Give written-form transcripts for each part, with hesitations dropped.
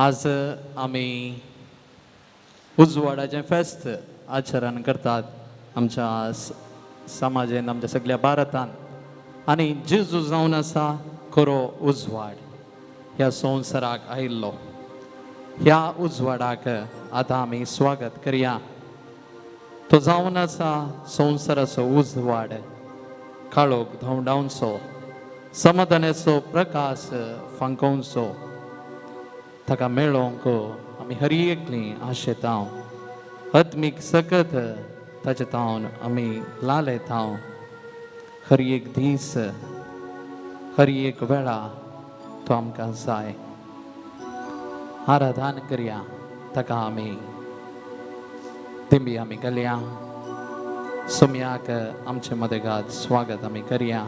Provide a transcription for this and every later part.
आज आमी उजवाडाचें फेस्त आचरण करतात आमच्या समाजेन, आमच्या सगळ्या भारतान. आनी जेजू जावन आसा खरो उजवाड ह्या संवसाराक आयिल्लो. ह्या उजवाडाक आतां आमी स्वागत करया. तो जावन आसा संवसाराचो उजवाड, काळोख धांवडावचो, समाधानाचो प्रकाश फांकोवचो. ताका मेळोवंक आमी हर एकली आशेता. आत्मीक सकत ताचे तावन आमी लालेता. हर एक दीस, हर एक वेळा तो आमकां जाय. आराधन करया ताका, आमी दिंबी आमी घालया. सोम्याक आमचे मदेगात स्वागत आमी करया.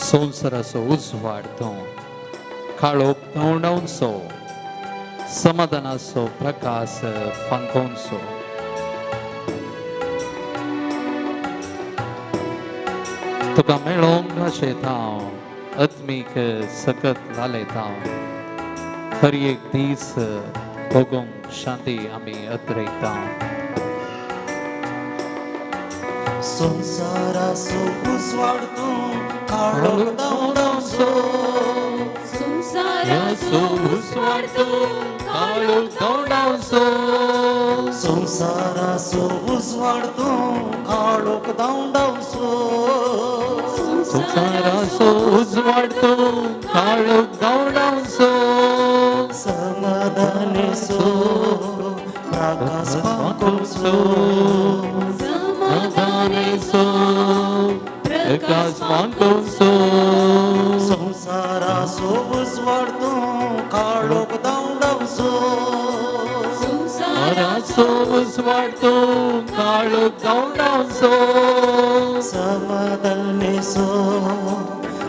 संवसाराचो उजवाड तो, काळोख धांवडावचो, समाधानाचो प्रकाश फांकोवचो. तुका मेळोवंक आशेता, आत्मीक सकत लालेता. हर एक दीस भोगूंक शांती आमी अत्रेकता. संवसाराचो उजवाड तूं, काळोख धांवडावचो. संवसाराचो उजवाड तूं, काळोख धांवडावचो. संवसाराचो उजवाड तूं, काळोख धांवडावचो. संवसाराचो उजवाड तूं, काळोख धांवडावचो. समाधानेचो प्रकाश फांकोवचो. समाधानेचो प्रकाश फांकोवचो. संवसाराचो उजवाड तूं, काळोख धांवडावचो. संवसाराचो उजवाड तूं, काळोख धांवडावचो. समाधानेचो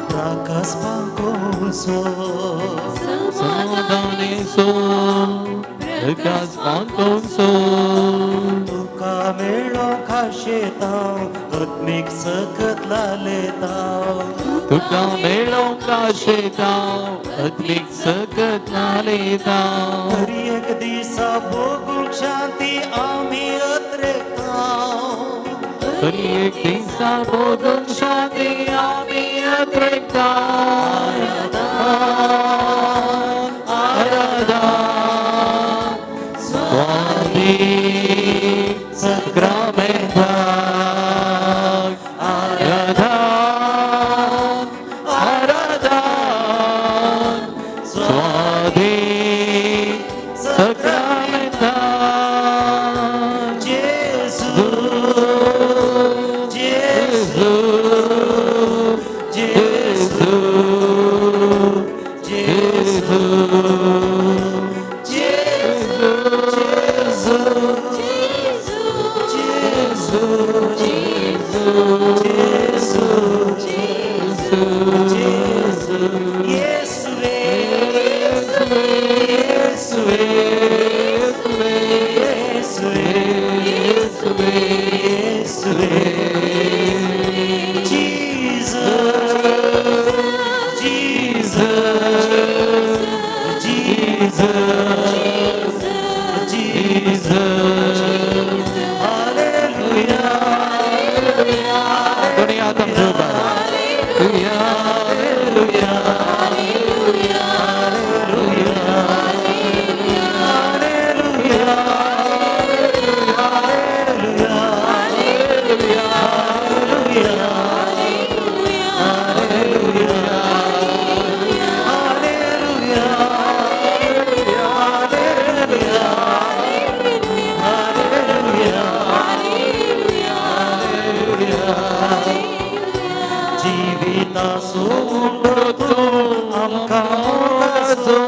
प्रकाश फांकोवचो. पांकोवचो समाधानेचो प्रकाश पांकोवचो तुका मेळो खाशेतांव आत्मीक सकत लालेतांव तुका मेळोंक आशेतांव आत्मीक सकत लालेतांव हर एक दिसा भोगूंक शांती आमी अत्रेकतांव हर एक दिसा भोगूंक शांती आमी अत्रेकतांव आराधन स्वामी सक्रामेंताक आराधन आराधन स्वामी सक्रामेंताक जेजू जेजू जेजू जेजू जेजू जेजू जेजू जेजू जेजू येसुवे येसुवे येसुवे येसुवे Jesus Jesus Jesus Jesus Hallelujah दुनिया तमजोदा Hallelujah जिविताचो उंडो तूं आमकां मोगाचो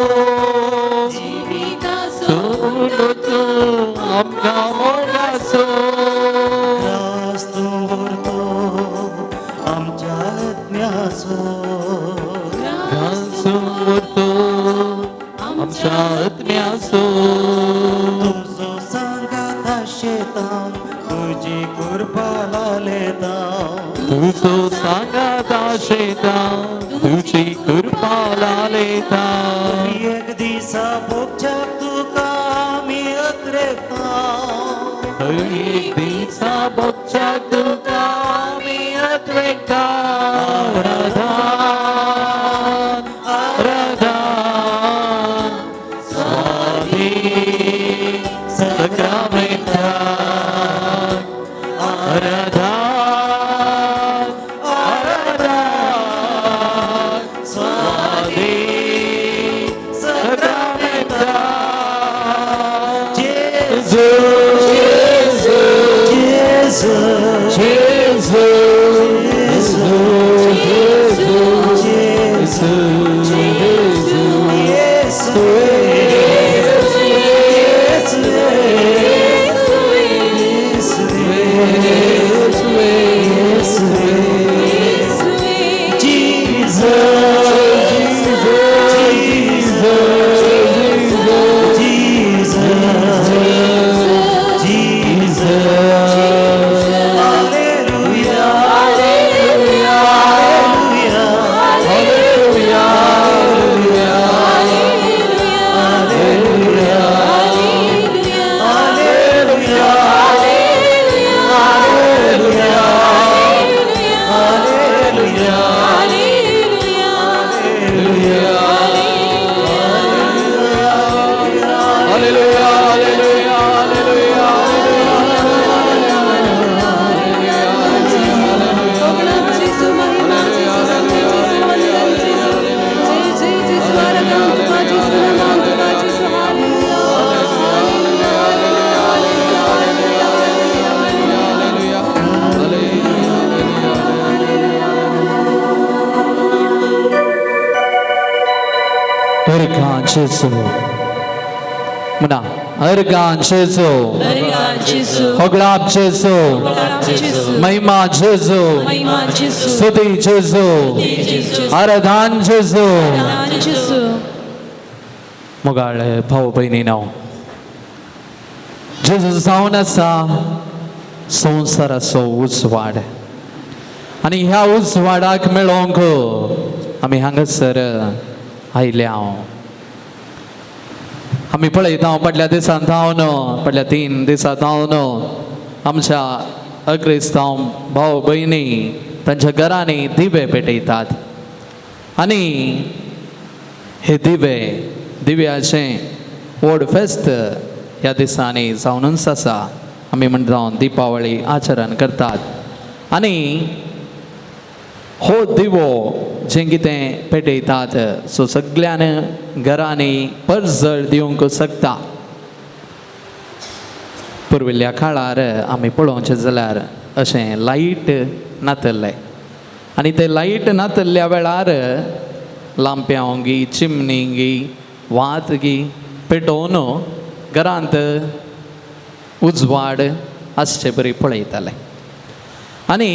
सोडो तूं आमकां मोगाचो त्रास तूं व्हरतो आमच्या आत्म्याचो घासून वरतो आमच्या आत्म्याचो तुजो सांगात आशेतां तुजी कृपा लालेतां तुजो सांगात आशेता तुजी कृपा लालेता एक दिसा भोगच्याक तुका आमी अत्रेकतां हर एक दिसा भोगच्याक तुका आमी अद्वैता आराधन आराधन स्वामी सक्रामेंताक आराधन आराधन स्वामी सक्रामेंताक जेजू जेजू जेजू जेजू जेजू जेजू येसुवे येसुवे येसुवे येसुवे Jesus Jesus Jesus Jesus Hallelujah Hallelujah Hallelujah Hallelujah Hallelujah Hallelujah Hallelujah Erika Gesù. म्हणा अर्गां जेजू, अर्गां जेजू, होगळाप जेजू, होगळाप जेजू, महिमा जेजू, महिमा जेजू, स्तुती जेजू, जेजू, आराधन जेजू. आराधन जेजू. मोगाळ भाव भयणीनो, जेजू जावन आसा संवसाराचो उजवाड आनी ह्या उजवाडाक मेळोवंक आमी हांगासर आयल्या. आमी पळयता फाटल्या दिसान जावन, फाटल्या 3 दिसां जावन आमच्या अक्रिस्तांव भाव भयणी तांच्या घरांनी दिवे पेटयतात आनी हे दिवे दिव्याचें व्हड फेस्त ह्या दिसांनी जावनूच आसा. आमी म्हणटा दिपावळी आचरण करतात आनी हो दिवो जें कितें पेटयतात सो सगळ्यान घरांनी परजळ दिवंक शकता. पुर्विल्ल्या काळार आमी पळोवचें जाल्यार अशें लायट नातल्लें आनी ते लायट नातल्ल्या वेळार लांप्यांव गी, चिमणी गी, वात गी पेटोवन घरांत उजवाड आसचे बरी पळयताले. आनी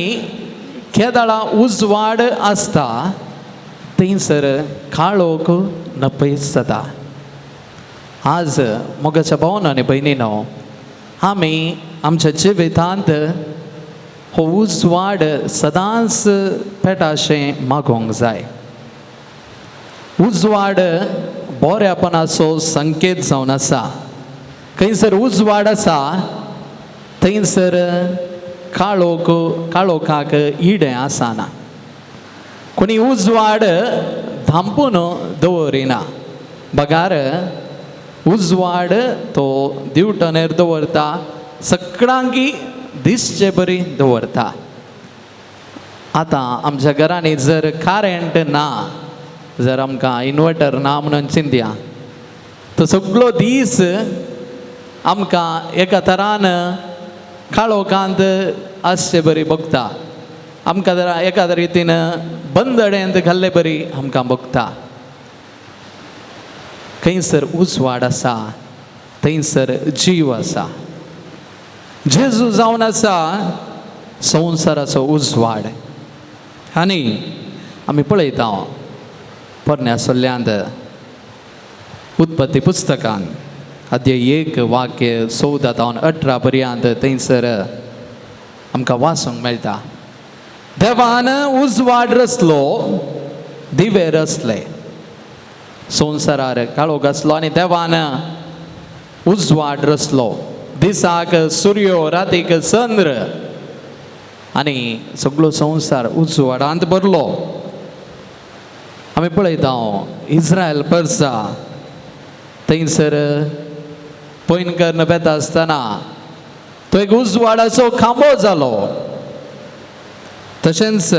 केदळा उजवाड आसता थंयसर काळोख नपयत जाता. आज मोगाच्या भावन आनी भयणीनो, आमी आमच्या जिवितांत हो उजवाड सदांच पेटाशें मागोवंक जाय. उजवाड बऱ्यापणाचो संकेत जावन आसा. खंयसर उजवाड आसा थंयसर काळोख काळोखाक इडें आसना. कोणी उजवाड धांपून दवरिना, बगार उजवाड तो दिवटनेर दवरता, सगळ्यांकी दिसचे बरी दवरता. आतां आमच्या घरांनी जर करेंट ना, जर आमकां इन्वर्टर ना म्हणून चिंतया, तो सगळो दीस आमकां एका तरान काळोखांत आसचे बरी बगता. आमकां जरा एका रितीन बंदडेंत घाल्ले बरी आमकां बगता. खंयसर उजवाड आसा थंयसर जीव आसा. जेजू जावन आसा संवसाराचो उजवाड. आनी आमी पळयता पोरण्या सल्ल्यांत उत्पत्ती पुस्तकान अध्याय 1 वाक्य 14 तावन 18 पर्यंत थंयसर आमकां वाचूंक मेळटा. देवान उजवाड रचलो, दिवे रचले, संवसारार काळोख आसलो आनी देवान उजवाड रचलो. दिसाक सुर्यो, रातीक चंद्र आनी सगळो संवसार उजवाडांत भरलो. आमी पळयता इस्रायल परसा थंयसर पयन करून वेता आसतना तो एक उजवाडाचो खांबो जालो. तशेंच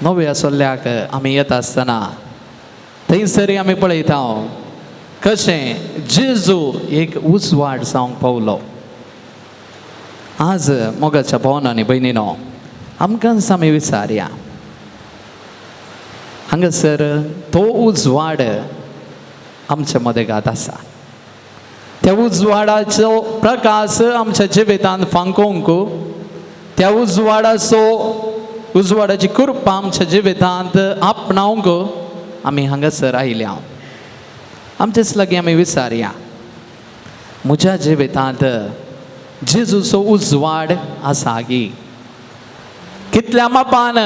नव्या सल्ल्याक आमी येता आसतना थंयसरय आमी पळयता कशें जेजू एक उजवाड जावंक पावलो. आज मोगाच्या भावन आनी भयणीनो, आमकांच आमी विचारया, हांगासर तो उजवाड आमच्या मदेगात आसा. त्या उजवाडाचो प्रकाश आमच्या जिवितांत फांकोवंक, त्या उजवाडाचो उजवाडाची कृपा आमच्या जिवितांत आपणावंक आमी हांगासर आयल्या. आमचेच लागीं आमी विचारया, म्हज्या जिवितांत जेजूचो उजवाड आसा गी? कितल्या मापान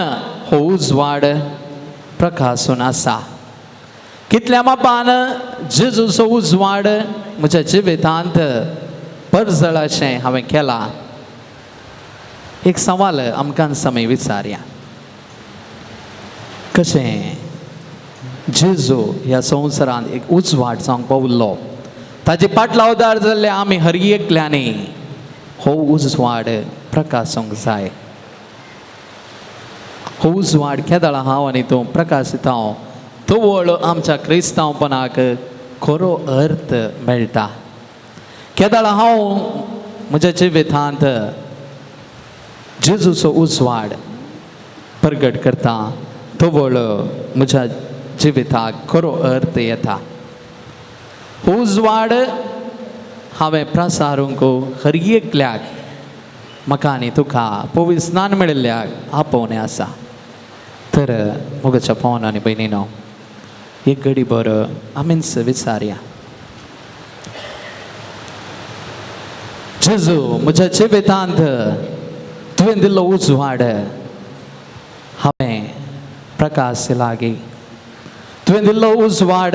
हो उजवाड प्रकासून आसा? कितल्या मापान जेजूचो उजवाड म्हज्या जिवितांत परजळाचें हांवें केलां? एक सवाल आमकां आमी विचारया, कशें जेजू ह्या संवसारांत एक उजवाड जावंक पावलो, ताजे पाटलावदार जाल्ले आमी हर एकल्यांनी हो उजवाड प्रकासूंक जाय. हो उजवाड केदळा हांव आनी तूं प्रकाशिता तवळ आमच्या क्रिस्तांवपणाक खरो अर्थ मेळटा. केदळा हांव म्हज्या जिवितांत जेजूचो उजवाड प्रगट करता तवळ म्हज्या जिविताक खरो अर्थ येता. उजवाड हांवें प्रसारूंक हर एकल्याक म्हाका आनी तुका पवित्र स्नान मेळिल्ल्याक आपोवणें आसा. तर मोगाच्या पावन आनी भयणीनो, एक घडी भर आमीच विचारया, जेजू म्हज्या जिवितांत तुवें दिल्लो उजवाड हांवें प्रकाश लागीं, तुवें दिल्लो उजवाड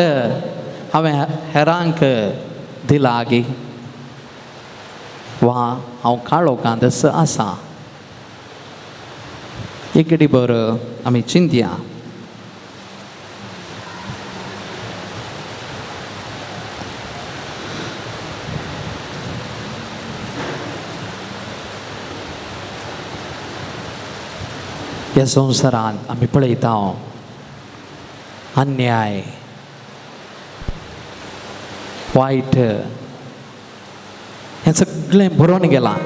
हांवें हेरांक दिला गी, वा हांव काळोखांत आसा? एक घडी भर आमी चिंतया. ह्या संवसारांत आमी पळयता अन्याय, वायट हें सगळें भरून गेलां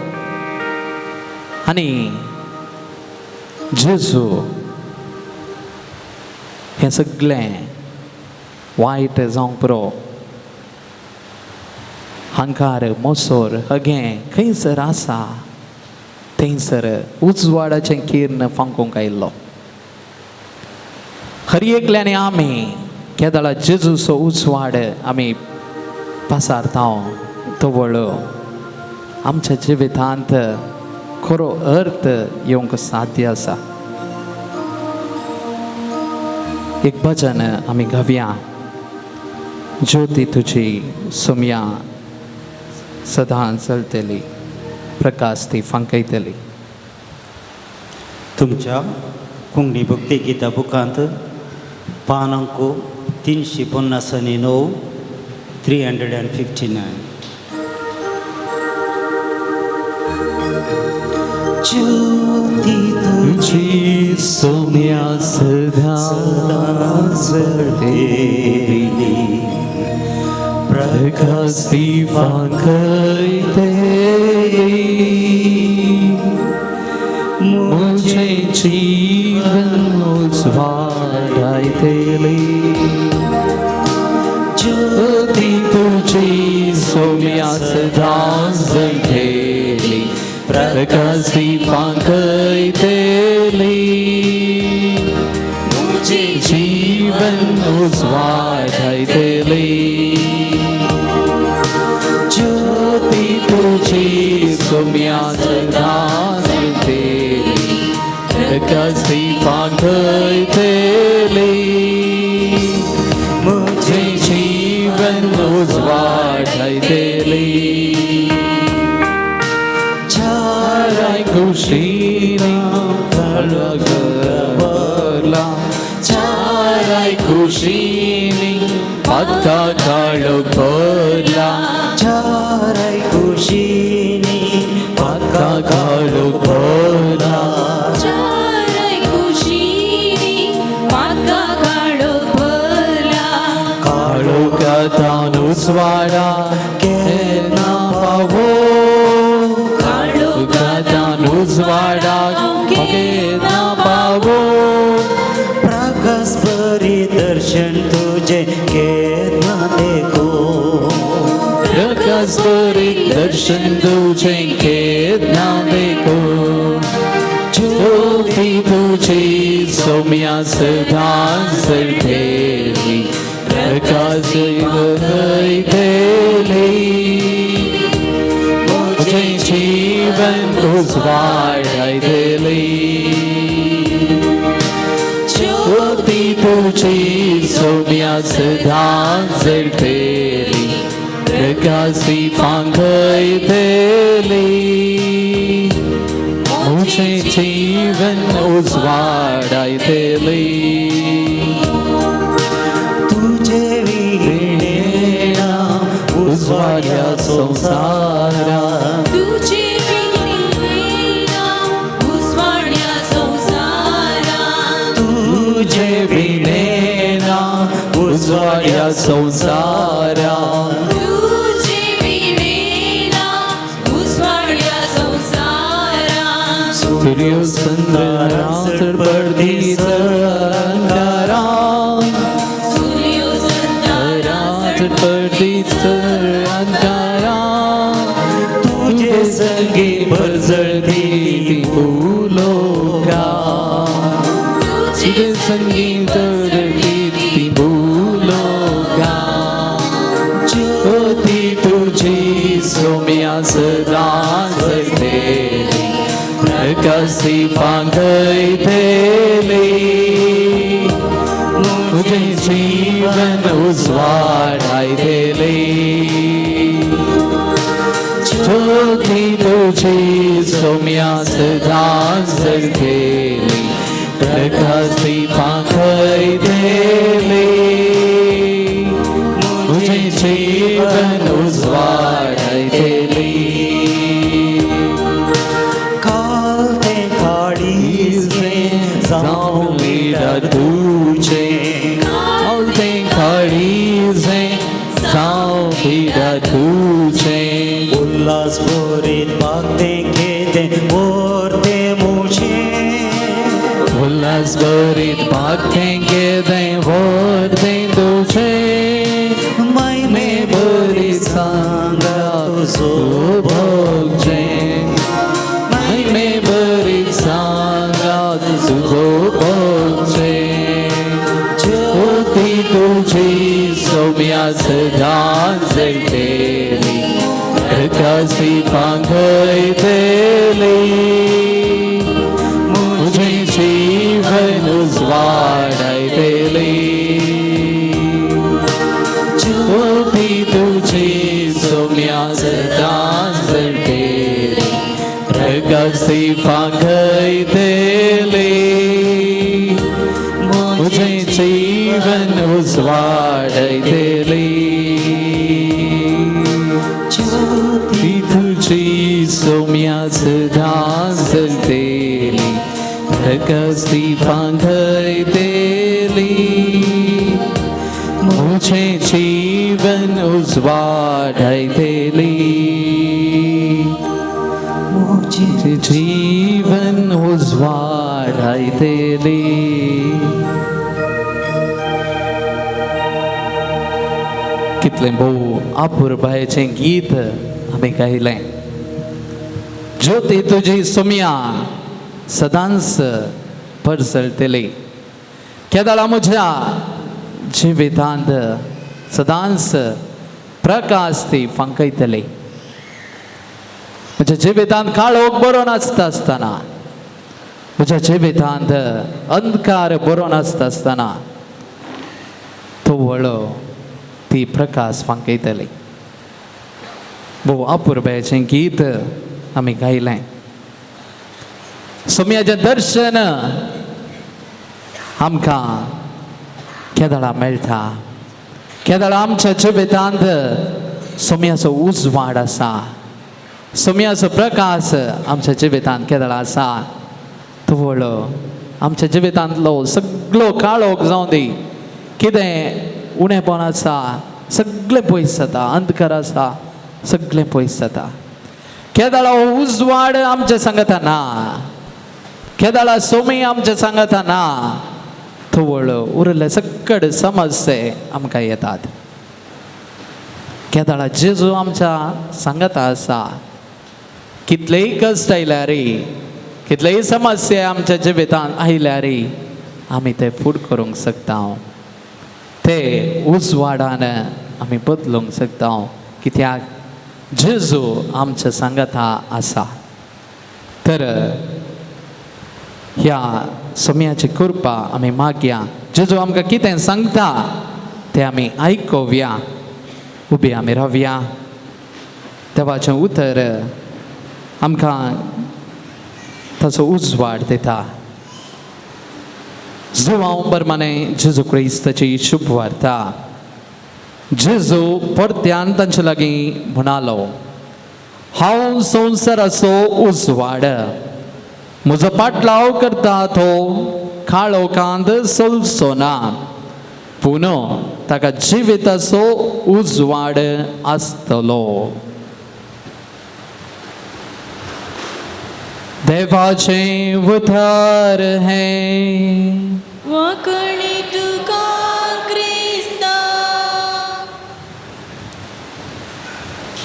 आनी जेजू हें सगळें वायट जावंक पुरो, हंकार, मोसोर, हगें खंयसर आसा थंयसर उजवाडाचें किर्ण फांकूंक आयिल्लो. हर एकल्यानी आमी केदळा जेजूचो उजवाड आमी पासारता तवळ आमच्या जिवितांत खरो अर्थ येवंक साध्य आसा. एक भजन आमी गावया, ज्योती तुजी सोम्या सदां चलतली, प्रकाश ती फांकयतली. तुमच्या कोंकणी भक्ती गीता बुकांत पान अंक 359, 359. ज्योती तुजी सोम्या सदां चलतली, प्रकाश ती फांकयतली, म्हजें जीवन उजवाडायतली. ज्योती तुजी सोम्या सदां जळटली, प्रकाश ती फांकयतली, म्हजें जीवन उजवाडायतली. ज्योती तुजी सोम्या सदां जळटली, प्रकाश ती फांकयतली, म्हजें जीवन उजवाडायतली. चाराय कुशीनी काळो भरला, चाराय कुशीनी म्हाका काळो भरला, चाराय कुशीनी म्हाका काळो भरला, चाराय कुशीनी म्हाका काळो भरला, काळोखांत उजवाडा केन्ना पावो, काळोखांत उजवाडा केन्ना पावो, प्रकाश परी दर्शन तुझे केन्ना देखो, प्रकाश परी दर्शन तुझे केन्ना देखो, ज्योती तुझी सौम्या सदां जळटली, प्रकाश फांकयतली, म्हजें जीवन उजवाडायतली. ज्योती तुझी सौम्या सदां जळटली, प्रकाश फांकयतली, म्हजें जीवन उजवाडायतली. तुझे विणे ना उजवाड्या संवसारा, तुझे विणे ना उजवाड्या संवसारा, तुझे विणे ना उजवाड्या संवसारा, तुझे विणे ना उजवाड्या संवसारा, सूर्य चंद्र पडदी अंगारा, सूर्य चंद्र चटपटी अंधारा तुझे संगी परजळती ती भूलोका तुझे संगी चढती ती भूलोका ज्योती तुझी सोम्या सदा जळतेली प्रकाशी पांघयतेली तुझे जीवन उजवाडायतेली ज्योती तुझी सोम्या सदा जळतेली प्रकाशी पांघयतेली तुझे जीवन उजवाडायतेली काल ते काळीज जावं जावं तुझे काल ते काळीजे जावं तुझे उल्हास भरीत बागते खेते ओरते मुझे उल्हास भरीत भागते केदे वरते तुझे महिमे भरीत सांगा तुझो भोगचे महिमे भरीत सांगा तुझो भोगचे ज्योती तुझी सौम्या सदा जळतेली प्रकाशी पांघयतेली मुझे जीवन उजवाडायतेली ज्योती तुझी सौम्या सदा जळतेली प्रकाशी पांघयतेली मुझे जीवन उजवाडायतेली ज्योती तुझी सौम्या सदा जळतेली प्रकाशी पांघयतेली मुझे जीवन उजवाडायतेली मुझे जीवन उजवाडायतेली. कितलें भोव अपुरबायेचें गीत आमी गायलें. ज्योती तुजी सोम्या सदांच परजळटली. केदळा म्हज्या जिवितांत सदांच प्रकाश ती फांकयतली. म्हज्या जिवितांत काळोख बरो नासता आसतना, म्हज्या जिवितांत अंधकार बरो नासता आसतना तो वळो ती प्रकाश फांकयतली. भोव अपुरबायेचें गीत आमी गायलें. सोम्याचें दर्शन आमकां केदळा मेळटा. केदळा आमच्या जिवितांत सोम्याचो उजवाड आसा, सोम्याचो प्रकाश आमच्या जिवितांत केदळा आसा. तो वळो आमच्या जिवितांतलो सगळो काळोख जावं दी, कितें उणेपण आसा सगळें पयस जाता, अंधकार आसा सगळें पयस जाता. केदळा हो उजवाड आमच्या सांगता ना, केदळा सोमी आमच्या सांगता ना, तो वळो उरले सगळे समस्ये आमकां येतात. केदळा जेजू आमच्या सांगता आसा, कितलेय कश्ट आयल्यार, कितलेय समस्या आमच्या जिवितांत आयल्यार आमी ते फूड करूंक शकता, ते उजवाडान आमी बदलूंक शकता. कित्याक जेजू आमच्या सांगता आसा. तर ह्या सोम्याची कृपा आमी मागया. जेजू आमकां कितें सांगता तें आमी आयकोवया. उबी आमी रावया. देवाचें उतर आमकां ताचो उजवाड दिता. जुवांव बरमाने जेजू क्रिस्ताची शुभ वार्ता. जेजू परत्यान तांचे लागीं म्हणालो, हांव संवसाराचो उजवाड. म्हजो पाटलाव करता तो काळोखांत चलचो ना, पूण ताका जिविताचो उजवाड आसतलो. देवाचें उतर हें. वांकणी तुका क्रिस्ता.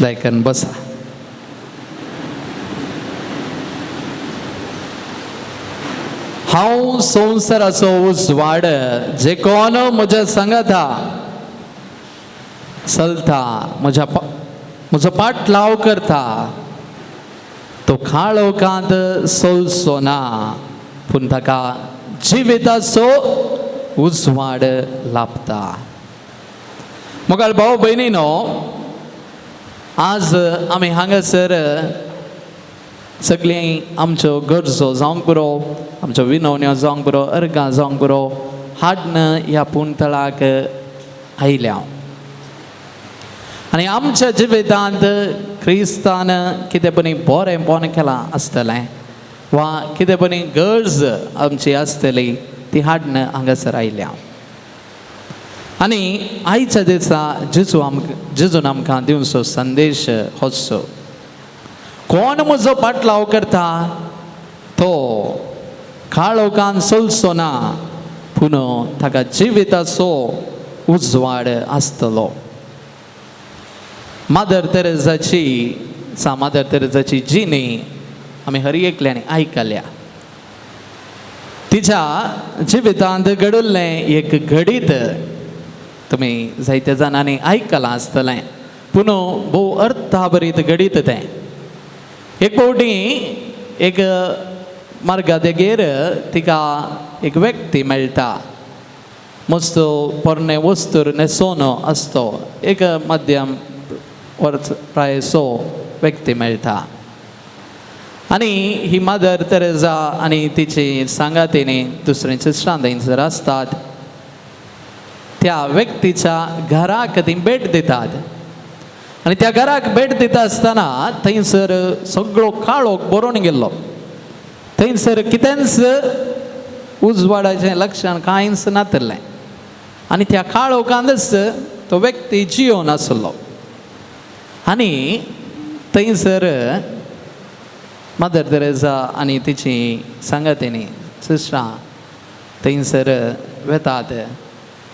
दयाकरून बसा. हांव संवसाराचो उजवाड, जे कोण म्हज्या सांगाता चलता, म्हज्या म्हजो पाटलाव करता, तो काळोखांत सोलचो ना, पूण ताका जिविताचो उजवाड लाभता. मोगाळ भाव भयणीनो, आज आमी हांगासर सगळीं आमच्यो गरजो जावंक पुरो, आमच्यो विनवण्यो जावंक पुरो, अर्गां जावंक पुरो हाडन ह्या पुणतळाक आयल्या. आनी आमच्या जिवितांत क्रिस्तान कितें पणी बरेंपण केलां आसतलें वा कितें पणी गरज आमची आसतली ती हाडन हांगासर आयल्या. आनी आयच्या दिसा जेजू आमकां जेजून आमकां दिवचो संदेश होचो, कोण म्हजो पाटलाव करता तो काळोखान चलचो ना, पूण ताका जिविताचो उजवाड आसतलो. मादर तेरेजाची सा मादर तेरेजाची जिणी आमी हर एकल्यानी आयकल्या. तिच्या जिवितांत घडिल्लें एक घडीत तुमी जायत्या जाणांनी आयकलां आसतलें, पूण भोव अर्थाभरीत घडीत तें. एक फावटी एक मार्गा देगेर तिका एक व्यक्ती मेळटा, मस्त पोरणे वस्तूर न्हेसोन आसतो एक मध्यम वर्स प्रायेचो व्यक्ती मेळटा. आनी ही मदर तेरेजा आनी तिची सांगातीनी दुसरीं सिस्टरां थंयसर आसतात. त्या व्यक्तीच्या घराक ती भेट दितात आनी त्या घराक भेट दिता आसतना थंयसर सगळो काळोख भरून गेल्लो. थंयसर कितेंच उजवाडाचें लक्षण कांयच नातिल्लें आनी त्या काळोखांतच तो व्यक्ती जियोन आसलो. आनी थंयसर मदर तेरेजा आनी तिची सांगातिनी सिस्टरां थंयसर वेतात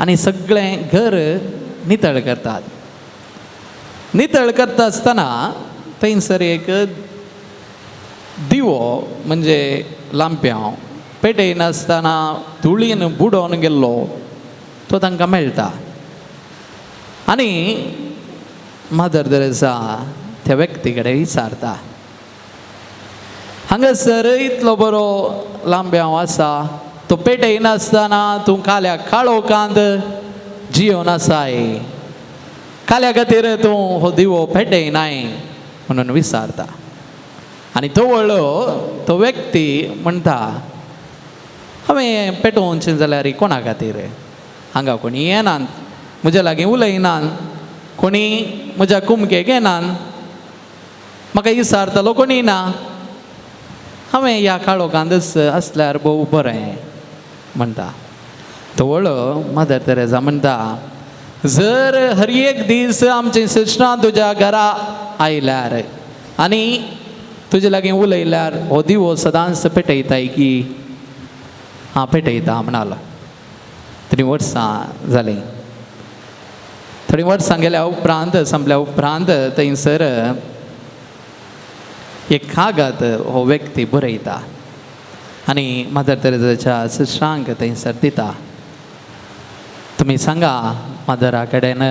आनी सगळें घर नितळ करतात. नितळ करता आसतना थंयसर एक दिवो म्हणजे लांप्यांव पेटयनासतना धुळीन बुडोवन गेल्लो तो तांकां मेळटा. आनी मदर तेरेजा त्या व्यक्ती कडेन विचारता, हांगासर इतलो बरो लांब्यांव आसा, तो पेटयनासतना तूं काल्या काळोखांत जियोन आसाय, काल्या खातीर तूं हो दिवो पेटयनाय म्हणून विचारता. आनी तो व्हडलो तो व्यक्ती म्हणटा, हांवें पेटोवचें जाल्यार कोणा खातीर, हांगा कोणी येनात, म्हज्या लागीं उलयनात, कोणी म्हज्या कुमकेक येनात, म्हाका विचारतलो कोणी ना, हांवें ह्या काळोखांतच आसल्यार भोव बरें म्हणटा. तो व्हडलो मदर तेरेजा म्हणटा, जर हर एक दीस आमची सिस्टरां तुज्या घरा आयल्यार आनी तुजे लागीं उलयल्यार हो दिवो सदांच पेटयताय की? हां पेटयता म्हणालो. थोडीं वर्सां जालीं, थोडीं वर्सां गेल्या उपरांत संपल्या उपरांत थंयसर एक कागद हो व्यक्ती बरयता आनी मदर तेरेजाच्या सिस्टरांक थंयसर दिता. तुमी सांगा मदरा कडेन,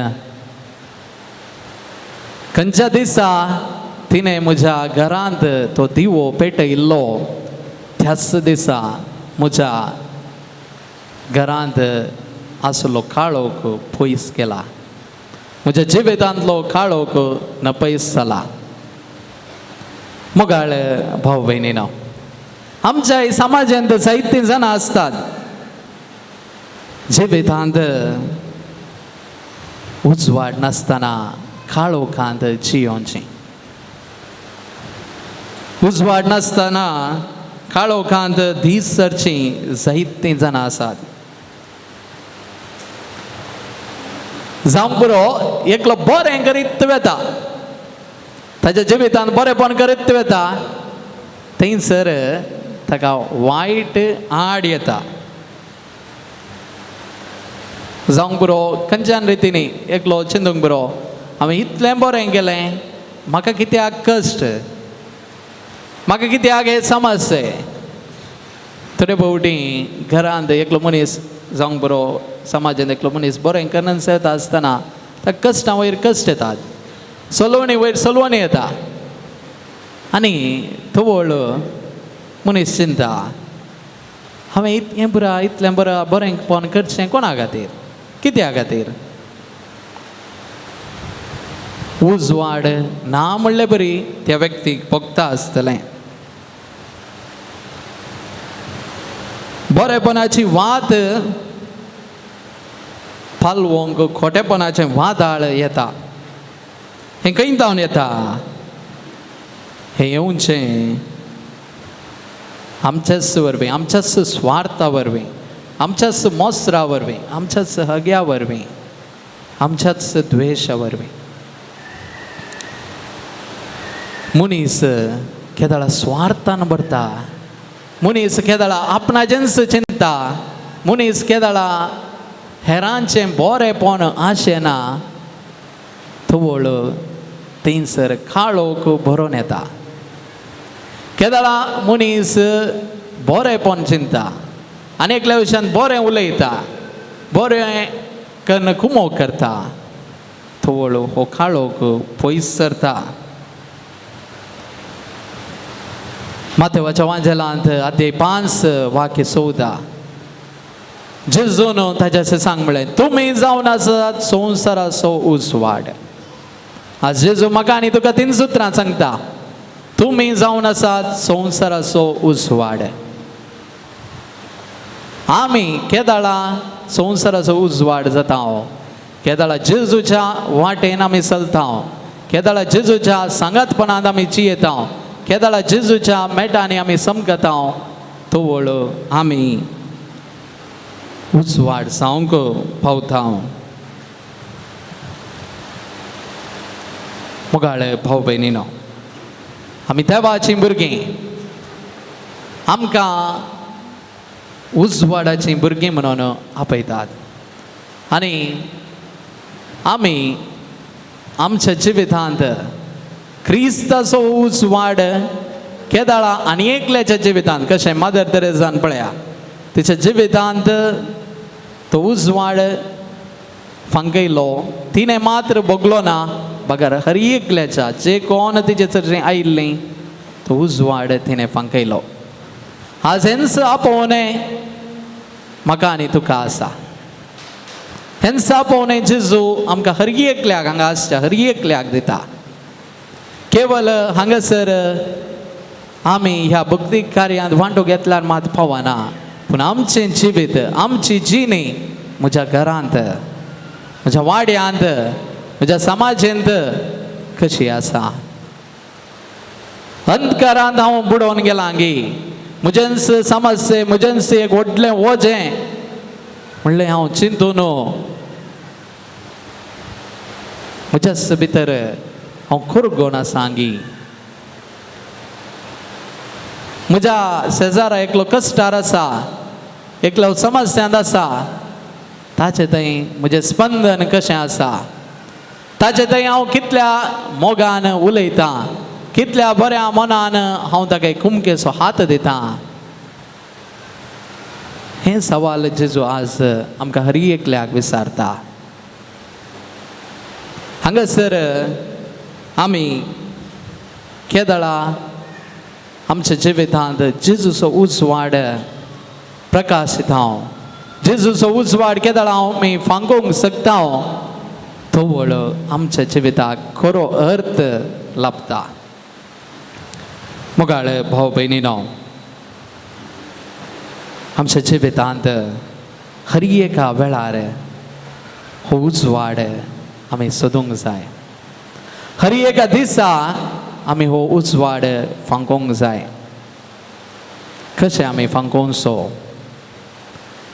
खंयच्या दिसा तिणें म्हज्या घरांत तो दिवो पेटयल्लो त्याच दिसा म्हज्या घरांत आसलो काळोख पयस केला, म्हज्या जिवितांतलो काळोख नपयस जाला. मोगाळ भाव भयणीनो, आमच्या समाजांत जायतीं जाणां आसतात जिवितांत उजवाड नासतना काळोखांत जियोवचें, उजवाड नासतना काळोखांत दीस सरचीं जायतीं जाणां आसात. जावंक पुरो एकलो बरें करीत वेता, ताच्या जिवितांत बरेंपण करीत वेता, थंयसर ताका वायट आड येता. जावंक पुरो खंयच्यान रितीनी एकलो चिंतूंक पुरो, हांवें इतलें बरें केलें, म्हाका कित्याक कश्ट, म्हाका कित्याक हे समस्ये. थोडे फावटी घरांत एकलो मनीस जावंक बरो, समाजांत एकलो मनीस बरें करन येता आसतना ताका कश्टां वयर कश्ट येतात, सलोवणी वयर सलोवणी येता आनी तवळ मनीस चिंता, हांवें इतलें बरा इतलें बरें बरेंपण करचें कोणा खातीर, कित्या खातीर. उजवाड ना म्हणले बरी त्या व्यक्तीक भोगता आसतलें. बरेपणाची वात पालवंक खोटेपणाचें वादाळ येता. हें खंय जावन येता? हें येवचें आमच्याच वरवीं, आमच्याच स्वार्था वरवीं, आमच्याच मोसरा वरवीं, आमच्याच हग्या वरवीं, आमच्याच द्वेशा वरवीं. मनीस केदळा स्वार्थान भरता, मनीस केदळा आपणाचेंच चिंता, मनीस केदळा हेरांचें बरेंपण आशेना, तवळ थंयसर काळोख भरोन येता. केदळा मनीस बरेंपण चिंता आनी एकल्या विशयान बरें उलयता, बरें कन्न कुमोक करता, तवळ हो काळोख पयस सरता. मातेवाच्या वांजेलांत अध्याय 5 वाक्य 14 जेजून ताज्या सांग म्हळें, तुमी जावन आसात संवसाराचो उजवाड. आज जेजू म्हाका आनी तुका 3 सुत्रां सांगता, तुमी जावन आसात संवसाराचो उजवाड. आमी केदळा संवसाराचो उजवाड जाता, केदळा जेजूच्या वाटेन आमी चलता, केदळा जेजूच्या सांगातपणांत आमी जियेता, केदळा जेजूच्या मेटांनी आमी समकता, तवळ आमी उजवाड जावंक पावता. मुगाळे भाव भयणीनो, आमी देवाचीं भुरगीं, आमकां उजवाडाचीं भुरगीं म्हणून आपयतात आनी आमी आमच्या जिवितांत क्रिस्ताचो उजवाड केदळा आनी एकल्याच्या जिवितांत, कशें मदर तेरेजान पळया, तिच्या जिवितांत तो उजवाड फांकयलो, तिणें मात्र भोगलो ना, बगर हर एकल्याच्या जे कोण तिचे चडशें आयिल्लें तो उजवाड तिणें फांकयलो. आज हेंच आपोवणें म्हाका आनी तुका आसा. हेंच आपोवणें जेजू आमकां हर एकल्याक हांगा आसच्या हर एकल्याक दिता. केवल हांगासर आमी ह्या भक्तीक कार्यांत वांटो घेतल्यार मात पावना, पूण आमचें जिवीत, आमची जिणी म्हज्या घरांत, म्हज्या वाड्यांत, म्हज्या समाजेंत कशी आसा. अंधकारांत हांव बुडोवन गेलां गी, म्हजेंच समस्ये, म्हजेंच एक व्हडलें वजें म्हणलें हांव चिंतून म्हज्याच भितर हांव कुरगोन आसा गी. म्हज्या शेजारा एकलो कश्टार आसा, एकलो समस्यांत आसा, ताचे थंय म्हजें स्पंदन कशें आसा, ताचे थंय हांव कितल्या मोगान उलयतां, कितल्या बऱ्या मनान हांव ताका कुमकेचो हात दितां. हें सवाल जेजू आज आमकां हर एकल्याक विचारता. हांगासर आमी केदळा आमच्या जिवितांत जेजूचो उजवाड प्रकाशीत हांव, जेजूचो उजवाड केदळा आमी फांकोवंक शकता, तवळ आमच्या जिविताक खरो अर्थ लाभता. मुगाळ भाव भयणीनो, आमच्या जिवितांत हर एका वेळार हो उजवाड आमी सोदूंक जाय. हर एका दिसा आमी हो उजवाड फांकोवंक जाय. कशें आमी फांकोवचो,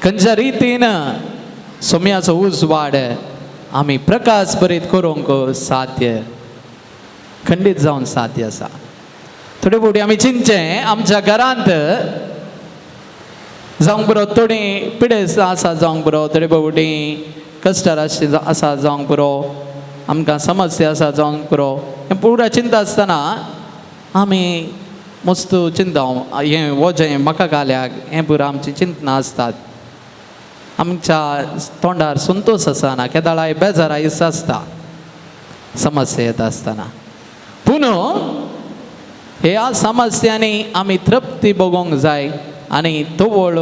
खंयच्या रितीन सोम्याचो उजवाड आमी प्रकाश बरीत करूंक साध्य, खंडीत जावन साध्य आसा. थोडे फावटी आमी चिंतचें आमच्या घरांत जावंक पुरो थोडी पिडेस्त आसा जावंक पुरो, थोडे फावटी कश्टार आसा जावंक पुरो, आमकां समस्या आसा जावंक पुरो, हें पुरा चिंता आसतना आमी मस्त चिंता हें वजें म्हाका घाल्याक हें पुरा आमची चिंतना आसतात. आमच्या तोंडार संतोश आसना, केदाळाय बेजारायस आसता समस्या येता आसतना. पूण ह्या समस्यांनी आमी तृप्ती बगोवंक जाय आनी तवळ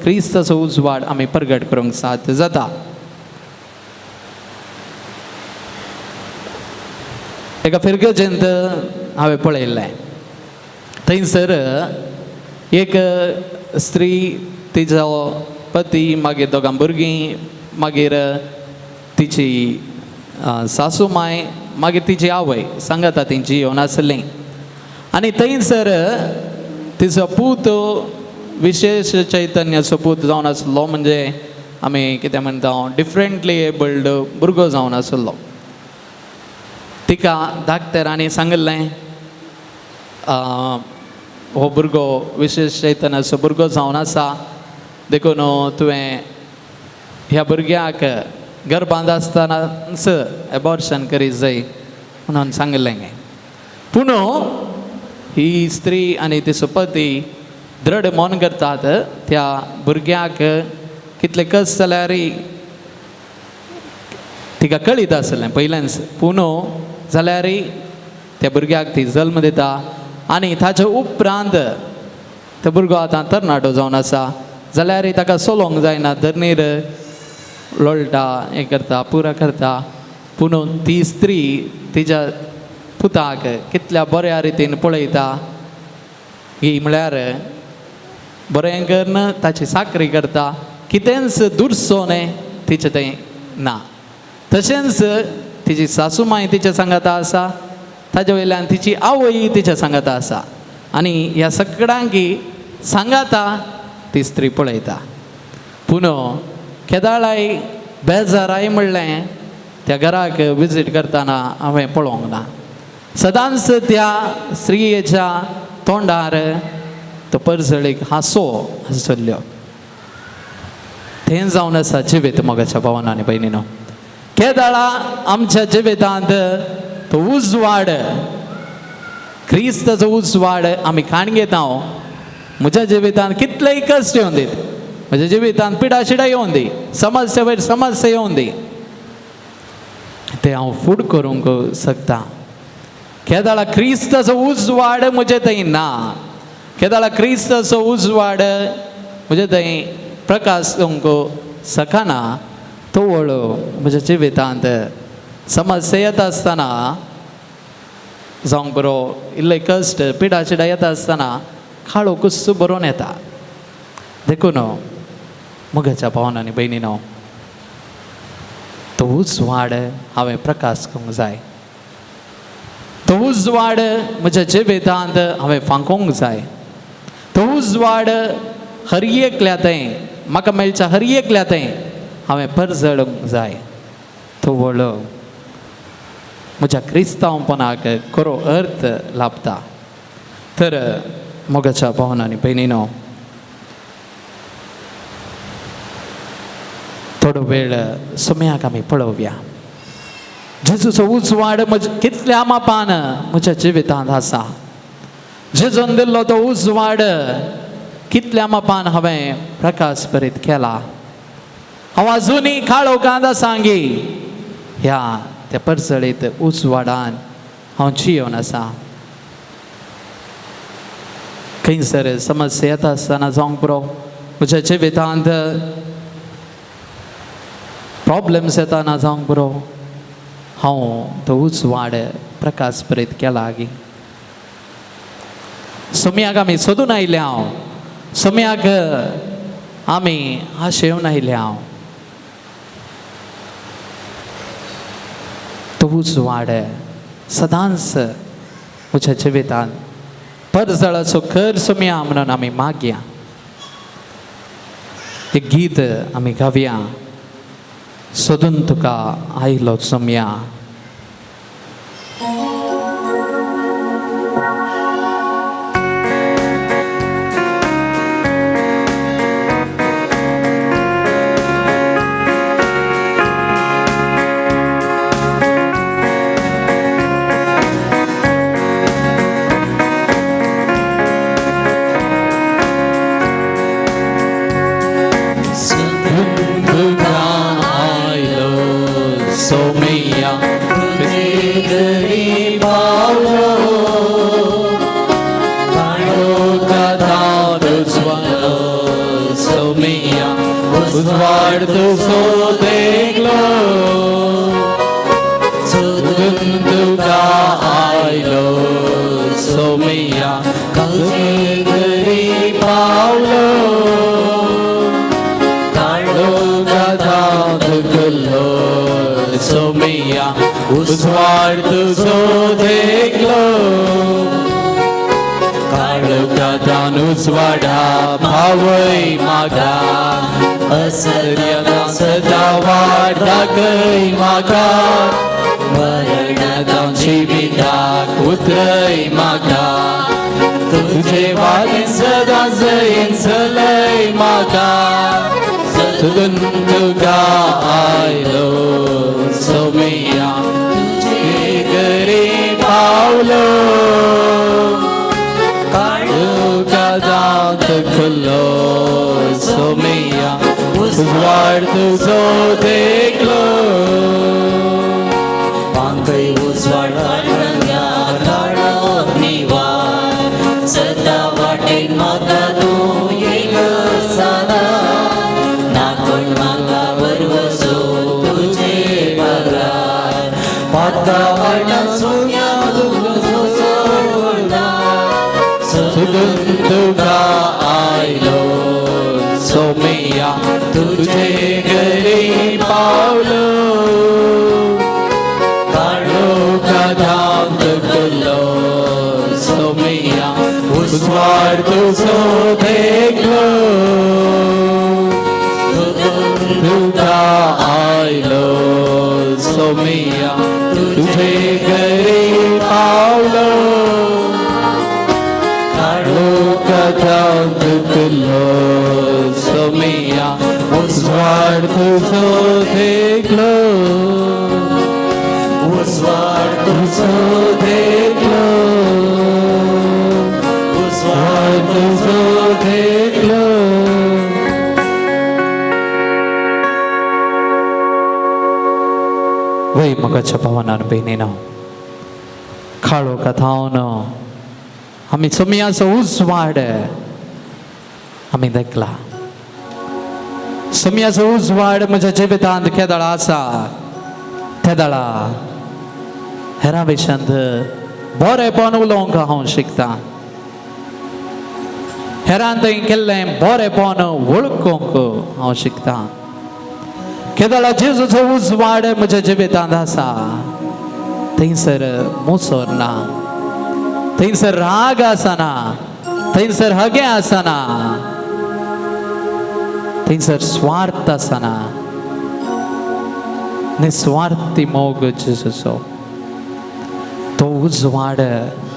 क्रिस्ताचो उजवाड आमी प्रगट करूंक साध्य जाता. एका फिरगजेंत हांवें पळयल्लें, थंयसर एक स्त्री तिजो पती मागीर दोगां भुरगीं मागीर तिची सासू माय मागीर तिची आवय सांगाता तेंची येवन आसलीं. आनी थंयसर तिचो पूत विशेश चैतन्याचो पूत जावन आसलो, म्हणजे आमी कितें म्हणटा डिफरंटली एबल्ड भुरगो जावन आसलो. तिका डाक्टरांनी सांगिल्लें हो भुरगो विशेश चैतन्याचो भुरगो जावन आसा, देखून तुवें ह्या भुरग्याक गर्भांत आसतनाच एबॉर्शन करीत जाय म्हणून सांगिल्लें. पूण ही स्त्री आनी तिचो पती दृढ मन करतात त्या भुरग्याक कितले कस जाल्यार तिका कळीत आसलें पयल्याच, पूण जाल्यार त्या भुरग्याक ती जल्म दिता आनी ताचे उपरांत तो भुरगो आतां तरणाटो जावन आसा, जाल्यार ताका चलोवंक जायना, धरणीर लोळटा हें करता पुरा करता. पूण ती स्त्री तिच्या पुताक कितल्या बऱ्या रितीन पळयता, ही म्हळ्यार बरें करून ताची साकरी करता, कितेंच दुरसो न्हय तिचें तें ना. तशेंच तिची सासू माय तिच्या सांगाता आसा, ताजे वयल्यान तिची आवय तिच्या सांगाता आसा आनी ह्या सगळ्यांकी सांगाता ती स्त्री पळयता. पूण केदाळाय बेजाराय म्हणलें त्या घराक विजीट करतना हांवें पळोवंक ना, सदांच त्या स्त्रियेच्या तोंडार तो परजळीक हांसो आसल्यो. तें जावन आसा जिवीत मोगाच्या भावान आनी भयणीनो. केदाळा आमच्या जिवितांत तो उजवाड क्रिस्ताचो उजवाड आमी काण घेता. म्हज्या जिवितांत कितलेय कश्ट येवन दीत, म्हज्या जिवितांत पिडा शिडा येवन दी, समस्या वयर समस्या येवन दी, ते हांव फूड करूंक शकता. केदाळा क्रिस्ताचो उजवाड म्हजे थंय ना, केदाळा क्रिस्ताचो उजवाड म्हजे थंय प्रकाश दिवंक शकना, तो वळो म्हज्या जिवितांत समस्या येता आसतना जावंक बरो इल्ले कश्ट पिडा शिडा येता आसतना काळो कुस्सो बरोवन येता. देखून मोगाच्या भावान आनी भयणीनो तो उजवाड हांवें प्रकाश करूंक जाय, तो उजवाड म्हज्या जिवितांत हांवें फांकोवंक जाय, तो उजवाड हर एकल्या थंय म्हाका मेळच्या हर एकल्या थंय हांवें परजळूंक जाय. तो व्हडलो म्हज्या क्रिस्तांवपणाक खरो अर्थ लाभता. तर मोगाच्या भावान आनी भयणीनो थोडो वेळ सुम्याक आमी पळोवया. जेजूचो उजवाड म्हज्या कितल्या मापान म्हज्या जिवितांत आसा, जेजून दिल्लो तो उजवाड कितल्या मापान हांवें प्रकाश भरीत केला. हांव आजुनूय काळोखांत आसा ह्या त्या परजळीत उजवाडान हांव जियोन आसा. खंयसर समस्या येता आसतना जावंक पुरो म्हज्या जिवितांत प्रॉब्लम्स येताना जावंक पुरो हांव तो उजवाड प्रकाश भरीत केला गी. सोम्याक आमी सोदून आयले हांव, सोम्याक आमी आशेवन आयले हांव, तो उजवाड सदांच म्हज्या जिवितांत परजळाचो कर सोम्या म्हणून आमी मागया. एक गीत आमी गावया, सोदून तुका आयलो सोम्या. सोमया तुजे घरी पावलो काळोखांत उजवाडलो सोमया उजवाड तुजो देखलो सोदून तुका आयलो सोमया तुजे घरी पावलो काळोखांत गुल्लो सोमया उजवाड तुजो देखलो काळोखांत उजवाडा पावय म्हाका असर्यादा सदा वाट दाखय म्हाका मरणांत जिविताक उतरय म्हाका तुजे वाटेन सदां जयेन चलय म्हाका सोदून तुका आयलो सोमया तुजे घरी पावलो काळोखांत खुल्लो सोमया उजवाड तुजो देखलो पांकय उजवाड काळोख निवार सदां वाटेन म्हाका तूं एक सादा ना कोण म्हाका वरवसो तुजे बगर पाता वाटा सोन्या तुजो सोडता सोदून तुका आयलो सोमया तुजे घरी पावलो काळोखांत गुल्लो सोमया उजवाड तुजो देखलो तुका आयलो सोमया तुजे घरी पावलो काळोखांत गुल्लो सोमया उजवाड तुजो देखलो उजवाड तुजो देखलो उजवाड तुजो देखलो. वय मोगाच्या भावान भयणीनो, काळोखांत आमी सोमयाचो उजवाड आमी देखला. सोमयाचो उजवाड म्हज्या जिवितांत केदळा आसा तेदळा हेरां विशयांत बरेंपण उलोवंक हांव शिकतां, हेरान थंय केल्लें बरेंपण वळखूंक हांव शिकतां. केदळा जेजूचो उजवाड म्हज्या जिवितांत आसा थंयसर मोसर ना, थंयसर राग आसना, थंयसर हगें आसना, थंयसर स्वार्थ आसना. निस्वार्थी मोग जेजूचो तो उजवाड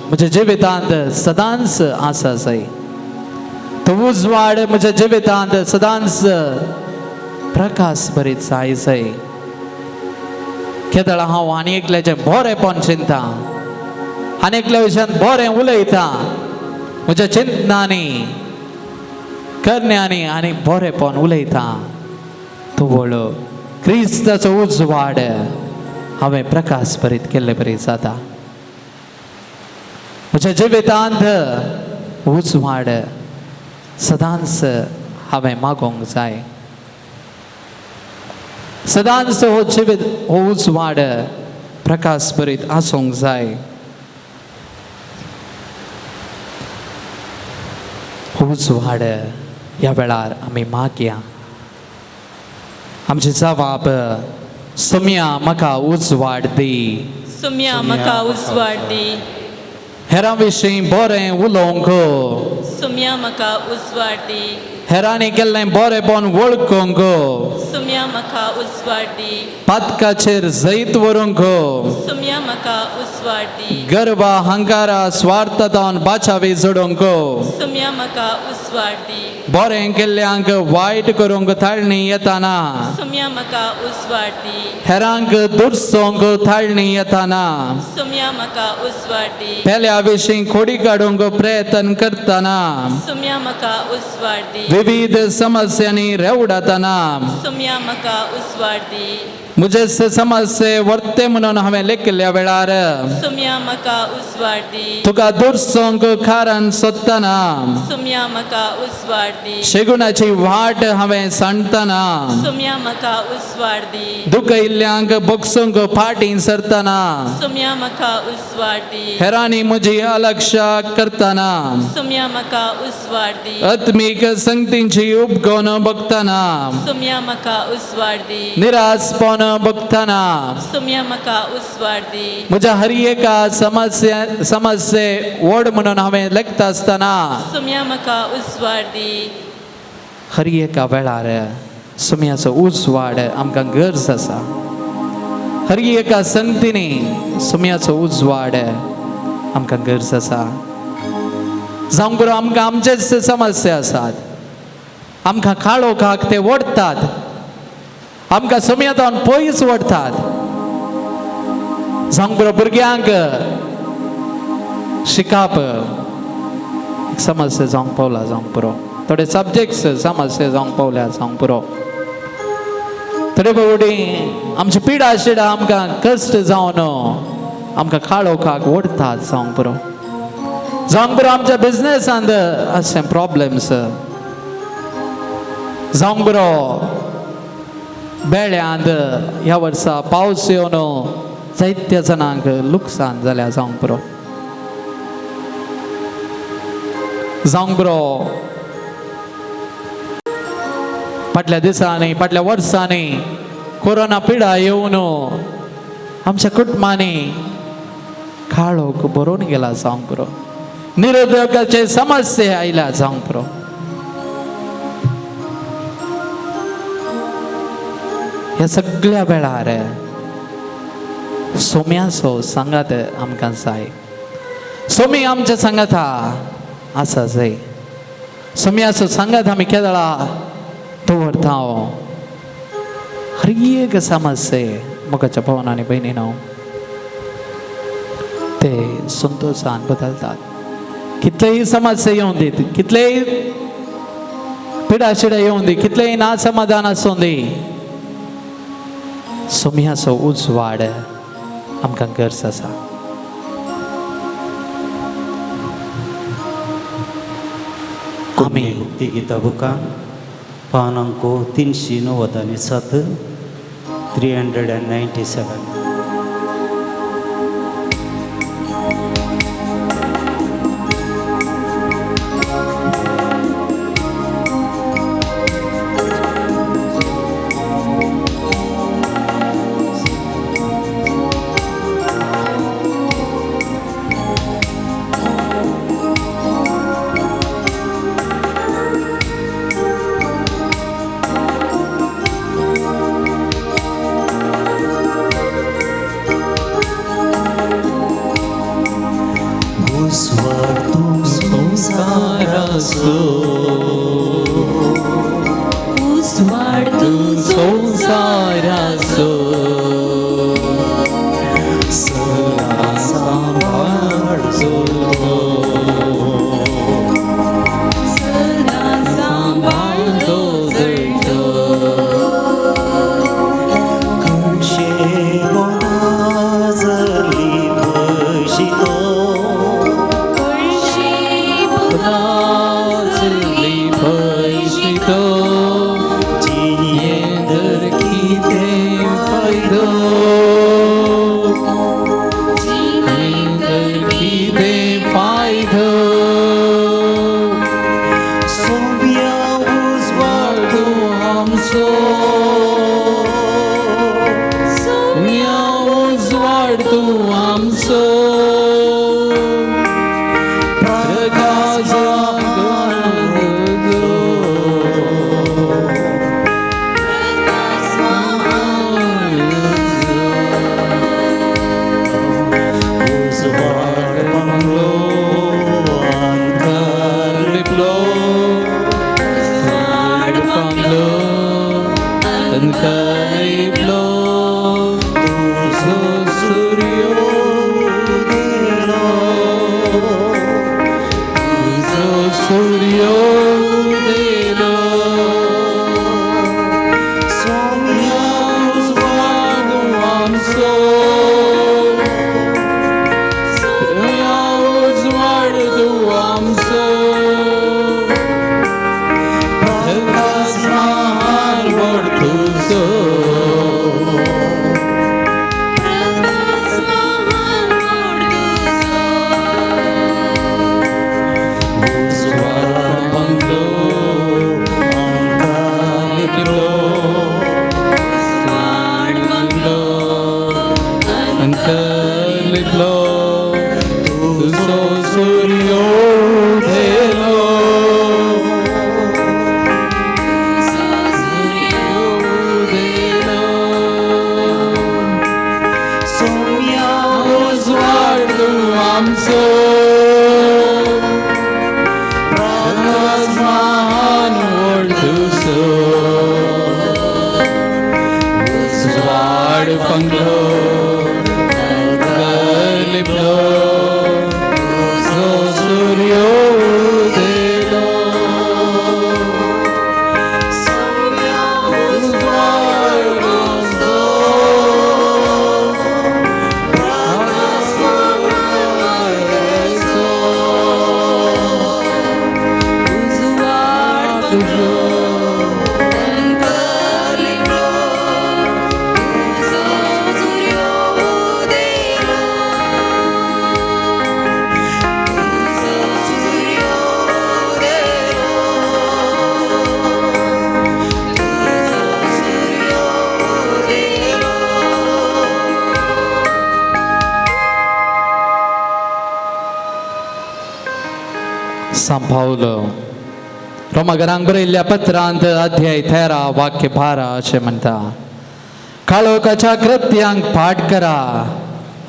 म्हज्या जिवितांत सदांच आसा जाय. तो उजवाड म्हज्या जिवितांत सदांच प्रकाश भरीत जाय जाय. केदळा हांव आनी एकल्याचें बरेंपण चिंता, आनी एकल्या विशयान बरें उलयता, म्हज्या चिंतनांनी करण्यांनी आनी बरेंपण उलयता, तो व्हडलो क्रिस्ताचो उजवाड हांवें प्रकाश भरीत केल्ले बरी जाता. म्हज्या जिवितांत उजवाड सदांच हांवें मागोवंक जाय. सदांच हो जिवीत हो उजवाड प्रकाश भरीत आसूंक जाय. उजवाड ह्या वेळार आमी मागया. आमची जवाब सोम्या म्हाका उजवाड दी, सोम्या म्हाका उजवाड दी, हेरां विशीं बरें उलोवंक, सोम्या म्हाका उजवाड दी, हेरांनी केल्लें बरेंपण वळखूंक, सोम्या म्हाका उजवाड दी, पातकाचेर जैत व्हरूंक, सोम्या म्हाका उजवाड दी, गर्वा हंकारा स्वार्थतान बाचावी जोडूंक, सोम्या म्हाका उजवाड दी, बरें केल्ल्यांक वायट करूंक ताळणी येताना, सोम्या म्हाका उजवाड दी, हेरांक दुरसोंक ताळणी येताना, सोम्या म्हाका उजवाड दी, पेल्या विशीं खोडी काडूंक प्रयत्न करतना, सोम्या म्हाका उजवाड दी, विविध समस्यांनी रेवडातना, सोम्या म्हाका उजवाड दी, म्हजे समस्ये वर्ते म्हणून हांवें लेखिल्ल्या वेळार सोम्या म्हाका उजवाड दी. तुका दुरसोंक कारण सोदतना सोम्या म्हाका उजवाड दी. शेगुणाची वाट हांवें सांडतना सोम्या म्हाका उजवाड दी. दुखयिल्ल्यांक बोगसूंक फाटीं सरतना सोम्या म्हाका उजवाड दी. हेरांनी म्हजी अलक्षा करतना सोम्या म्हाका उजवाड दी. आत्मीक संगतींची उपगोन बघतना सोम्या म्हाका उजवाड दी. निरासपण बघतना सोम्या म्हाका उजवाड दी. म्हज्या हर एका समस्ये समस्ये व्हड म्हणून हांवें लेखता आसतना सोम्या म्हाका उजवाड दी. हर एका वेळार सोम्याचो उजवाड आमकां गरज आसा. हर एका संगतींनी सोम्याचो उजवाड आमकां गरज आसा. जावंक पुरो आमकां आमचेच समस्या आसात, आमकां काळोखाक ते ओडटात, आमकां सोम्यातावन पयस ओडटात. जावंक पुरो भुरग्यांक शिकप समस्या जावंक पावला, जावंक पुरो थोडे सब्जेक्ट्स समस्या जावंक पावल्या, जावंक पुरो थोडे फावटी आमची पिडा शिडा आमकां कश्ट जावन आमकां काळोखाक ओडटात, जावंक पुरो जावंक पुरो आमच्या बिजनेसांत अशें प्रॉब्लम्स, जावंक पुरो बेळ्यांत ह्या वर्सा पावस येवन जायत्या जाणांक लुकसाण जाल्या, जावंक पुरो जावंक पुरो फाटल्या दिसांनी फाटल्या वर्सांनी कोरोना पिडा येवन आमच्या कुटुंबांनी काळोख भरून गेला, जावंक पुरो निरुद्योगाचे समस्या आयल्या, जावंक पुरो ह्या सगळ्या वेळार सोम्याचो सांगात आमकां जाय. सोमी आमच्या सांगाता आसा जाय. सोम्याचो सांगात आमी केदळा दवरता. हर एक समस्ये मोगाच्या भवन आनी भयणीनो ते संतोशान बदलतात. कितलेय समस्या येवन दीत, कितलेय पिडाशिडा येवन दी, कितलेय नासमाधान आसूं दी, सोम्याचो उजवाड आमकां गरज आसा. कोंकणी भक्ती गीता बुकां पान अंक 397, 397. अंकर लिपलो, तुजो सूर्यो उदेलो. उदेलो. सोम्या उजवाड तूं आमचो, प्रकाश महान व्हड तुजो. उजवाड फांकलो, अंधकार लिपलो, तुजो सूर्यो उदेलो. उजवाड तुजो, प्रकाश महान तुजो. उजवाड तुजो, अंधकार लिपलो, तुजो सूर्यो उदेलो. तुजो सूर्यो उदेलो. तुजो सूर्यो उदेलो. सांत पावल रोमाकरांक बरयल्ल्या पत्रांत अध्याय 13 वाक्य 12 अशें म्हणटा, काळोखाच्या कृत्यांक पाठ करा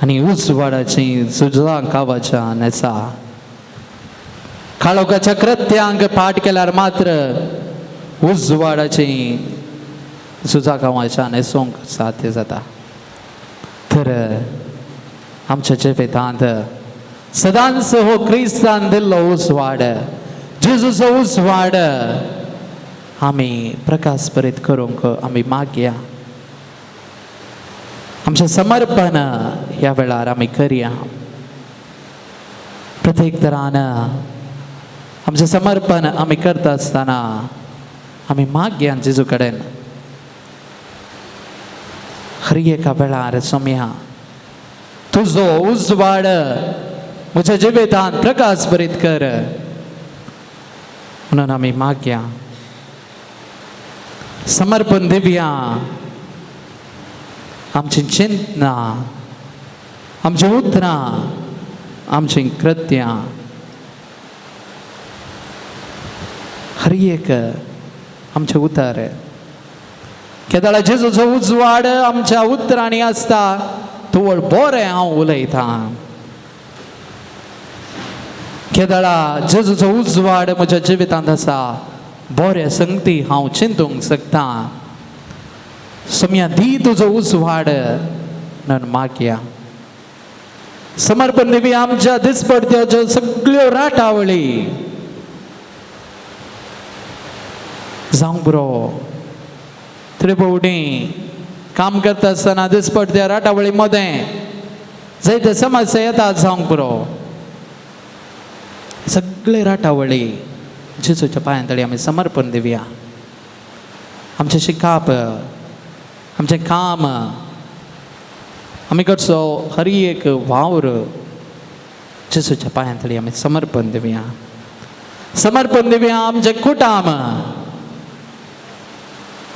आनी उजवाडाची झुजां कावाच्या न्हेसा. काळोखाच्या कृत्यांक पाठ केल्यार मात्र उजवाडाची झुजां कावाच्या न्हेसूंक साध्य जाता. तर आमच्या जिवितांत सदांच हो क्रिस्तान दिल्लो उजवाड, जेजूचो उजवाड आमी प्रकाश भरीत करूंक आमी मागया. आमचें समर्पण ह्या वेळार आमी करया. प्रत्येक तरान आमचें समर्पण आमी करता आसतना आमी मागया जेजू कडेन, हर एका वेळार सोम्या तुजो उजवाड म्हज्या जिवितांत प्रकाश भरीत कर म्हणून आमी मागया. समर्पण दिवया आमची चिंतना, आमची उतरां, आमची कृत्यां, हर एक आमचें उतर. केदळा जेजूचो उजवाड आमच्या उतरांनी आसता तवळ बरें हांव उलयतां. केदळा जेजूचो उजवाड म्हज्या जिवितांत आसा, बरें संगती हांव चिंतूंक शकता. सोम्या दी तुजो उजवाड म्हणून मागया. समर्पण दिवया आमच्या दिसपडत्याच्यो सगळ्यो राटावळी जावंक बरो. थोडे भोवटी काम करता आसतना दिसपडत्या राटावळी मदें जायते समस्या येतात जावंक पुरो. सगळे राटावळी जेजूच्या पांयां तळी आमी समर्पण दिवया. आमचें शिकाप, आमचें काम, आमी करचो हर एक वावर जेजूच्या पांयां तळी आमी समर्पण दिवया. समर्पण दिवया आमचें कुटाम,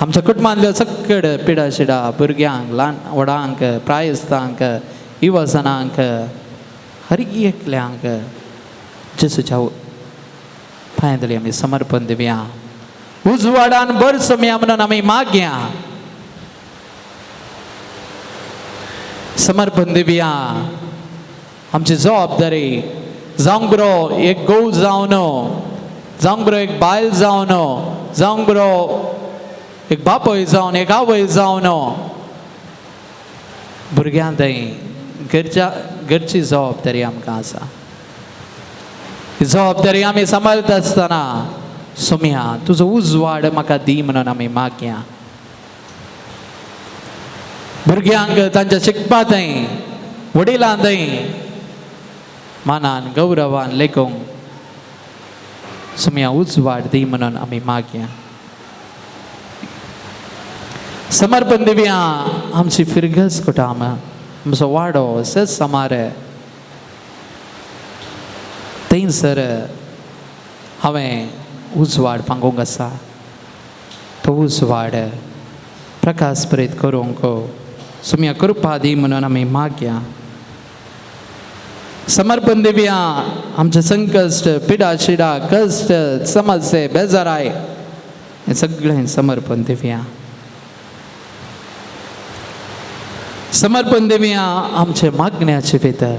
आमच्या कुटुंबांतल्यो सगळे पिडा शिडा भुरग्यांक, ल्हान व्हडांक, प्रायस्तांक, युवजनांक, हर एकल्यांक जेजूच्या पांयां तळी आमी समर्पण दिवया. उजवाडान भर सोम्या म्हणून आमी मागया. समर्पण दिवया आमची जबाबदारी जावंक बरो एक घोव जावन, जावंक बरो एक बायल जावन, जावंक बरो एक बापूय जावन, एक आवय जावन, भुरग्यां थंय घरच्या घरची जबाबदारी आमकां आसा. ही जबाबदारी आमी सांबाळटा आसतना सोम्या तुजो उजवाड म्हाका दी म्हणून आमी मागया. भुरग्यांक तांच्या शिकपा थंय, वडिलां थंय मानान गौरवान लेखूंक सोम्या उजवाड दी म्हणून आमी मागया. समर्पण दिवया आमची फिरगस कुटाम, आमचो वाडो सेस समार थंयसर हांवें उजवाड फांगूंक आसा. तो उजवाड प्रकाश प्रेत करूंक सुम्या कृपा दी म्हणून आमी मागया. समर्पण दिवया आमचे संकश्ट, पिडा शिडा, कश्ट, समस्ये, बेजाराय, हें सगळें समर्पण दिवया. समर्पण दिवया आमचे मागण्याचे भितर.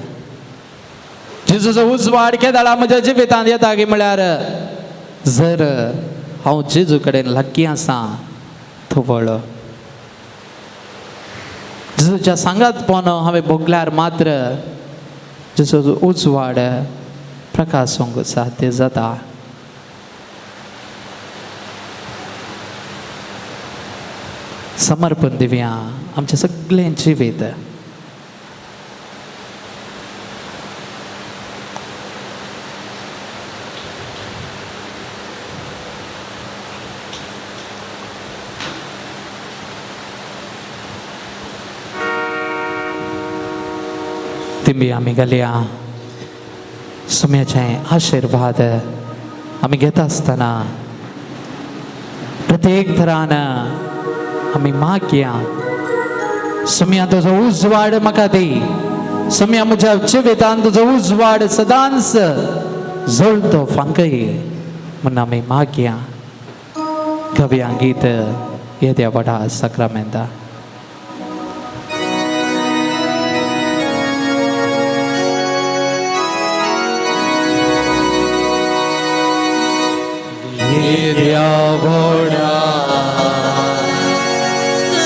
जेजूचो उजवाड केदाळा म्हज्या जिवितांत येता की म्हळ्यार जर हांव जेजू कडेन लागीं आसा थवळ जेजूच्या सांगातपण हांवें भोगल्यार मात्र जेजूचो उजवाड प्रकाशोंक साध्य जाता. समर्पण दिवया आमचें सगळें जिवीत. तिंबी आमी घालया. सुम्याचे आशिर्वाद आमी घेता आसतना प्रत्येक थरान आमी मागया, सुम्या तुजो उजवाड म्हाका दी, सुम्या म्हज्या जिवितान तुजो उजवाड सदांच जळतो फांकय म्हूण आमी मागया. गवया गीत येद्या व्हडा साक्रामेंता. येद्या व्हडा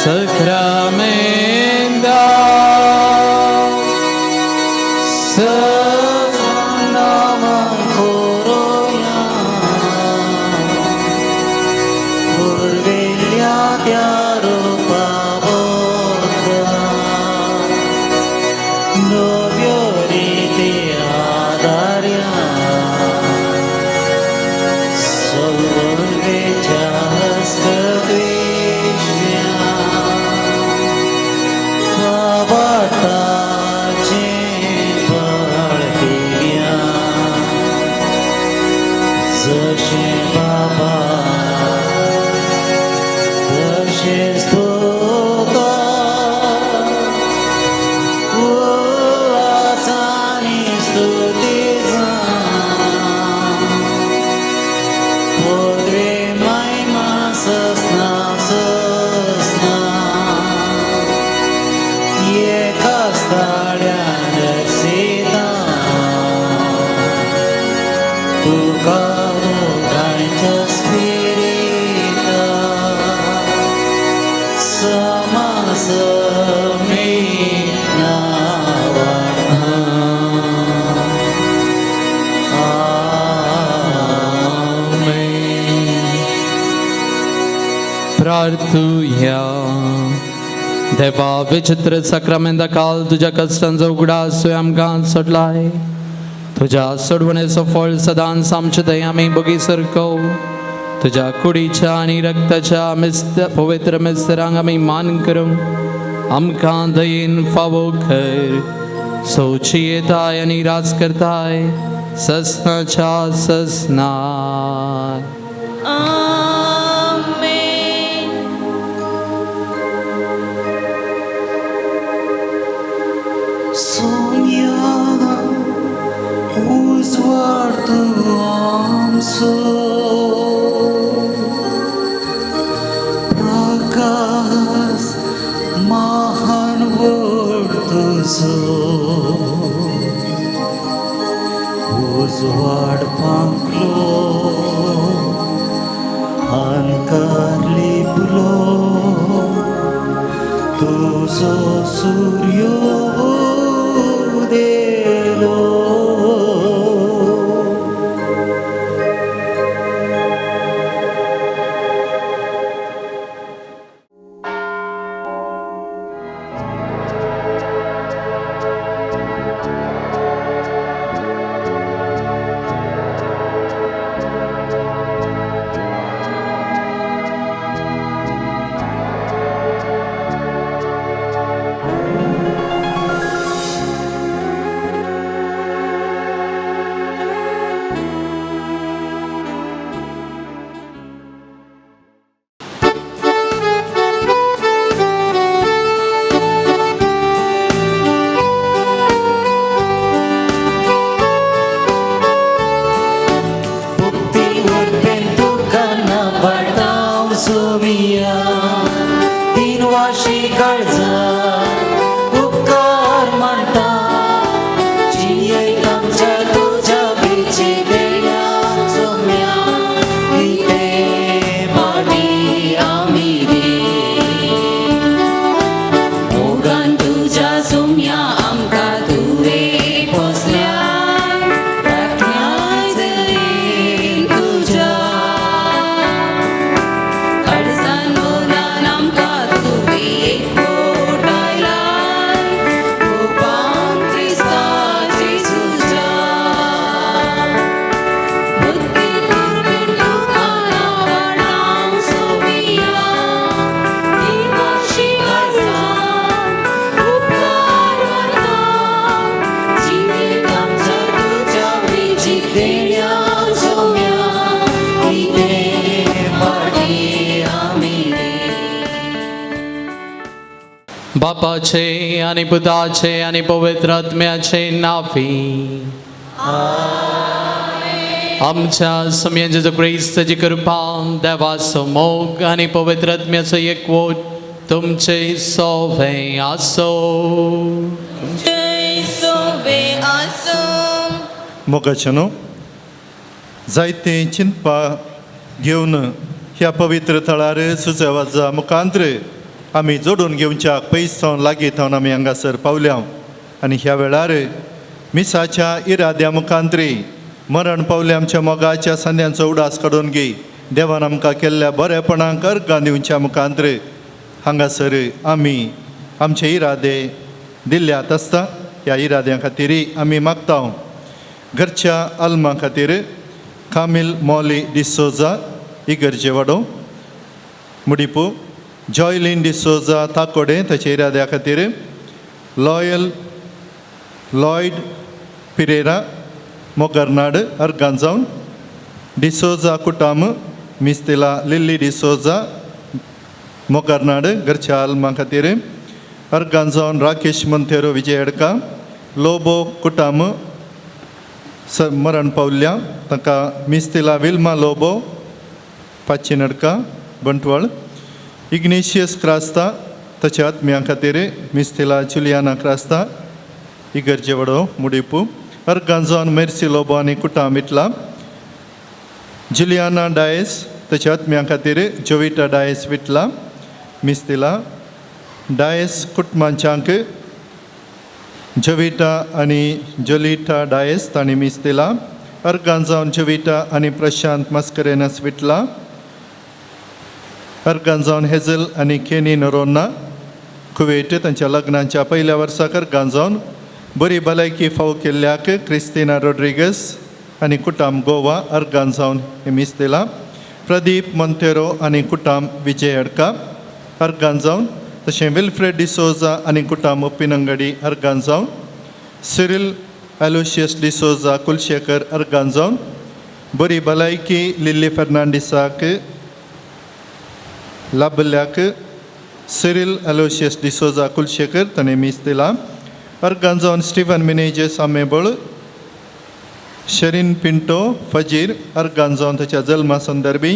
साक्रामेंता नामा कोरोया पुर्विल्ल्या त्या रुपावता नव्यो रिती आदार्या सोलवेच्या हस्तद्वेष्या वाटाचे बळ दिव्या जशें बाबा तशेंच तुका उल्हासांनी स्तुती जावं पदवी महिमा ससना ससना एका स्थाळ्यान दर्शिता तुका दोगांयच्या स्पिरिता समासमीना वाडना. आमेन. प्रार्थुया. देवा, विचित्र साक्रामेंता काल तुज्या कश्टांचो उगडास तुवें आमकां सोडलाय. तुज्या सोडवणेचो फळ सदांच आमचे दया आमी बोगी सरको. तुज्या कुडीच्या आनी रक्ताच्या मिस्त पवित्र मिस्तरांक आमी मान करूंक आमकां दयेन फावो कर. सोची येताय आनी राज करताय ससनाच्या ससनात. आमेन. सोन्या उजवाड तूं आमचो प्रकाश महान व्हड तुजो उजवाड पांकलो अंधकार लिपलो तुजो सूर्य उदेलो. बापाचे आनी पुताचे आनी पवित्र आत्म्याचे नांवी. आमच्या स्वामी जेजू क्रिस्ताची कृपा, देवाचो मोग आनी पवित्र आत्म्याचो एकवट तुमचे सोवे आसो. जय सोवे आसूं. मोगाचें न्हू, जायते चिंतपा घेवन ह्या पवित्र थळार सुचवाजा मुखांत्र आमी जोडून घेवच्याक पयस सावन लागीं थावन आमी हांगासर पावल्या आनी ह्या वेळार मिसाच्या इराद्या मुखांत्री मरण पावल्या आमच्या मोगाच्या संद्यांचो उडास काडून घे. देवान आमकां केल्ल्या बरेपणाक अर्गां दिवच्या मुखांत्र हांगासर आमी आमचे इरादे दिल्ल्यात आसता. ह्या इराद्या खातीर आमी मागता. घरच्या आल्मा खातीर कामील मॉली डिसोजा, इगर्जे वाडो मुडिपू, जॉयलीन डिसोजा, ताकोडे, ताच्या इराद्या खातीर, लॉयल लॉयड पिरेरा, मोगरनाड, अर्गान जावन डिसोजा कुटाम, मिस्तिला लिल्ली डिसोजा, मोगरनाड, घरच्या आल्मा खातीर, अर्गान जावन राकेश मंतेरो, विजय अडका, लोबो कुटाम स मरण पावल्या ताका मिस्तिला विल्मा लोबो, पाचिनडका, बंटवाळ, इग्नेशियस क्रास्ता, ताच्या आत्म्या खातीर मिस्तिला जुलियाना क्रास्ता, इगर्जे वडो मुडिपू, अर्गान जावन मेर्सी लोबो आनी कुटाम विटला, जुलियाना डायस, ताच्या आत्म्या खातीर जोविटा डायस, विटला, मिस्तिला डायस कुटुंबांच्यांक जोविटा आनी जोलिटा डायस तांणी मीस दिला, अर्गान जावन जोविटा आनी प्रशांत मस्करेनस, विटला, अर्गान जावन हेझल आनी केनी नरोन्ना, कुवेट, तांच्या लग्नाच्या पयल्या वर्साक. अर्गान जावन बरी भलायकी फावो केल्ल्याक क्रिस्तिना रोड्रिगस आनी कुटाम, गोवा, अर्गान जावन हे मीस दिला. प्रदीप मोंतेरो आनी कुटाम, विजय अडका, अर्गान जावन, तशें विल्फ्रेड डिसोजा आनी कुटाम, उप्पिनंगडी, अर्गान जावन, Cyril Aloysius D'Souza, Kulasekhara, organ जावन, बरी भलायकी Lillie फर्नांडीसाक लाभल्याक Cyril Aloysius D'Souza, Kulasekhara, ताणें मीस दिला. अर्गान जावन स्टीफन मिनेजस, आमेबळ, शरीन पिंटो, फजीर, अर्गान जावन ताच्या जल्मा संदर्भी,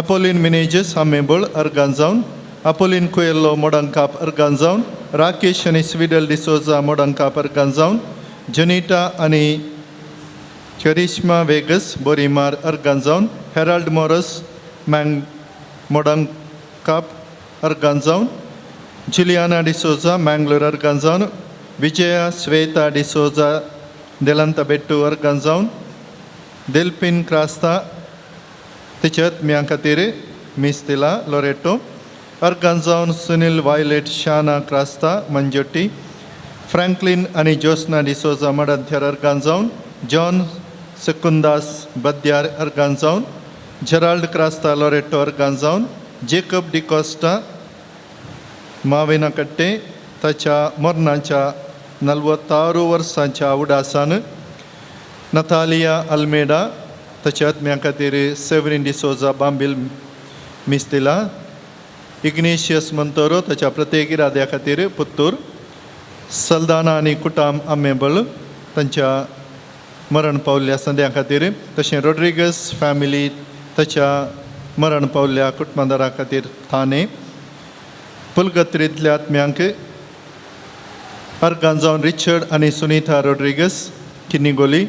अपोलीन मिनेजस, आमेबळ, अर्गान जावन, अपोलीन कुएल्लो, मोडंकाप, अर्गान जावन, राकेश आनी स्विडल डिसोजा, मोडंकाप, अर्गान जावन, जनिटा आनी चरिश्मा वेगस, बोरीमार, अर्गान जावन, हेराल्ड मोरस मँग, मोडंकाप, अर्गान जावन, जुलियाना डिसोजा, मँगलोर, अर्गान जावन, विजया श्वेता डिसोजा, देलांतबेट्टू, अर्गान जावन, डेल्फिन क्रास्ता, तिच्या आत्म्या खातीर मिस्तिला लोरेटो, अर्गान जावन सुनील वायलेट शाना क्रास्ता, मंजोटी, फ्रँकलिन आनी जोस्ना डिसोजा, मडंथ्यार, अर्गान जावन, जॉन सेकुंदास, बद्यार, अर्गान जावन, जेराल्ड क्रास्ता, लोरेटो, अर्गान जावन, जेकब डिकॉस्टा, माविनाकट्टे, ताच्या मरणाच्या 46 वर्सांच्या उडासान, नतालिया अल्मेडा, ताच्या आत्म्या खातीर सेवरीन डिसोजा, बांबील, मिस्तिला, इग्नेशियस मंतोरो, ताच्या प्रत्येक इराद्या खातीर, पुत्तूर, सल्दाना आनी कुटाम, आमेबळ, तांच्या मरण पावल्ल्या संद्या खातीर, तशें रोड्रिगस फॅमिली, ताच्या मरण पावल्ल्या कुटुंबादारा खातीर, थाने, पुलगत्रींतल्या आत्म्यांक अर्गान जावन रिचर्ड आनी सुनीता रोड्रिगस, किन्नीगोली,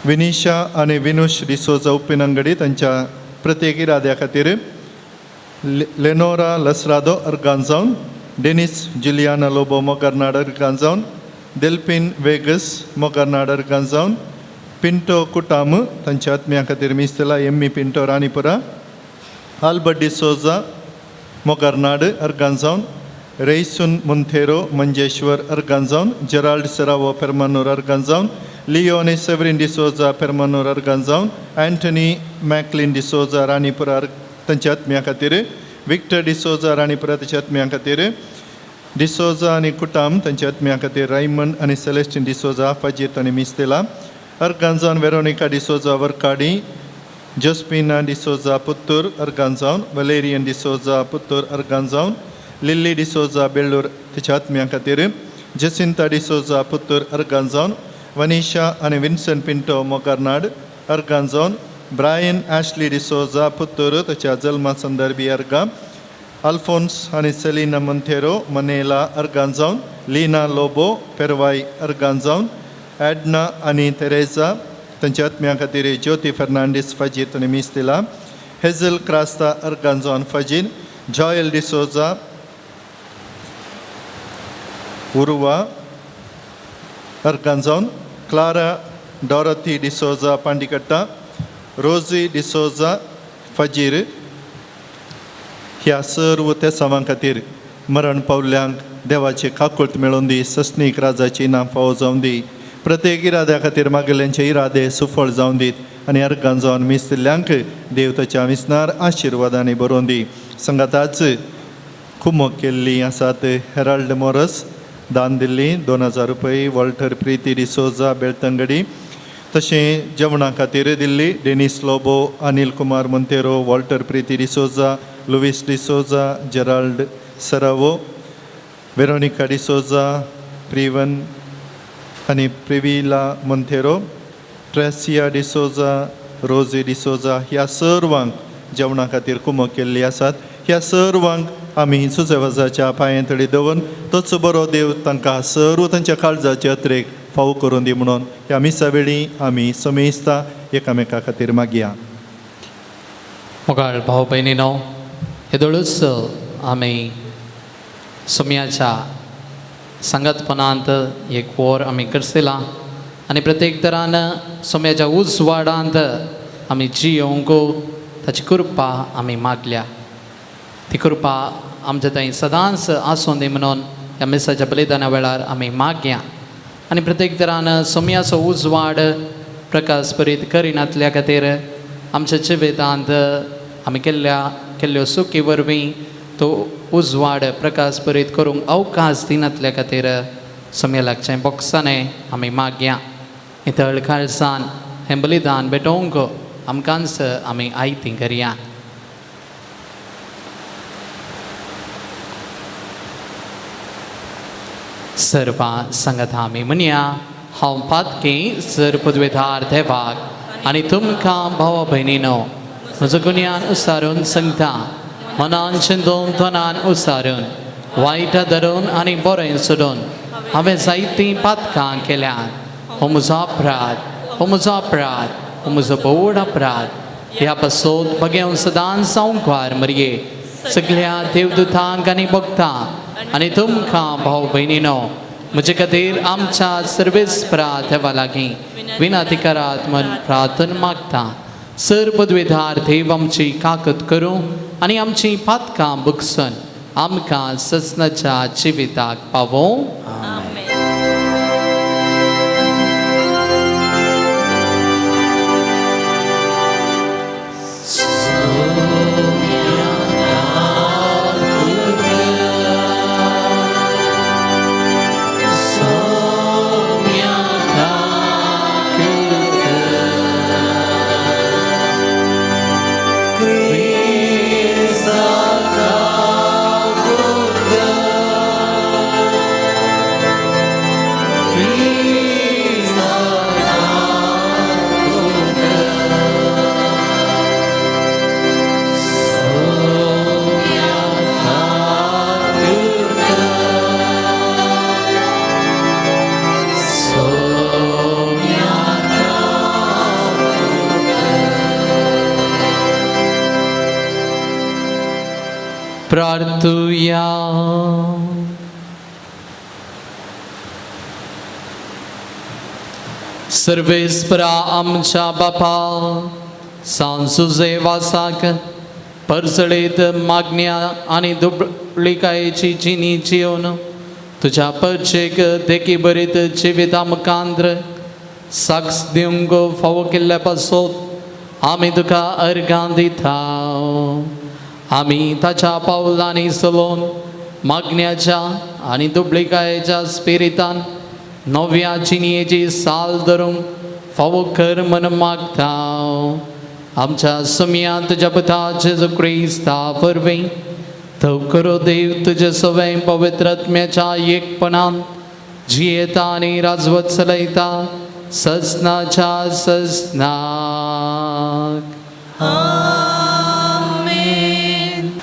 विनिशा आनी विनुश डिसोजा, उप्पिनंगडी, तांच्या प्रत्येक इराद्या खातीर, लेनोरा लसरादो, अर्गान जावन, डेनिस जुलियाना लोबो, मोगरनाड, अर्गान जावन, डेल्फिन वेगस, मोगरनाड, अर्गान जावन, पिंटो कुटाम, तांच्या आत्म्या खातीर मिस्तेला एम्मी पिंटो, राणीपुरा, आल्बर्ट डिसोजा, मोगरनाड, अर्गान जावन, रेयसून मुंथेरो, मंजेश्वर, अर्गान जावन, जेराल्ड सेरावो, पेरमानूर, अर्गान जावन, लियो आनी सेवरीन डिसोजा, पेरमानूर, अर्गान जावन, अँटनी मॅकलिन डिसोजा, राणीपुरा, तांच्या आत्म्या खातीर, विक्टर डिसोजा, राणीपुरा, तांच्या आत्म्या खातीर, डिसोजा आनी कुटाम, तांच्या आत्म्या खातीर, रायमंड आनी सेलेस्टीन डिसोजा, फजीर, तांणी मिस्तेला. अर्गान जावन वेरोनिका डिसोजा, वर्काडी, जोस्पिना डिसोजा, पुत्तूर, अर्गान जावन, वलेरियन डिसोजा, पुत्तूर, अर्गान जावन, लिल्ली डिसोजा बेळ्ळूर तिच्या आत्म्या खातीर, जसिंता डिसोजा पुत्तूर अर्गां जावन, वनिशा आनी विन्सन पिंटो मोगारनाड अर्गां जावन, ब्रायन ॲशली डिसोजा पुत्तूर ताच्या जल्मा संदर्भी अर्गां, अल्फोन्स आनी सेलिना मोंतेरो मनेला अर्गां जावन, लीना लोबो पेरवाय अर्गां जावन, एडना आनी तेरेजा तांच्या आत्म्या खातीर ज्योती फर्नांडीस फाजीर ताणें मीस दिला, हेझल क्रास्ता अर्गां जावन फाजीर, जॉयल डिसोजा उर्वा अर्गां जावन, क्लारा डॉरथी डिसोजा पांडिकट्टा, रोजी डिसोजा फाजीर. ह्या सर्व तेसांवां खातीर मरण पावल्ल्यांक देवाची काकूळट मेळोवन दी, सस्नीक राजाची नांव फावो जावन दी. प्रत्येक इराद्या खातीर मागयल्ल्यांचे इरादे सुफळ जावन दीत आनी अर्गां जावन मीस दिल्ल्यांक देव ताच्या विसनार आशिर्वादांनी बरोवन दी. संगाताच कुमक केल्ली आसात हेराल्ड मोरस दान दिल्ली 2000 रुपये, वॉल्टर प्रिती डिसोजा बेळतंगडी, तशें जेवणा खातीर दिल्ली डेनिस लोबो, अनिल कुमार मोंतेरो, वॉल्टर प्रिती डिसोजा, लुवीस डिसोजा, जेराल्ड सरावो, वेरोनिका डिसोजा, प्रिवन आनी प्रिविला मोंतेरो, ट्रेसिया डिसोजा, रोजी डिसोजा ह्या सर्वांक जेवणा खातीर कुमक केल्ली आसात. ह्या सर्वांक आमी सुसेवाजाच्या पांये तडी दवरून तोच बरो देव तांकां सर्व तांच्या काळजाचे अत्रेक फावो करून दी म्हणून ह्या मिसा वेळी आमी समेस्ता एकामेका खातीर मागया. मोगाळ भाव भयणीनो, येदोळूच आमी सोम्याच्या सांगातपणांत एक वर आमी करसिलां आनी प्रत्येक तरान सोम्याच्या उजवाडांत आमी जियोंक ताची कृपा आमी मागल्या. ती कृपा आमच्या थंय सदांच आसूं दी म्हणून ह्या मिसाच्या बलिदाना वेळार आमी मागया आनी प्रत्येक तरान सोम्याचो उजवाड प्रकाश परीत करिनातल्या खातीर आमच्या जिवितांत आमी केल्ल्यो सुकी वरवीं तो उजवाड प्रकाश परीत करूंक अवकाश दिनातल्या खातीर सोम्या लागचें बोक्सांनी आमी मागया. नितळ काळसान हें बलिदान भेटोवंक आमकांच आमी आयती करया. सर्वां सांगता आमी म्हणया, हांव पातकी सर पदवेधार देवाक आनी तुमकां भावा भयणीनो म्हजो गुन्यान उसारून सांगता, मनान चिंतून तनान उसारून वायट धरून आनी बरें सोडून हांवें जायतीं पातकां केल्यात. हो म्हजो अपराध, हो म्हजो अपराध, हो म्हजो भोवड अपराध. ह्या पासत बगेवन सदांच संवकार मरये सगळ्या देवदूतांक आनी भक्तां आनी तुमकां भाव भयणीनो म्हजे खातीर आमच्या सर्वेस्परा देवा लागीं विनंती करात म्हण प्रार्थना मागता. सर पदवेधार देव आमची काकत करूं आनी आमची पातकां बुकसन आमकां ससनाच्या जिविताक पावोवं. प्रार्थुया. सर्वेस्परा आमच्या बापा सांसुजे वासाक परजळीत मागण्या आनी दुबळिकायेची जिणी जिवन तुज्या परचेक देखी बरीत जिविता मुखांत्र साक्ष दिवंक फावो केल्ल्या पासत आमी तुका अर्गां दिता. आमी ताच्या पावलांनी चलोवन मागण्याच्या आनी दुबळिकायेच्या स्पिरितान नव्या जिणयेची साल धरूंक फावो कर म्हण मागता. आमच्या सुमयांत तुज्या पुता जेजू क्रिस्ता वरवीं तो करो देव तुजे सवय पवित्र आत्म्याच्या एकपणान जियेता आनी राजवत चलयता सजनाच्या सजनाक.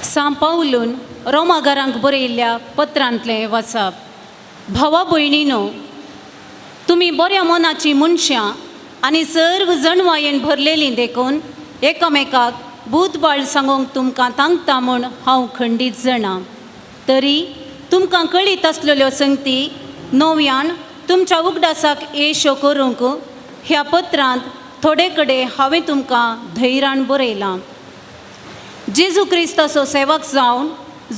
सां पावलून रोमागारांक बरयल्ल्या पत्रांतलें वाचप. भावा भयणीनो, तुमी बऱ्या मनाचीं मनशां आनी सर्व जणवायेन भरलेलीं देखून एकामेकाक भूतबाळ सांगूंक तुमकां तांकता म्हूण हांव खंडीत जाणा. तरी तुमकां कळीत आसलेल्यो संगती नव्यान तुमच्या उगडासाक येश्यो करूंक ह्या पत्रांत थोडे कडेन हांवें तुमकां धैर्यान बरयलां. जेजू क्रिस्ताचो सेवक जावन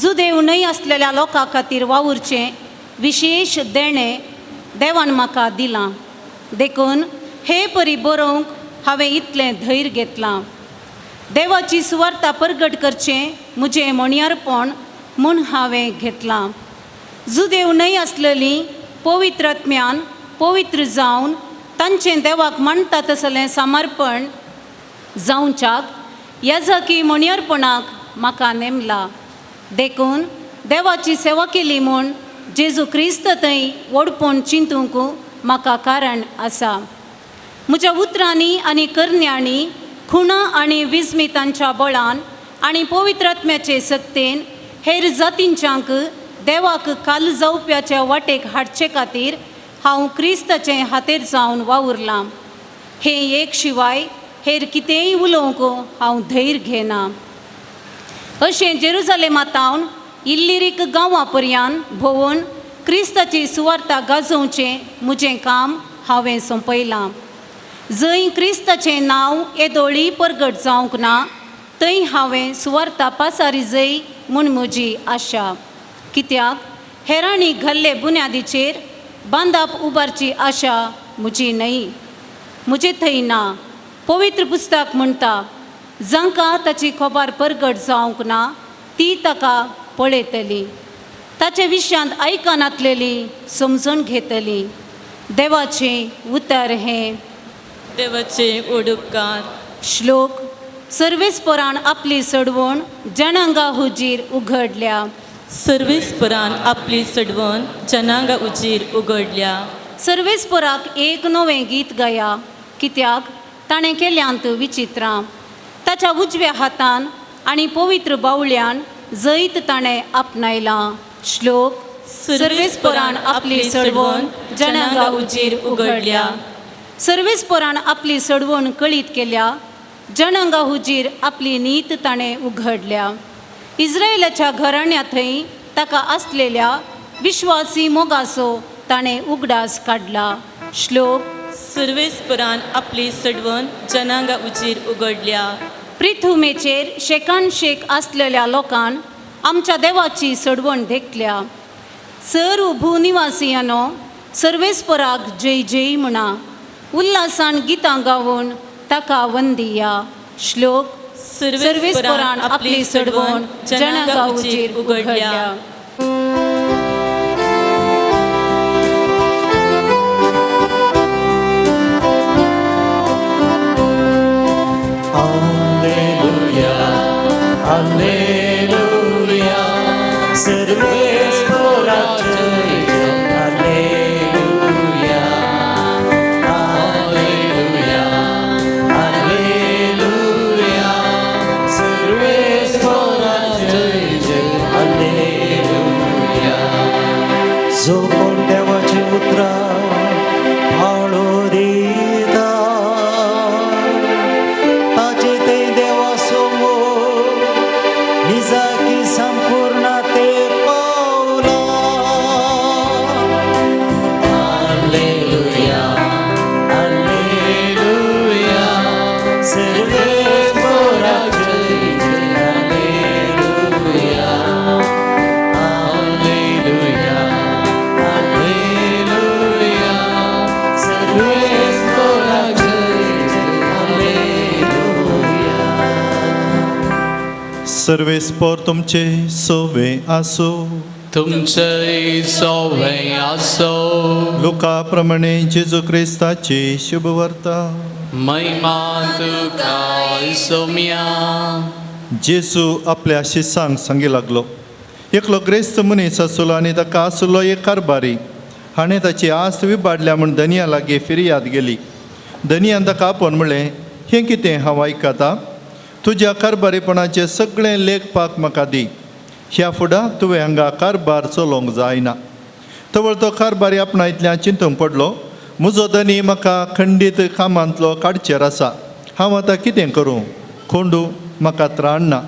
जुदेव न्हय आसलेल्या लोकां खातीर वावुरचें विशेश देणें देवान म्हाका दिलां, देखून हे परी बरोवंक हांवें इतलें धैर्य घेतलां. देवाची सुवार्ता परगट करचें म्हजें म्हणयारपण म्हूण हांवें घेतलां. जुदेव न्हय आसलेलीं पवित्र आत्म्यान पवित्र जावन तांचें देवाक मानता तसलें समर्पण जावच्याक याजकी म्हणयारपणाक म्हाका नेमला. देखून देवाची सेवा केली म्हूण जेजू क्रिस्त थंय व्हडपण चिंतूंक म्हाका कारण आसा. म्हज्या उतरांनी आनी करण्यांनी खुणा आनी विस्मितांच्या बळान आनी पवित्र आत्म्याचे सक्तेन हेर जातींच्यांक देवाक काल जावप्याच्या वाटेक हाडचे खातीर हांव क्रिस्ताचें हातेर जावन वावुरलां. हें एक शिवाय हेर कितेंय उलोवंक हांव धैर्य घेना. अशें जेरुजालेमा तावन इल्लिरीक गांवा पर्यान भोंवून क्रिस्ताची सुवार्ता गाजोवचें म्हजें काम हांवें सोंपयलां. जंय क्रिस्ताचें नांव येदोळी परगट जावंक ना थंय हांवें सुवार्ता पासारी जय म्हूण म्हजी आशा. कित्याक हेरांनी घाल्ले बुन्यादीचेर बांदाप उबारची आशा म्हजी न्हय, म्हजे थंय ना. पवित्र पुस्तक म्हणटा, जांकां ताची खबर परगट जावंक ना ती ताका पळयतली, ताचे विशयांत आयकनातलेली समजून घेतली. देवाचें उतर हें. देवाचे उडुपकार. श्लोक. सर्वेस्परान आपली सडवण जनांगा हुजीर उघडल्या. सर्वेस्परान आपली सडवण जनांगा उजीर उगडल्या. सर्वेस्पराक एक नवें गीत गाया, कित्याक ताणें केल्यांत विचित्रां. ताच्या उजव्या हातान आनी पवित्र बावल्यान जैत ताणें आपणायलां. श्लोक. सर्वेस्परान आपली सडवण जनांगा उजीर उगडल्या. सर्वेस्परान आपली सडवण कळीत केल्या, जनांगा हुजीर आपली नीत ताणें उघडल्या. इस्रायलाच्या घराण्या थंय ताका आसलेल्या विश्वासी मोगाचो ताणें उगडास काडला. श्लोक. सर्वेस्परान आपली सडवण जनांगा उजीर उगडल्या. पृथुमेचेर शेकान शेक आसलेल्या लोकान आमच्या देवाची सडवण देखल्या. सर्व भूनिवासियांनो सर्वेस्पराक जय जय म्हणा, उल्हासान गितां गावन ताका वंदिया. श्लोक. सर्वेस्परान आपली सडवण जनांगा उजीर उगडल्या. Alleluia, Alleluia, सर्वेस्पराक जय जय. Alleluia, Alleluia, Alleluia, सर्वेस्पराक जय जय. Alleluia. जो कोण देवाची उतरां पाळो दिता ताचे ते देवा समोर निजाकी संपूर्ण ते पावला. Alleluia, Alleluia, सर्वेस्पराक जय जय. Alleluia, Alleluia, Alleluia, सर्वेस्पराक जय जय. Alleluia. सर्वेस्पर तुमचे सोवे आसो. तुमचें सोवे आसो. लुका प्रमाणे जेजू क्रिस्ताची शुभवार्ता. महिमा तुका सोम्या. जेजू आपल्या शिसांक सांगी लागलो, एकलो ग्रेस्त मनीस आसलो आनी ताका आसलो एक कारबारी. हाणें ताची आस्त विबाडल्या म्हूण धनया लागीं फिर्याद गेली. धनयान ताका आपोवन म्हणलें, हें कितें हांव आयकता? तुज्या कारबारीपणाचें सगळें लेखपाक म्हाका दी. ह्या फुडां तुवें हांगा कारबार चलोवंक जायना. तवळ तो कारबारी आपणा इतल्यान चिंतूंक पडलो, म्हजो धनी म्हाका खंडीत कामांतलो काडचेर आसा. हांव आतां कितें करूं? कोंडू म्हाका त्राण ना,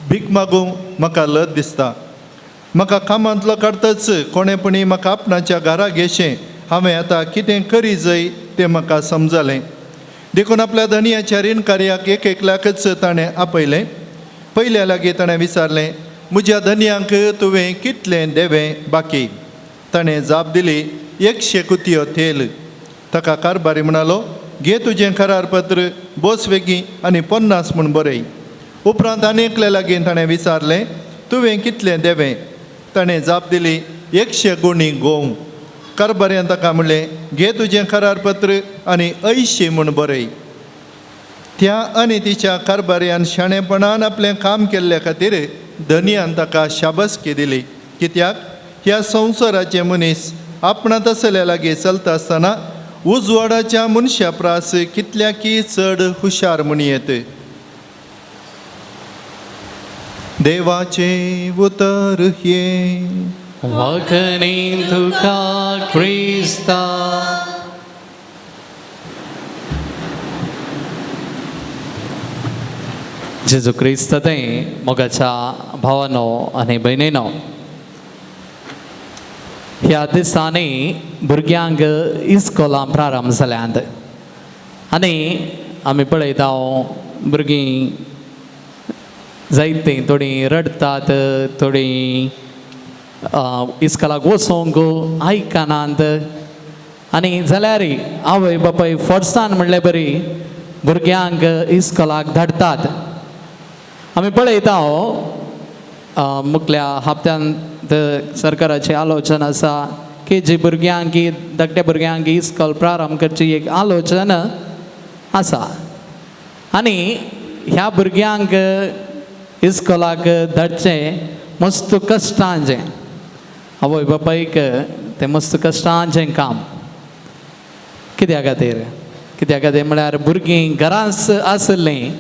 भीक मागूं म्हाका लज दिसता. म्हाका कामांतलो काडटच कोणेपणी म्हाका आपणाच्या घरा घेशें. हांवें आतां कितें करी जाय तें म्हाका समजलें. देखून आपल्या धनयाच्या रीण कार्याक एक एकल्याकच ताणें आपयलें. पयल्या लागीं ताणें विचारलें, म्हज्या धनयांक तुवें कितलें देवें बाकी? ताणें जाप दिली, 100 कुतयो तेल. ताका कारबारी म्हणालो, घे तुजें करारपत्र, बोस वेगीं आनी 50 म्हूण बरय. उपरांत आनी एकल्या लागीं ताणें विचारलें, तुवें कितलें देवें? ताणें जाप दिली, 100 गुणी गोंव. कारबाऱ्यान ताका म्हणलें, घे तुजें करारपत्र आनी 80 म्हूण बरय. त्या आनी तिच्या कारबाऱ्यान शाणेपणान आपलें काम केल्ले खातीर धनयान ताका शाबासकी दिली. कित्याक ह्या संवसाराचे मनीस आपणांत आसल्या लागीं चलता आसतना उजवाडाच्या मनशा प्रास कितल्याकी चड हुशार म्हणयेत. देवाचें उतर हें. वखणी तुका क्रिस्ता. जेजू क्रिस्त तें मोगाच्या भावानो आनी भयणीनो, ह्या दिसांनी भुरग्यांक इस्कोलां प्रारंभ जाल्यांत आनी आमी पळयता भुरगीं जायतीं थोडीं रडटात, थोडीं इस्कोलाक वचोंक आयकनात आनी जाल्यार आवय बापाय फोर्सान म्हणले बरी भुरग्यांक इस्कोलाक धाडटात. आमी पळयता मुखल्या हप्त्यांत सरकाराची आलोचन आसा की जी भुरग्यांक धाकट्या भुरग्यांक इस्कोल प्रारंभ करची एक आलोचन आसा आनी ह्या भुरग्यांक इस्कोलाक धाडचें मस्त कश्टांचें, आवय बापायक तें मस्त कश्टांचें काम. कित्या खातीर? कित्या खातीर म्हळ्यार भुरगीं घरांत आसलीं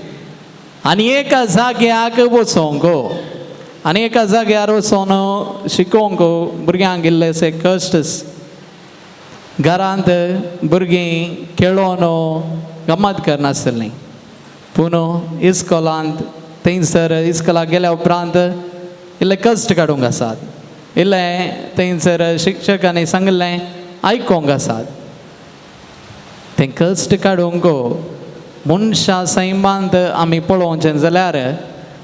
आनी एका जाग्याक वचोंक आनी एका जाग्यार वचोन शिकोवंक भुरग्यांक इल्लेशे कश्ट. घरांत भुरगीं खेळोन गमत करनासलीं, पूण इस्कोलांत थंयसर इस्कोलाक गेल्या उपरांत इल्ले कश्ट काडूंक आसात, इल्लें थंयसर शिक्षकांनी सांगिल्लें आयकोंक आसात. तें कश्ट काडूंक मनशां सैमांत आमी पळोवचें जाल्यार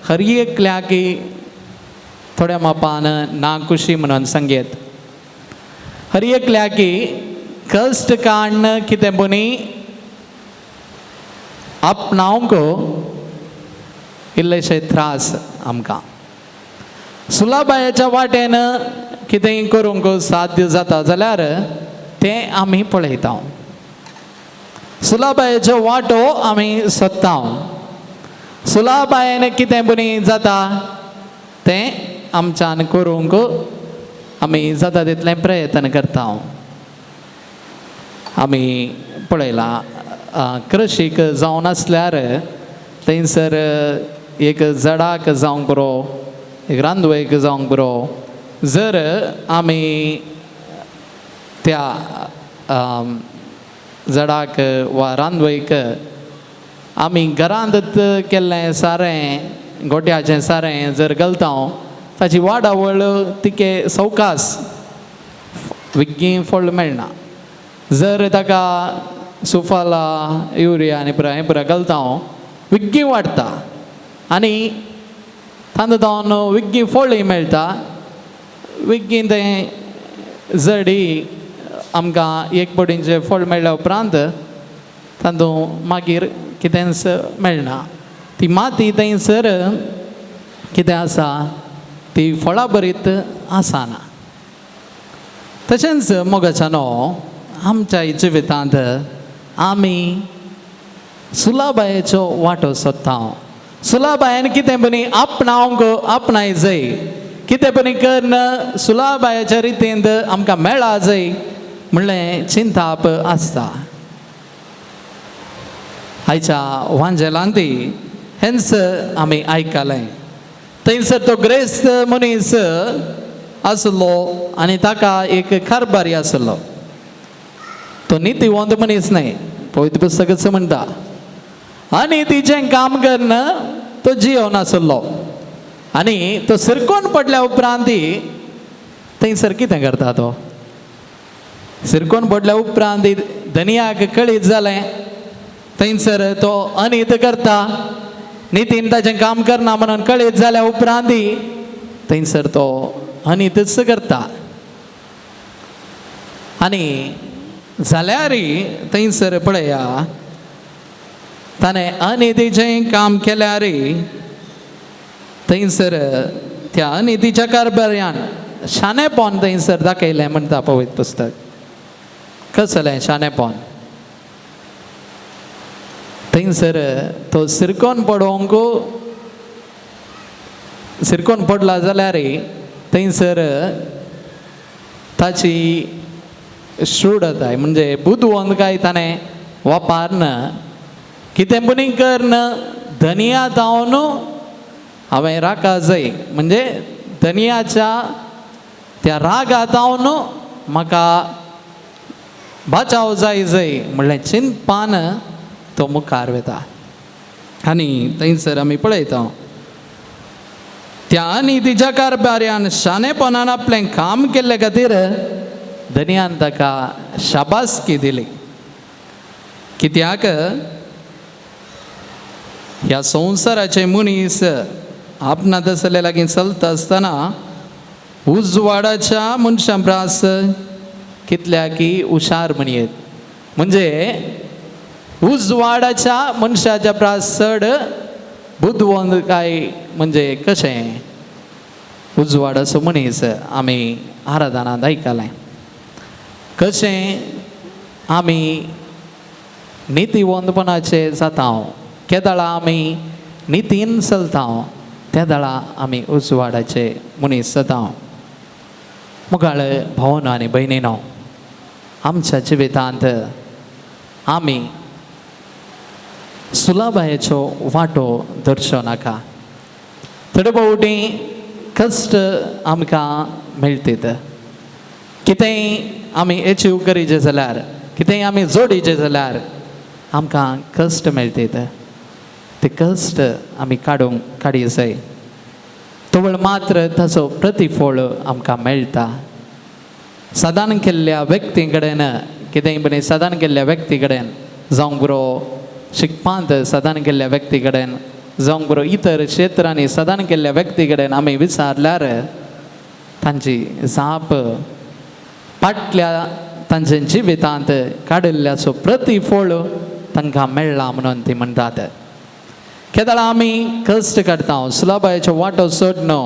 हर एकल्याक थोड्या मापान ना खुशी म्हणून सांगयेत. हर एकल्याक कश्ट काडून कितें बनी आपणावंक इल्लेशे त्रास आमकां. सुलाबायाच्या वाटेन कितेंय करूंक साध्य जाता जाल्यार तें आमी पळयता. सुलाबायेचो वांटो आमी सोदता. सुलाबायेन कितें बरी जाता तें आमच्यान करूंक आमी जाता तितलें प्रयत्न करता. आमी पळयलां कृशीक जावन आसल्यार थंयसर एक जडाक जावंक बरो, एक रांदवेक जावंक बरो, जर आमी त्या जडाक वा रांदवेक आमी घरांत केल्लें सारें, गोट्याचें सारें जर घालता ताची वाडावळ तिके सवकास विग्गी फळ मेळना. जर ताका सुफाला युरिया आनी पुराय हें पुराय घालता विग्गी वाडटा आनी तांदूळ जावन विग्गी फळय मेळटा. विग्गी तें जडी आमकां एक पडींचें फळ मेळ्ळ्या उपरांत तातूंत मागीर कितेंच मेळना. ती माती थंयसर कितें आसा ती फळां भरीत आसना. तशेंच मोगाच्यानो आमच्या जिवितांत आमी सुलाबायेचो वांटो सोदता. सुलाबायेन कितें बरी आपणावंक आपणाय जाय. कितें पणी करून सुलाबायाच्या रितींत आमकां मेळा जाय म्हणलें चिंताप आसता. आयच्या वांजेलांत हेंच आमी आयकलें. थंयसर तो ग्रेस्त मनीस आसलो आनी ताका एक कारभारी आसलो. तो नितीवंत मनीस न्हय, पवित्र पुस्तकच म्हणटा. आनी तिचें काम करून तो जियोन आसलो आनी तो सिरकोन पडल्या उपरांत थंयसर कितें करता तो सिरकोन पडल्या उपरांत धनियाक कळीत जालें थंयसर तो अनीत करता, नितीन ताचें काम करना म्हणून कळीत जाल्या उपरांत थंयसर तो अनीतच करता. आनी जाल्यार थंयसर पळया ताणें अनितीचें काम केल्यार थंयसर त्या अनितीच्या कारभार्यान शाणेपण थंयसर दाखयलें म्हणटा पवित्र पुस्तक. कसलें शाणेपण? थंयसर तो सिरकोन पडोवंक सिरकोन पडला जाल्यार थंयसर ताची शूडताय म्हणजे बुदवंतकाय ताणें वापरन कितें पुणी करून धनिया जावन हांवें राका जाय म्हणजे धनियाच्या त्या रागा जावन म्हाका बाचाव जाय जाय म्हणलें चिंतपान तो मुखार वता. आनी थंयसर आमी पळयता त्या आनी तिच्या कारभार्यान शाणेपणान आपलें काम केल्ले खातीर धनियान ताका शाबासकी दिली. कित्याक ह्या संवसाराचे मनीस आपणा तसले लागीं चलता आसतना उजवाडाच्या मनशां प्रास कितल्या की हुशार म्हणयेत म्हणजे उजवाडाच्या मनशाच्या प्रास चड बुदवंत काय म्हणजे कशें उजवाडाचो मनीस आमी आराधनांत आयकलें कशें आमी नितीवंतपणाचे जाता केदळा आमी नितीन चलता त्या दळा आमी उजवाडाचे मनीस जाता. मुखाळ भावनो आनी भयणीनो आमच्या जिवितांत आमी सुलाबायेचो वांटो धरचो नाका. थोडे फावटी कश्ट आमकां मेळटीत, कितेंय आमी एचीव करीचे जाल्यार कितेंय आमी जोडीचे जाल्यार आमकां कश्ट मेळटीत. ते कश्ट आमी काडूंक काडी जाय तवळ मात्र ताचो प्रतिफळ आमकां मेळटा. सादारण केल्ल्या व्यक्ती कडेन कितेंय बरें सादारण केल्ल्या व्यक्ती कडेन जावंक बरो शिकपांत सादारण केल्ल्या व्यक्ती कडेन जावंक बरो इतर क्षेत्रांनी सादारण केल्ल्या व्यक्ती कडेन आमी विचारल्यार तांची जाप फाटल्या तांच्या जिवितांत काडिल्ल्याचो प्रतिफळ तांकां मेळ्ळा म्हणून ती म्हणटात. केदळा आमी कश्ट काडटा सुलाबायेचो वांटो सोडनो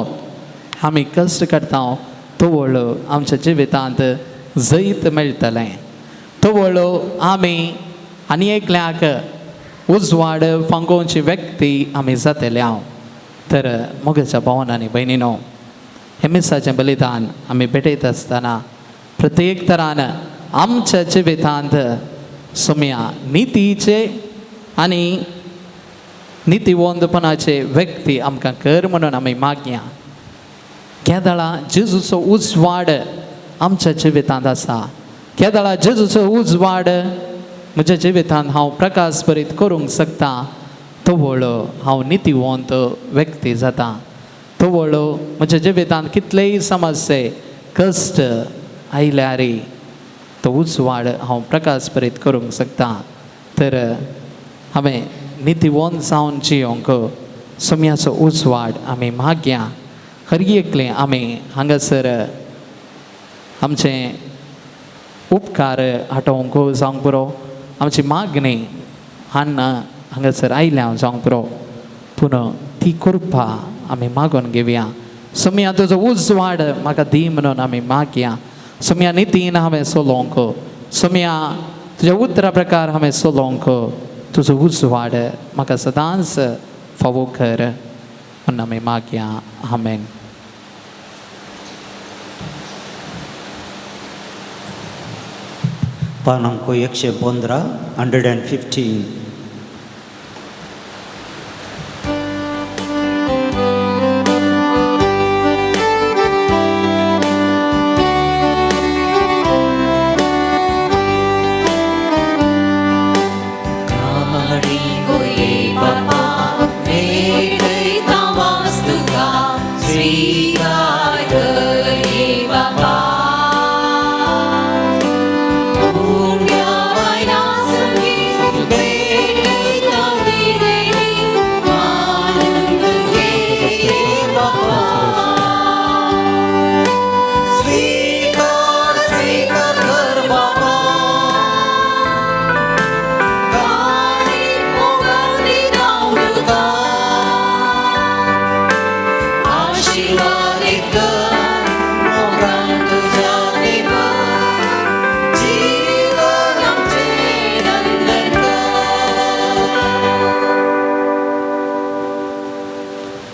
आमी कश्ट काडटा तवळ आमच्या जिवितांत जैत मेळटलें. तवळ आमी आनी एकल्याक उजवाड फांकोवची व्यक्ती आमी जातले हांव. तर मोगेच्या भावन आनी भयणीनो हें मिसाचें बलिदान आमी भेटयत आसतना प्रत्येक तरान आमच्या जिवितांत सोम्या नितीचे आनी नितीवंतपणाचे व्यक्ती आमकां कर म्हणून आमी मागया. केदळा जेजूचो उजवाड आमच्या जिवितांत आसा, केदळा जेजूचो उजवाड म्हज्या जिवितांत हांव प्रकाश भरीत करूंक शकता तवळ हांव नितीवंत व्यक्ती जाता. तवळ म्हज्या जिवितांत कितलेय समस्ये कश्ट आयल्यार तो उजवाड हांव प्रकाश भरीत करूंक शकता. तर हांवें नितीवंत जावन जियोंक सोम्याचो उजवाड आमी मागया. हर एकलें आमी हांगासर आमचें उपकार आटोवंक जावंक पुरो, आमची मागणी हान्ना हांगासर आयल्या जावंक पुरो, पूण ती कृपा आमी मागून घेवया. सोम्या तुजो उजवाड म्हाका दी म्हणून आमी मागया. सोम्या नितीन हांवें चलोवंक, सोम्या तुज्या उतरा प्रकार हांवें चलोवंक तुजो उजवाड म्हाका सदांच फावो कर म्हणून आमी मागया. आमेन. पान अंक 115, 115.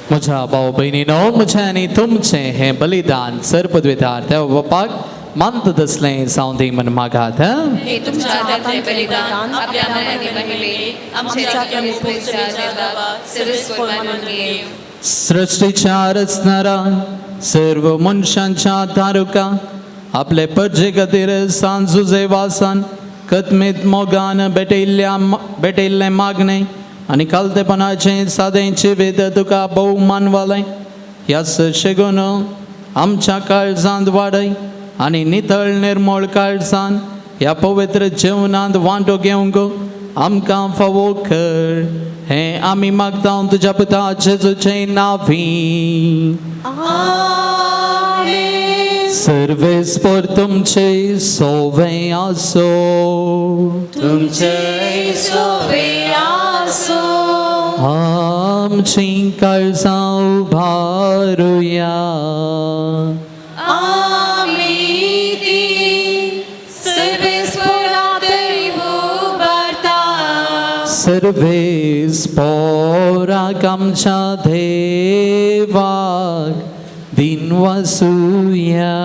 म्हज्या भाव भयणीनो, म्हजें आनी तुमचें हें बलिदान सर्पद्वितार देव बापाक मानता तसलें जावं दी म्हण मागात. हे तुमच्या हातांतलें बलिदान आपल्या मनाने महिमे आमच्या देवा सर्वेस्पर मानून घेवं. सृश्टीच्या रचणारा सर्व मनशांच्या तारुका आपले परजे खातीर सांजुजे वासान कतमेत मोगान भेटयल्लें मागणें आनी कालतेपणाचें सादें जिवीत तुका भोव मानवालें. ह्या शेगून आमच्या काळजांत वाडय आनी नितळ निर्मळ काळजान ह्या पवित्र जेवणांत वांटो घेवंक आमकां फावो कर, हें आमी मागता तुज्या पुता जेजूचें नांवी. सर्वेस्पर तुमचे सोवे आसो. तुमचे सोवे आसो. आमची काळजां उबारुया. आमी ती सर्वेस्परा तरी उबारता. सर्वेस्पराक आमच्या देवाक दिन वासुया.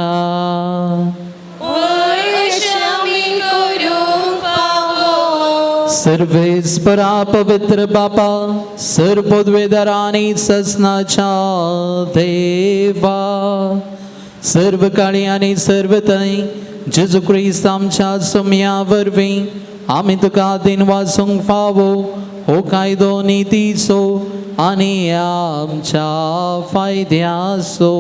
सर्वेस्परा पवित्र बापा सर्वोद्वेदराणी ससनाच्या देवा सर्व काळी आनी सर्व थंय जेजू क्रिस्त आमच्या सुम्या वरवीं आमी तुका दिन वासूंक फावो हो कायदो नितीचो आनी आमच्या फायद्याचो.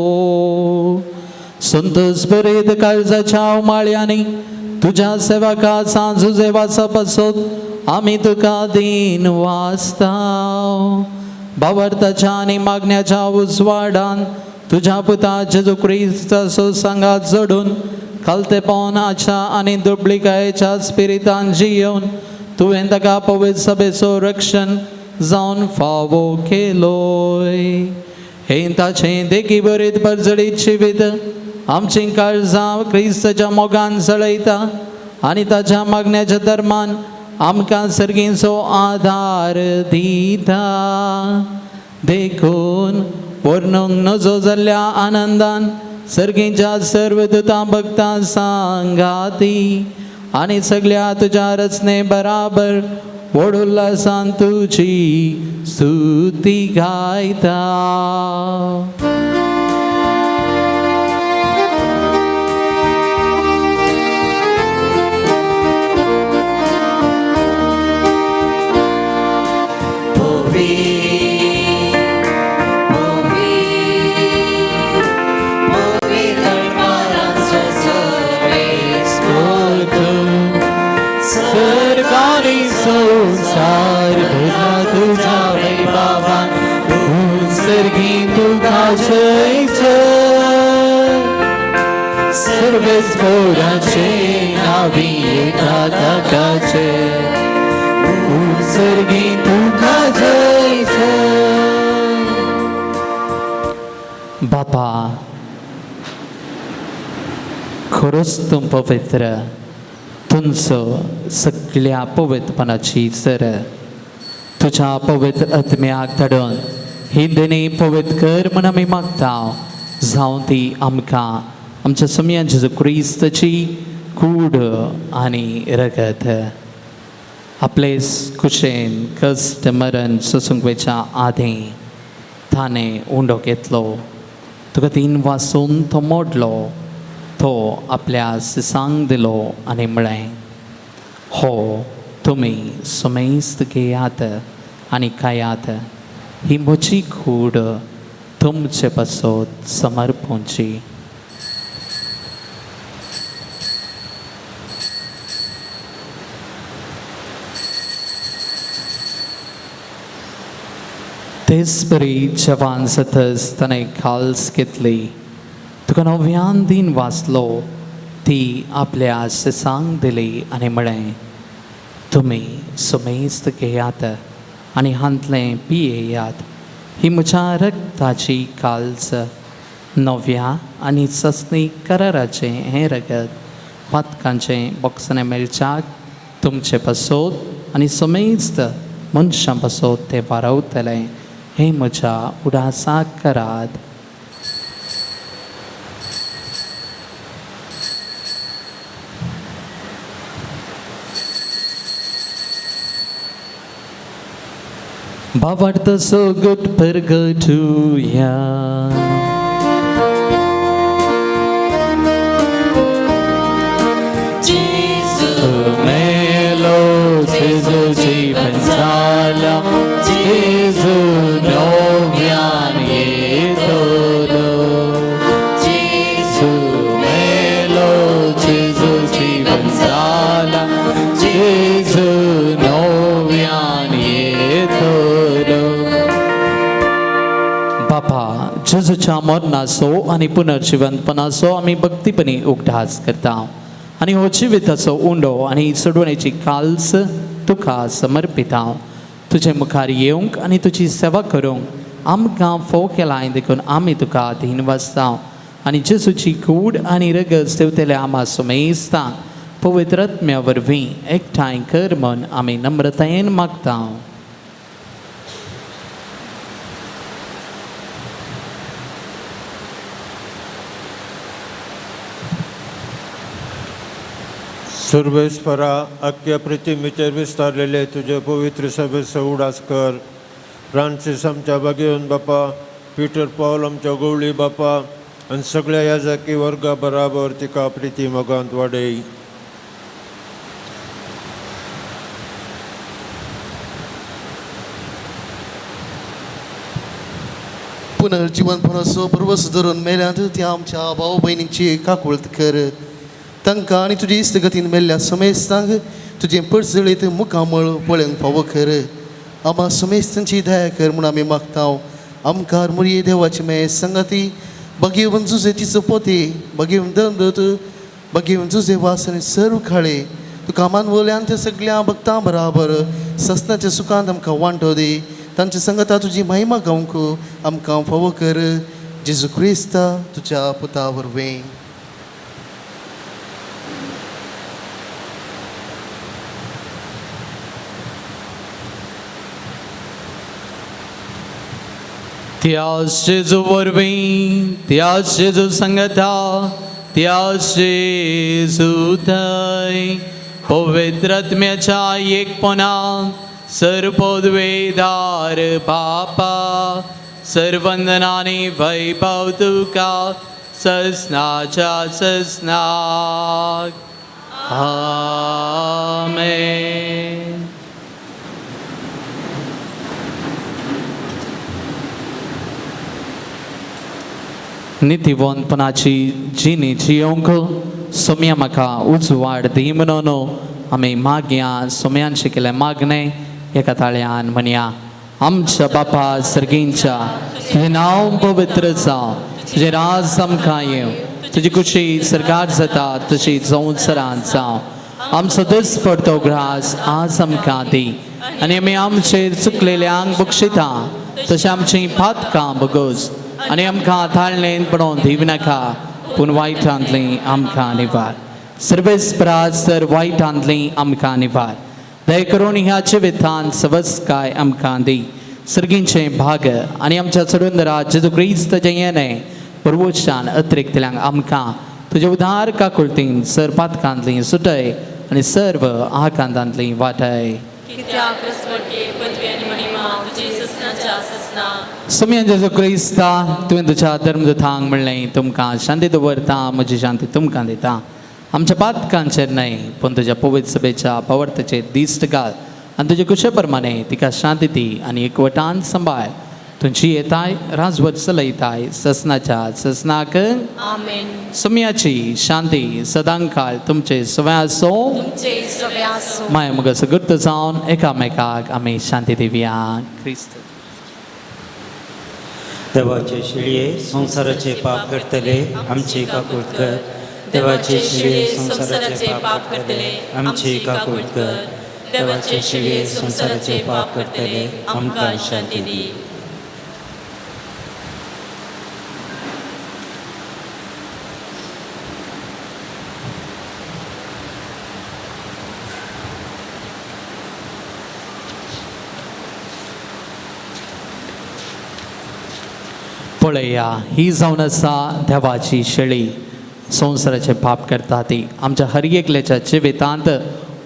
संतोष बरेत काळजाच्या उमाळ्यांनी तुज्या सेवका सांजुजे वाचा पासत आमी तुका दिन वाचता. बावरताच्या आनी मागण्याच्या उजवाडान तुज्या पुता जेजू क्रिस्ताचो सांगात जोडून खालतेपणाच्या आनी दुबळिकायेच्या स्पिरितान जियोवन तुवें ताका पवित्र सभेचो रक्षण जावन फावो केलोय. हें ताचें देखी बरीत परजळीत जिवीत आमचीं काळजां क्रिस्ताच्या मोगान जळयता आनी ताच्या मागण्याच्या धर्मान आमकां सर्गींचो आदार दिता. देखून वर्णूंक नजो जाल्ल्या आनंदान सर्गींच्या सर्व दुतां भक्तां सांगाती आनी सगळ्या तुज्या रचने बराबर व्हड उल्हासान तुजी स्तुती गायता. संसार भरला तुझ्या वैभवान, उत्सर्गी तुका जय जय. सर्वेस्पराचे नावी येता ताकाचे, उत्सर्गी तुका जय जय. बापा खरोच तूं पवित्र, तुमचो सगळ्या पवित्रपणाची सर तुज्या पवित्र आत्म्याक धाडून ही देणी पवित्र कर म्हण आमी मागता. जावं ती आमकां आमच्या सम्या जेजू क्रिस्ताची कूड आनी रगत. आपले कुशेन कश्ट मरण सोसूंक वयच्या आदीं ताणें उंडो घेतलो, तुका तीन वासून तो मोडलो, तो आपल्या सिसांक दिलो आनी म्हळें, हो तुमी सुमेस्त घेयात आनी खायात, ही म्हजी कूड तुमचे पासत समर्पूंची. तेच परी जवान सतस ताणें खाल्स घेतली, तुका नव्यान दिन वाचलो, ती आपल्या सिसांक दिली आनी म्हळें, तुमी सुमेस्त घेयात आनी हांतलें पियेयात, ही म्हज्या रक्ताची काल्स, नव्या आनी सस्नी कराराचें हें रगत पातकांचें बोगसणें मेळच्याक तुमचे पासत आनी समेस्त मनशां पासत तें वारवतलें, हें म्हज्या उडासाक करात. भावार्थ सोगट परगटुया. मेलो जेजू जीवन जाला, जेजू नव्यान येतलो, जेजू मेलो जेजू जीवन जाला, जेजू नव्यान येतलो. बापा, जेजूच्या मरणाचो आनी पुनर्जिवंतपणाचो आमी भक्तीपणी उगडास करता आनी हो जिविताचो उंडो आनी सोडवणेची काल्स तुका समर्पिता. तुजे मुखार येवंक आनी तुजी सेवा करूंक आमकां फोव केलाय देखून आमी तुका धीन वाचता आनी जेजूची कूड आनी रगत सेवतले आमा सुमेस्ता पवित्र आत्म्या वरवीं एकठांय कर म्हूण आमी नम्रतायेन मागता. सर्वेस्परा आख्या प्रतिमेचेर विस्तारलेले तुजे पवित्र सभेचो उडास कर. फ्रांसीस आमच्या बागेवन बापा, पिटर पावल आमच्या गवळी बापा आनी सगळ्या याजकी वर्गा बराबर तिका प्रिती मोगांत वाडय. पुनर्जिवनपणाचो भरवस धरून मेल्यांत त्या आमच्या भाव भयणींची काकुळत कर. तांकां आनी तुजे इश्टगतीन मेल्ल्या समेस्तांक तुजें परजळीत मुखामळ पळोवंक फावो कर. आमा समेस्तांची दया कर म्हूण आमी मागता. आमकार मुरये देवाची मे संगाती बगेवन जुजे तिचो पोते बगेवन दंदत बगेवन जुजे वास आनी सर्व खाळे तुका मानवल्यान त्या सगळ्या भक्तां बराबर ससनाच्या सुखांत आमकां वांटो दी. तांच्या संगता तुजी महिमा गावंक आमकां फावो कर. जेजू क्रिस्ता तुज्या पुता वरवीं. त्याच जेजू वरवीं, त्याच जेजू संगता, त्याच जेजू थंय पवित्र आत्म्याच्या एकपणान सर्वपदवेदार बापा सर्वंदनानी वैभव तुका ससनाच्या ससनाक. आमेन. नितीवंतपणाची जिणी जियोंक सोम्या म्हाका उजवाड दी म्हणून आमी मागया. सोम्यान शिकले मागणें एका ताळ्यान म्हणया. आमच्या बापा सर्गींच्या, तुजें नांव पवित्र जावं, तुजें राज आमकां येवं, तुजी खुशी सरकार जाता तशी संवसारांत जावं. आमचो दिसपडतो ग्रास आज आमकां दी आनी आमी आमचेर चुकलेल्यांक बक्षिता तशें आमचीं पातकां बगोस आनी आमकां ताळणेन पडोवन दिव नाका पूण वायटांतली आमकां निवार. सर्वेस्पराज सर वायटांतली आमकां निवार. दया करून ह्या जिवितांत सवस्काय आमकां दी. सर्गींचें भाग आनी आमच्या चडुंदरा जेजू क्रिस्त जें येणें पुर्वशान अतिरिक्तल्यांक आमकां तुजे उदार काकुळतीन सर पातकांतली सुटय आनी सर्व आकांतांतली वाटय. कित्याक वसवटी पदवी आनी महिमा तुजी ससनाच्या ससना. सोमया जेजू क्रिस्ता, तुवें तुज्या धर्मदूतांक म्हणलें, तुमकां शांती दवरता, म्हजी शांती तुमकां दिता. आमच्या पातकांचेर न्हय पूण तुज्या पवित्र सभेच्या पवर्तचेर दिश्ट घाल आनी तुजे कुशे प्रमाणे तिका शांती दी आनी एकवटान सांबाळ. तुमची येताय राजवट चलयताय ससनाच्या ससनाक. आमेन. सोमयाची शांती सदांकाळ तुमचे सवय आसो. तुमचे सगळे आसो. माय मुगा सगुर्त जावन एकामेकाक आमी शांती दिवया. क्रिस्त देवाचे शिळये संवसाराचे पाप करतले आमची काकूत कर. देवाचे शिळये संवसाराचे पाप करतले आमची काकूत कर. देवाचे शिळये संवसाराचे पाप करतले आमकां शांती दी. पळया, ही जावन आसा देवाची शेळी, संवसाराचे पाप करता ती आमच्या हर एकल्याच्या जिवितांत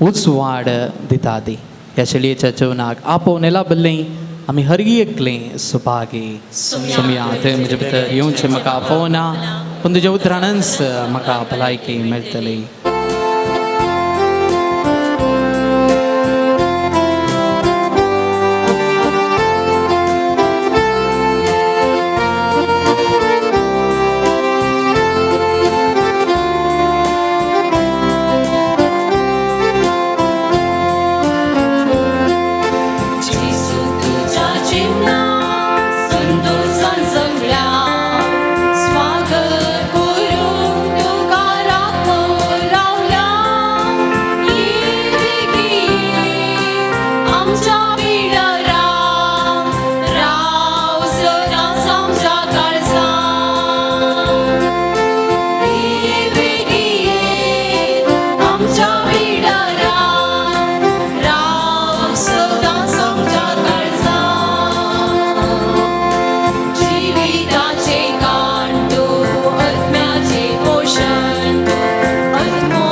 उजवाड दिता ती. ह्या शेळयेच्या जेवणाक आपोवन लाबिल्लें आमी हर एकलें सुभागी. सुमया, थंय म्हजे भितर येवचें म्हाका आपोवना, पूण तुज्या उतरानच म्हाका भलायकी मेळटली. जेजू तुझ्या जीवनात संतोषान जगल्या, स्वागत करून तुका राखून रावल्या. ये आमच्या बिडरा राव सदांच आमच्या काळजांत. ये आमच्या बिडरा राव सदांच आमच्या काळजांत. जिविताचे कांटो आत्म्याचे पोशण, आत्मो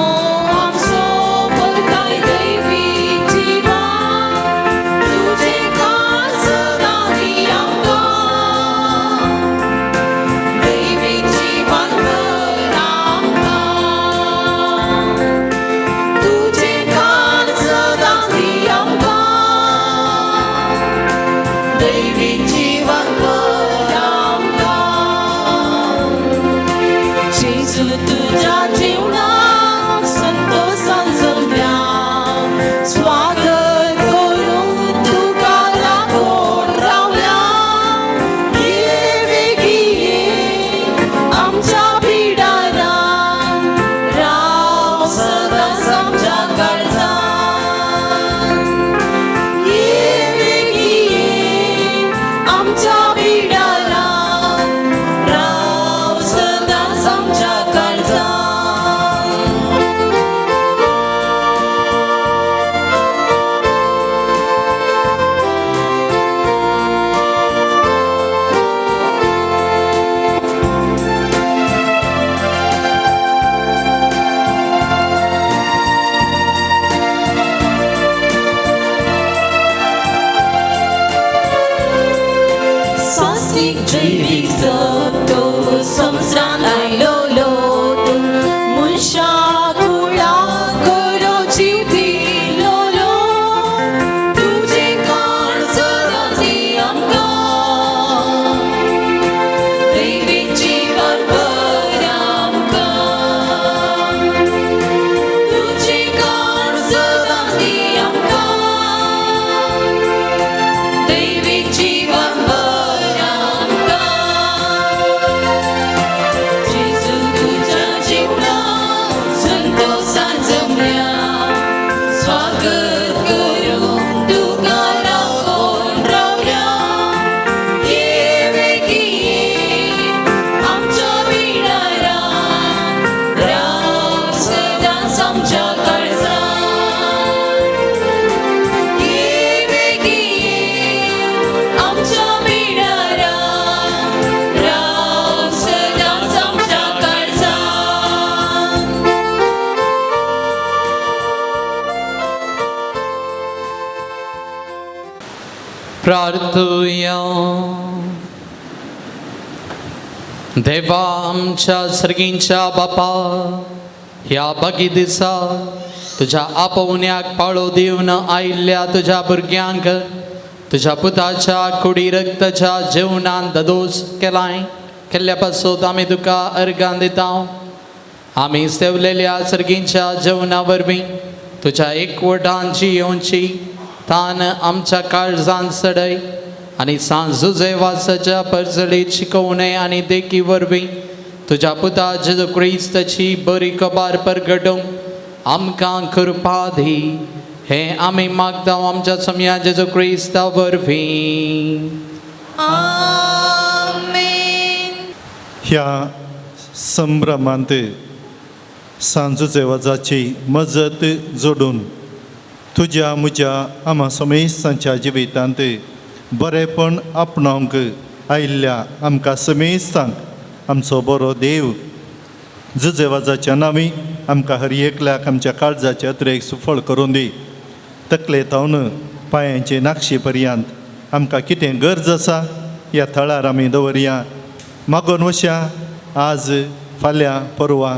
आमचो परताय दैवी जिवान. तुजें काळ सदां दी आमकां, दैवी जिवान भर आमकां. तुजें काळ सदां दी आमकां, दैवी जिवान भर आमकां. जेजू तुज्या जीवनाक संतोषान जगल्या, स्वागत करून तुका राखून रावल्या. ये वेगीं ये आमच्या बिडारान, राव सदांच आमच्या काळजांत. ये वेगीं ये आमच्या बिडारान, राव सदांच आमच्या काळजांत. सास्त्रीक जैवीक जगतो संवसारांत आयलोलो तूं, मनशा कुळाक करो जीव दिलोलो. तुजें काळ सदां दी आमकां, दैवी जिवान भर आमकां. तुजें काळ सदां दी आमकां, दैवी जीवन भर आमकां. प्रार्थुया. देवा आमच्या सर्गींच्या बापा, ह्या बागी दिसा तुज्या आपोवण्याक पाळो दिवन आयिल्ल्या तुज्या भुरग्यांक तुज्या पुताच्या कुडी रक्ताच्या जेवणान ददोस केलाय केल्ल्या पासून आमी तुका अर्गां दिता. आमी सेवलेल्या सर्गींच्या जेवणा वरवीं तुज्या एकवटान जियोवची तान आमच्या काळजान सडय आनी सांजुजेवासाच्या परजळीत शिकोवणे आनी देखी वरवीं तुज्या पुता जेजू क्रिस्ताची बरी कबार परगटूंक आमकां कृपा दी. हें आमी मागता आमच्या समया जेजू क्रिस्ता वरवीं. आमेन. ह्या संभ्रमांत सांजुजेवाजाची मजत जोडून तुज्या म्हज्या आमा समेस्तांच्या जिवितांत बरेंपण आपणावंक आयिल्ल्या आमकां समेस्तांक आमचो बरो देव जुजेवाजाच्या नांवी आमकां हर एकल्याक आमच्या काळजाचे अत्रेक सुफळ करून दी. तकले थावन पांयांचे नाक्षी पर्यंत आमकां कितें गरज आसा ह्या थळार आमी दवरया. मागोन वशा आज फाल्यां परवां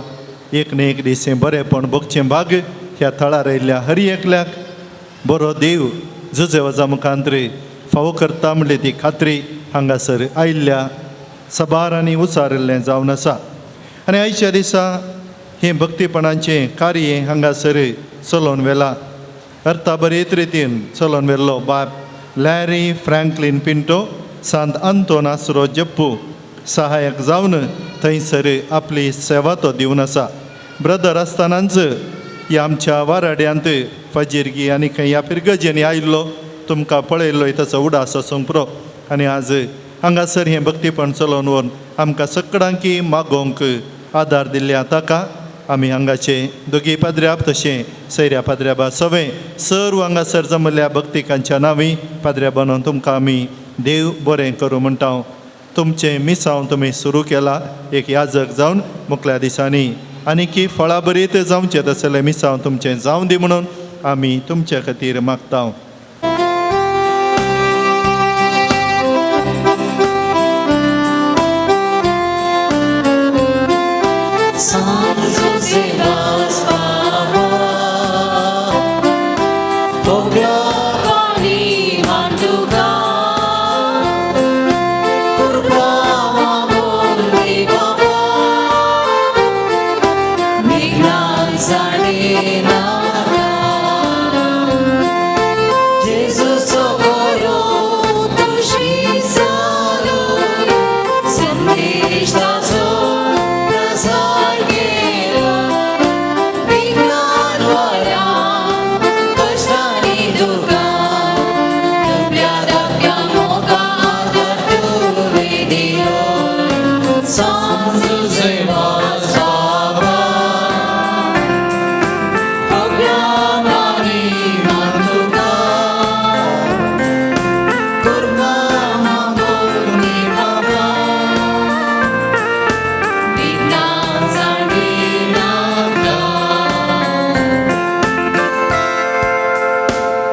एक न्ही एक दीस हें बरेंपण भोगचें भाग ह्या थळार आयिल्ल्या हर एकल्याक बरो देव जुजेवाजा मुखांतरे फावो करता म्हणली ती खात्री हांगासर आयिल्ल्या सबार आनी उचारिल्लें जावन आसा. आनी आयच्या दिसा हें भक्तीपणाचें कार्य हांगासर चलोवन व्हेलां. अर्था बरेच रितीन चलोवन व्हेल्लो बाब लॅरी फ्रँकलीन पिंटो सांत अंतोन आसरो जप्पू सहायक जावन थंयसर आपली सेवा तो दिवन आसा. ब्रदर आसतनाच ह्या आमच्या वाराड्यांत फजिरगी आनी खंय ह्या फिरगजेंनी आयिल्लो तुमकां पळयल्लो ताचो उडास आसूंक पुरो. आनी आज हांगासर हें भक्तीपण चलोवन व्हरून आमकां सगळ्यांकी मागोवंक आदार दिल्ल्या ताका आमी हांगाचे दोगी पाद्र्याब तशें सैऱ्या पाद्र्याबा सवें सर्व हांगासर जमल्ल्या भक्तिकांच्या नांवी पाद्र्या तुमकां आमी देव बरें करूं म्हणटा. तुमचें मिसांव तुमी सुरू केला एक याजक जावन मुखल्या दिसांनी आनीकी फळां बरीत जावचें तसलें मिसांव तुमचें जावं दी म्हणून आमी तुमचे खातीर मागता.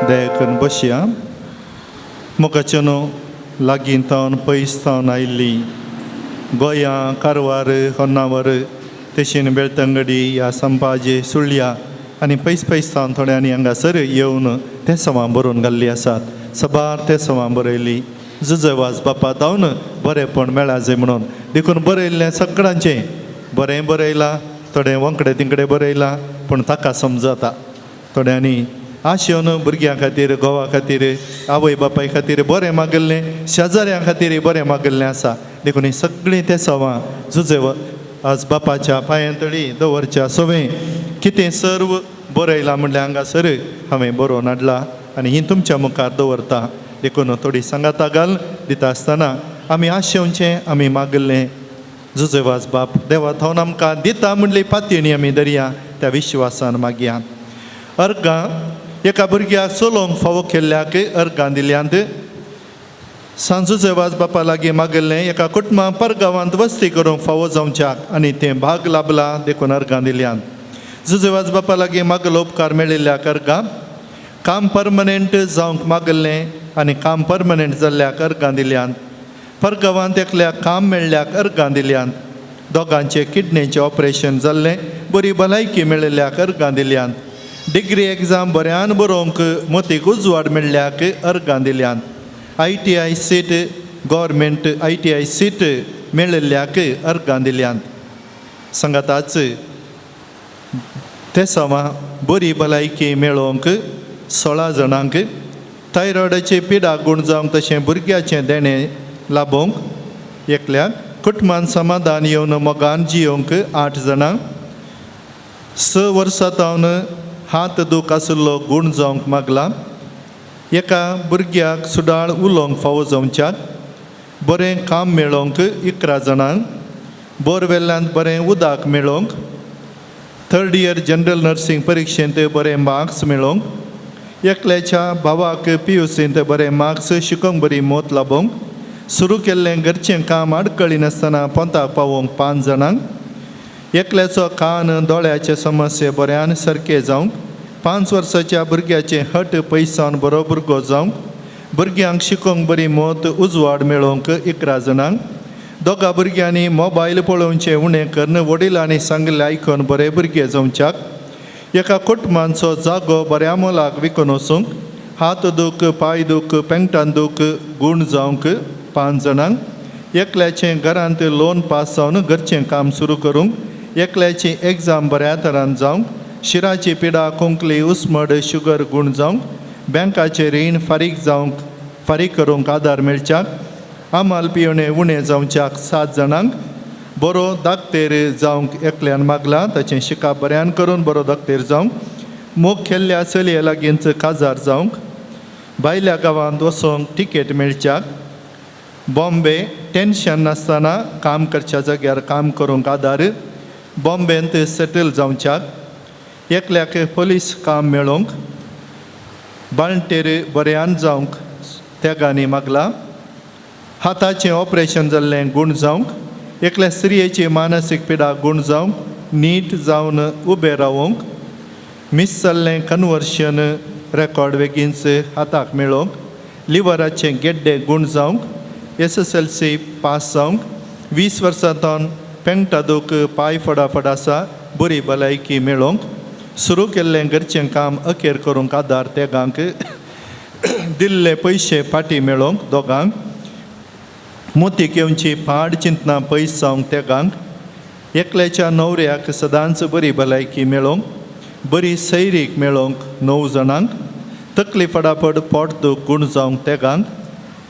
दया बसया. मोगाच्यानो लागीं थावन पयस थावन आयिल्ली गोंया कारवार होन्नावर तशें बेळतंगडी ह्या संपाजे सुळ्या आनी पयस पयस थावन थोड्यांनी हांगासर येवन ते सवां बरोवन घाल्ली आसात. सबार ते सवां बरयली जुजवाज बापा धांवन बरेंपण मेळा जाय म्हणून देखून बरयल्लें सगळ्यांचें बरें बरयलां थोडें वंकडे तिंकडे बरयलां पूण ताका समजता. थोड्यांनी आशेवन भुरग्यां खातीर घोवा खातीर आवय बापाय खातीर बरें मागिल्लें शेजाऱ्यां खातीर बरें मागिल्लें आसा. देखून हीं सगळीं ते सवां जुजेव आज बापाच्या पांयां तळी दवरच्या सवें कितें सर्व बरयलां म्हणल्यार हांगासर हांवें बरोवन हाडलां आनी ही तुमच्या मुखार दवरता. देखून थोडी सांगाता घाल दिता आसतना आमी आशेवचें आमी मागिल्लें जुजेवाज बाप देवा थावन आमकां दिता म्हणली पातयेणी आमी दरया त्या विश्वासान मागया. अर्गां एका भुरग्याक चलोवंक फावो केल्ल्याक अर्गां दिल्यांत. सांजुजेवाज बापा लागीं मागिल्लें एका कुटुंबा परगांवांत वस्ती करूंक फावो जावच्याक आनी तें भाग लाबलां देखून अर्गां दिल्यांत. जुजेवाज बापा लागीं मागलो उपकार मेळिल्ल्याक अर्गां. काम परमनंट जावंक मागिल्लें आनी काम परमनंट जाल्ल्याक अर्गां दिल्यांत. परगांवांत एकल्याक काम मेळ्ळ्याक अर्गां दिल्यांत. दोगांचें किडनीचें ऑपरेशन जाल्लें बरी भलायकी मेळिल्ल्याक अर्गां दिल्यांत. डिग्री एग्जाम बऱ्यान बरोवंक मोतीक उजवाड मेळ्ळ्याक अर्गां दिल्यांत. ITI seat government ITI seat मेळिल्ल्याक अर्गां दिल्यांत. सांगाताच ते समा बरी भलायकी मेळोवंक 16 जाणांक, थायरॉयडाची पिडा गूण जावंक तशें भुरग्याचें देणें लाभोवंक एकल्याक, कुटुंबान समाधान येवन मोगान जियोवंक 8 जाणांक, 6 वर्सां तावन हात दूख आशिल्लो गूण जावंक मागला, एका भुरग्याक सुडाळ उलोवंक फावो जावच्याक, बरें काम मेळोवंक 11 जाणांक, बोरवेल्यांत बरें उदक मेळोवंक, थर्ड इयर जनरल नर्सिंग परिक्षेंत बरे मार्क्स मेळोवंक, एकल्याच्या भावाक PUCंत बरे मार्क्स शिकोवंक बरी मोत लाबोवंक, सुरू केल्लें घरचें काम आडकळी नासतना पोंताक पावोवंक 5 जाणांक, एकल्याचो कान दोळ्याचे समस्ये बऱ्यान सारके जावंक, 5 वर्साच्या भुरग्याचें हट पयसान बरो भुरगो जावंक, भुरग्यांक शिकोवंक बरी मोत उजवाड मेळोवंक 11 जाणांक, दोगा भुरग्यांनी मोबायल पळोवचें उणें करून वडिलांनी सांगिल्लें आयकून बरे भुरगे जावच्याक, एका कुटुंबांचो जागो बऱ्या मोलाक विकून वचूंक, हात दूख पांय दूख पेंगटान दूख गूण जावंक 5 जाणांक, एकल्याचें घरांत लोन पास जावन घरचें काम सुरू करूंक, एकल्याची एग्जाम बऱ्या तरान जावंक, शिराची पिडा खोंकली उस्मड शुगर गूण जावंक, बँकाचें रीण फारीक जावंक फारीक करूंक आदार मेळच्याक, आमाल पिवणें उणें जावच्याक 7 जाणांक, बरो दाक्तेर जावंक एकल्यान मागला ताचें शिकप बऱ्यान करून बरो दाक्तेर जावंक, मोग केल्ल्या चलये लागींच काजार जावंक, भायल्या गांवांत वचोंक टिकेट मेळच्याक, बॉम्बे टेंशन नासतना काम करच्या जाग्यार काम करूंक आदार, बॉम्बेंत सेटल जावच्याक, एकल्याक पोलीस काम मेळोवंक, बाळंटेर बऱ्यान जावंक तेगांनी मागला, हाताचें ऑपरेशन जाल्लें गूण जावंक, एकल्या स्त्रियेची मानसीक पिडा गूण जावंक, नीट जावन उबें रावोंक, मीस जाल्लें कन्वर्शन रेकॉर्ड बेगीनच हाताक मेळोवंक, लिवराचें गेड्डे गूण जावंक, SSLC पास जावंक, 20 वर्सां तावन पेंगटा दूख पांय फडाफड आसा बरी भलायकी मेळोवंक, सुरू केल्लें घरचें काम अखेर करूंक आदार तेगांक, दिल्ले पयशे फाटीं मेळोवंक दोगांक, मोतीक येवची पाड चिंतना पयस जावंक तेगांक, एकल्याच्या न्हवऱ्याक सदांच बरी भलायकी मेळोवंक, बरी सैरीक मेळोवंक 9 जाणांक, तकली फडाफड पोट दूख गूण जावंक तेगांक,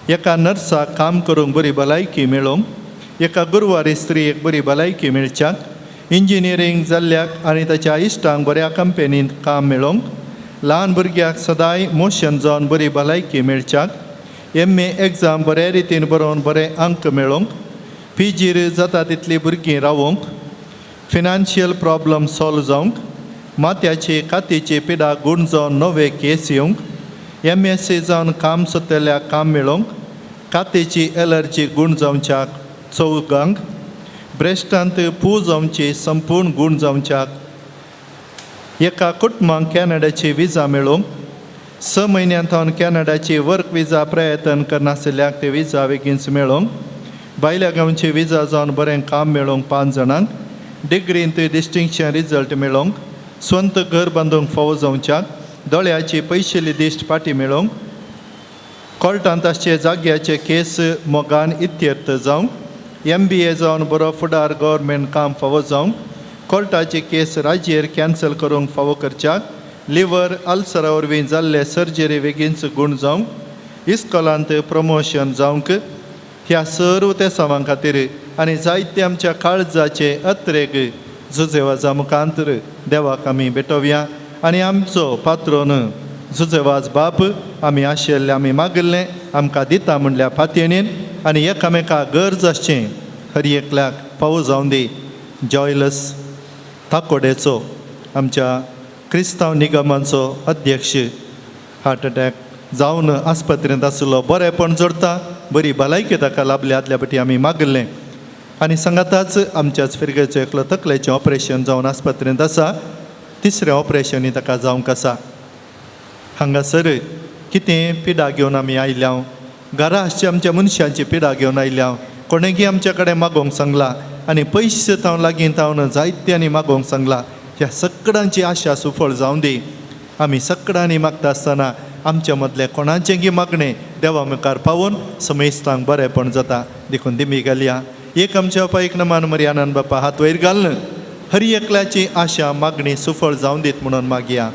एका नर्साक काम करूंक बरी भलायकी मेळोवंक, एका गुरवारी स्त्रियेक बरी भलायकी मेळच्याक, इंजिनियरींग जाल्ल्याक आनी ताच्या इश्टांक बऱ्या कंपनींत काम मेळोवंक, ल्हान भुरग्याक सदांय मोशन जावन बरी भलायकी मेळच्याक, MA exam बरे रितीन बरोवन बरे अंक मेळोवंक, PGर जाता तितली भुरगीं रावोवंक, फिनान्शियल प्रॉब्लम सॉल्व जावंक, माथ्याची कातीची पिडा गूण जावन नवे केस येवंक, MSc जावन काम सोदतल्याक काम मेळोवंक, कातीची एलर्जी गूण जावच्याक 4गांक, ब्रेस्टांत पू जावची संपूर्ण गूण जावच्याक, एका कुटुंबाक कॅनडाची विजा मेळोवंक, 6 म्हयन्यां थावन कॅनडाची वर्क विजा प्रयत्न करनासल्याक ते विजा बेगीनच मेळोवंक, भायल्या गांवची विजा जावन बरें काम मेळोवंक 5 जाणांक, डिग्रींत डिस्टिंक्शन रिजल्ट मेळोवंक, स्वंत घर बांदूंक फावो जावच्याक, दोळ्याची पयशेली दिश्ट फाटीं मेळोवंक, कोर्टांत आसचे जाग्याचे केस मोगान इत्यर्थ जावंक, MBA जावन बरो फुडार गव्हर्मेंट काम फावो जावंक, कोर्टाची केस राजेर कॅन्सल करूंक फावो करच्याक, लिवर अल्सरा वरवीं जाल्ले सर्जरी बेगीनच गूण जावंक, इस्कॉलांत प्रमोशन जावंक, ह्या सर्व तेसांवां खातीर आनी जायते आमच्या काळजाचे अत्रेग जुजेवाजा मुखांतर देवाक आमी भेटोवया आनी आमचो पात्रोन जुजेवाज बाप आमी आशिल्ले आमी मागिल्लें आमकां दिता म्हणल्या फातयेणीन आनी एकामेका गरज आसचें हर एकल्याक फावो जावं दी. जॉयलस ताकोडेचो आमच्या क्रिस्तांव निगमाचो अध्यक्ष हार्ट अटॅक जावन आस्पत्रेंत आसलो, बरेंपण जोडता, बरी भलायकी ताका लाभली आदल्या पटी आमी मागिल्लें. आनी सांगाताच आमच्याच फिरगेचो एकलो तकलेचें ऑपरेशन जावन आस्पत्रेंत आसा, तिसरें ऑपरेशनूय ताका जावंक आसा. हांगासर कितें पिडा घेवन आमी आयल्या, घरा आसच्या आमच्या मनशांची पिडा घेवन आयल्या. कोणेकी आमच्या कडेन मागोवंक सांगला आनी पयशे तावन लागीं तावन जायत्यांनी मागोवंक सांगला. ह्या सगळ्यांची आशा सुफळ जावं दी. आमी सगळ्यांनी मागता आसतना आमच्या मदले कोणाचें गी मागणें देवा मुखार पावोवन समेस्तांक बरेंपण जाता. देखून दिमी घालया. एक आमच्या बापा एक नमान मरियानंद बापा हात वयर घालून हर एकल्याची आशा मागणी सुफळ जावं दीत म्हणून मागया.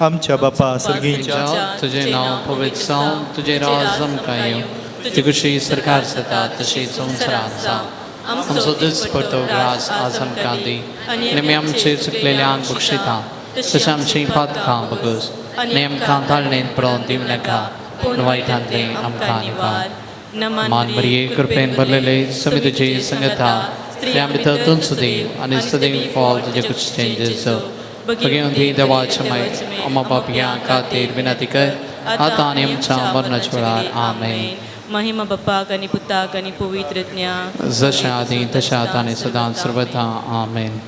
आमच्या बापा सर्गींच्या, तुझे नांव पवित्र जावं, तुजें राज आमकां येवं, तुजी खुशी सरकार जाता तशी संवसारांत जावं. आमचो दिसपडतो ग्रास आज आमकां दी आनी आमी आमचे चुकलेल्यांक बक्षिता तशें आमची पातकां बगस आनी आमकां ताळणेंत पडोवन दिवं नाका, पूण वायटांतलें आमकां निवार. मान मरिये, कृपेन भरलेले, समी तुजी संगता, स्त्रियां भितर तूं सदैव आनी सदैव फॉल तुजे कुशीचें जेजू. भगवंती देवाच्या माय, अम्मा बापया खातीर विनंती कर, आतां आनी आमच्या मरणाच्या वेळार. आमेन. महिमा बापाक आनी पुताक आनी पवित्र ज्ञाक, जशें आदी तशें आतां आनी सदांच सर्वथा. आमेन.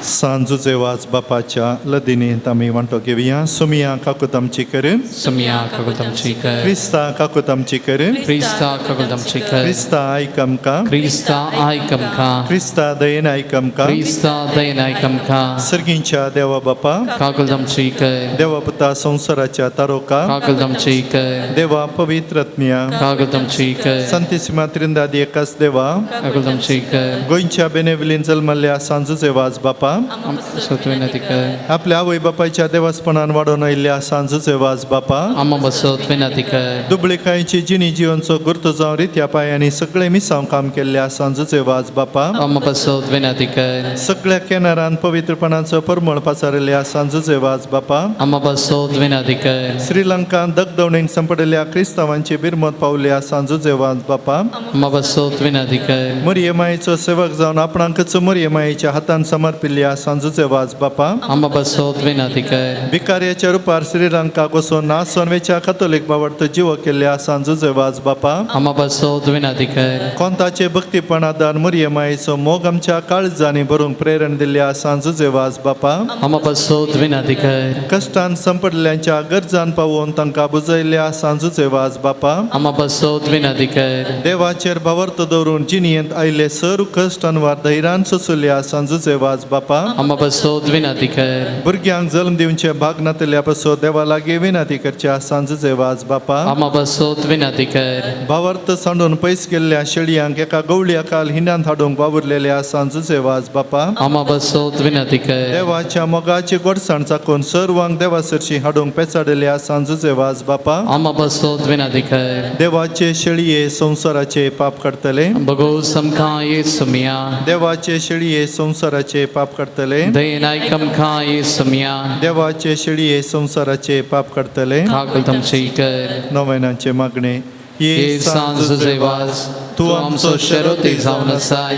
सांजूचे वाज बापाच्या लदिनींत आमी वांटो घेवया. सुमिया काकूत आमची कर. सुमिया काकूत आमची कर. क्रिस्ता काकूत आमची कर. क्रिस्ता काकूत आमची कर. क्रिस्ता आयक आमकां. क्रिस्ता आयक आमकां. क्रिस्ता दयेन आयक आमकां. क्रिस्ता दयेन आयक आमकां. सर्गींच्या देवा बापा काकूत आमची कर. देवा पुता संवसाराच्या तारोका काकूत आमची कर. देवा पवित्रत्न्या काकूत आमची कर. संतीसिमा त्रिंदादी एकाच देवा काकूत आमची कर. गोंयच्या बेनेवलीन जल्मल्ल्या सांजूचे वाज बापा आमकां विनंती कर. आपल्या आवय बापायच्या देवासपणान वाडोवन आयिल्ल्या सांजूचे वाज बापा आम्हा बसत विनंती कर. दुबळिकायची जिणी जिवनचो गुर्तो जावं रित्या पांयांनी सगळे मिसांव काम केल्ल्या सांजूचे वाज बापा आम्हा बसत विनंती कर. सगळ्या केनारान पवित्रपणाचो परमळ पाचारिल्ल्या सांजूचे वाज बापा आम्हा बसत विनंती कर. श्रीलंकान दगदवणीन संपडलेल्या क्रिस्तांवांची बिरमत पावल्या सांजूचे वाज बापा आम्हा बसत विनंती कर. मोरये मायेचो सेवक जावन आपणाकच मोरये मायेच्या हातान समर्पिल्ल्या सांजूचे वाज बापा आम्हा बसत विनंती कर. भिकार्याच्या रुपार श्रीलंकाक वचून नासोन वेच्या कथोलीक बावडतो जीव केल्ल्या सांजूचे वाज बापा आम्हा बसत विनंती कर. कोंताचे भक्तीपण आदार मोरये मायेचो मोग आमच्या काळजांनी भरूंक प्रेरण दिल्ल्या सांजूचे वाज बापा आम्हा बसत विनंती कर. कश्टान संपडल्यांच्या गरजान पावोवन तांकां बुजयल्ल्या सांजूचे वाज बापा आम्हा बसत विनंती कर. देवाचेर भावार्थ दवरून जिणयेंत आयिल्ले सर्व कश्ट अनवार धैर्यान सोंसुल्ल्या सांजूचे वाज बापा आम्हा बसत विनंती कर. भुरग्यांक जल्म दिवचे भाग नातल्या पासून देवा लागीं विनंती करच्या सांजूचे वाज बापा आम्हा बसत विनंती कर. भावार्थ सांडून पयस गेल्ल्या शेळयांक एका गवळया काल हिंडांत हाडूंक वावुरलेल्या सांजूचे वाज बापा आम्हा बसत विनंती कर. देवाच्या मोगाची गोडसाण चाकून सर्वांक देवा सरशी हाडूंक पेचाडलेल्या सांजूचे वाज बापा आम्हा बसत विनंती कर. देवाचे शेळये संवसाराचे पाप काडटले बगो समखा ये सुमिया. देवाचे शेळये संवसाराचे पाप काडटले दयेन आयक आमकां येसुमिया. देवाचे शेळये संवसाराचे पाप काडटले. काकूत आमची कर. नोवेनाचे मागणे. ये सांजुचे वास, तूं आमचो शरोती जावन आसाय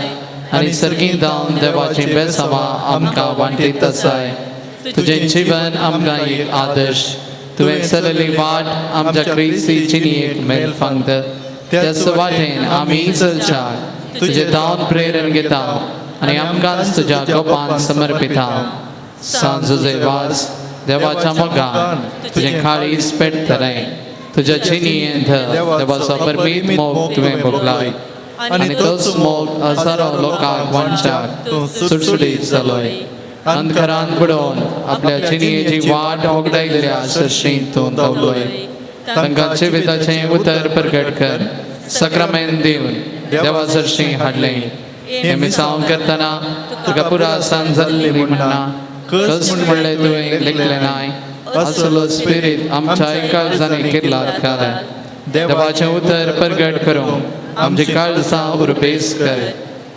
आनी सर्गीं जावन देवाचीं बेसांवां आमकां वांटीत आसाय. तुजें जीवन आमकां एक आदर्श, तुवें चलयल्ली वाट आमच्या क्रिस्ती जिणेक मेल फांगता. त्याच वाटेन आमी चलच्याक तुजें धांवन प्रेरण घेता आनी आमकांच तुज्या गोपान समर्पिता. सांजुचे वास, देवाच्या मोगान तुजें काळीज पेटतलें. तुज्या जिणेंत देवाचो परमीत मोग तुवें भोगलाय आनी तोच मोग हजारो लोकांक वांटच्याक तूं सुटसुटीत जालोय. अंधकारान बुडोवन आपल्या जिणेची वाट ओगडायल्ल्या सरशीं तूं धांवलोय. तांकां जिविताचें उतर प्रगट कर, सक्रामेन दिवन देवा सरशीं हाडलें. हें मिसांव करतना तुका पुरा सांज जाल्ली म्हणना कस म्हणलें तुवें लेखलें नाय. असलो स्पिरीत आमच्या काळजांनी किर्लार घालें. देवाचें उतर प्रगट करूंक आमची काळजां उर्बेस कर.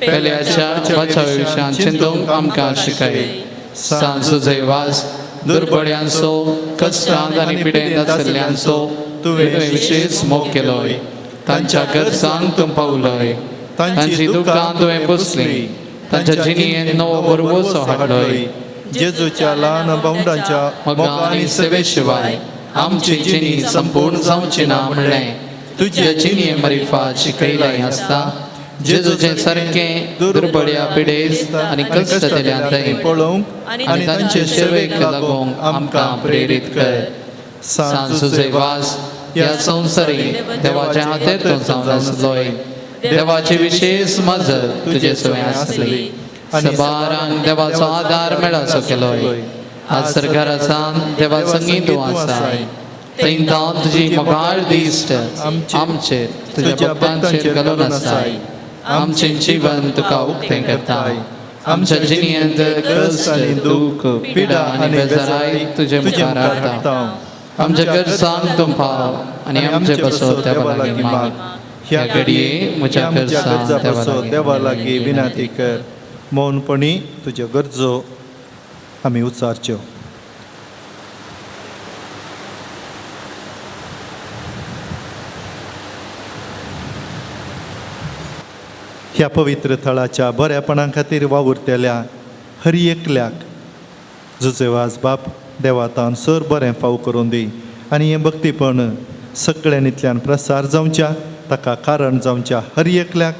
पेल्याच्या बचाव विशयान चिंतूंक आमकां शिकय. सांजुचे वास, दुर्बळ्यांचो, कश्टांत आनी पिडेंत आशिल्ल्यांचो तुवें विशेश मोग केलोय. तांच्या गरजांक तूं पावलोय, तांची दुकां तुवें पुसली, तांच्या जिणेंत नवो भरवंसो हाडलोय. जेजूच्या ल्हान भावंडांच्या मोगा आनी सेवे शिवाय आमची जिणी संपूर्ण जावची ना म्हणलें तुज्या जिणे मरिफा शिकयलें आसता. जेजूचें सारकें दुर्बळ्या पिडेस्त आनी कश्ट दिल्या थंय पळोवंक आनी तांचे सेवेक लागूंक आमकां प्रेरीत कर. सांत जुझे वास ह्या संवसारी देवाच्या हातेर तूं जावन आसलोय. देवाची विशेष मजत तुजे सवें आसली. सबारांक देवाचो आदार मेळाचो केलोय. आज सरकारासान देवा संगी तूं आसाय. थंय तावन तुजी मोगाळ दिश्ट आमचेर तुज्या भक्तांचेर घालून आसाय. आमचें जीवन तुका उक्तें करताय. आमच्या जिणेंत कश्ट, दूख, पिडा आनी बेजाराय तुजे मुखार हाडटा. आमच्या गरजांक तूं पाव आनी आमचे पासत देवा लागीं माग. ह्या घडये म्हज्या गरजां देवा लागीं विनंती कर. मौनपणी तुज्यो गरजो आमी उच्चारच्यो. ह्या पवित्र थळाच्या बऱ्यापणा खातीर वावुरतल्या हर एकल्याक जुझे वाज बाप देवातान सर बरें फाव करून दी आनी हें भक्तीपण सगळ्यांनीतल्यान प्रसार जावच्या ताका कारण जावच्या हर एकल्याक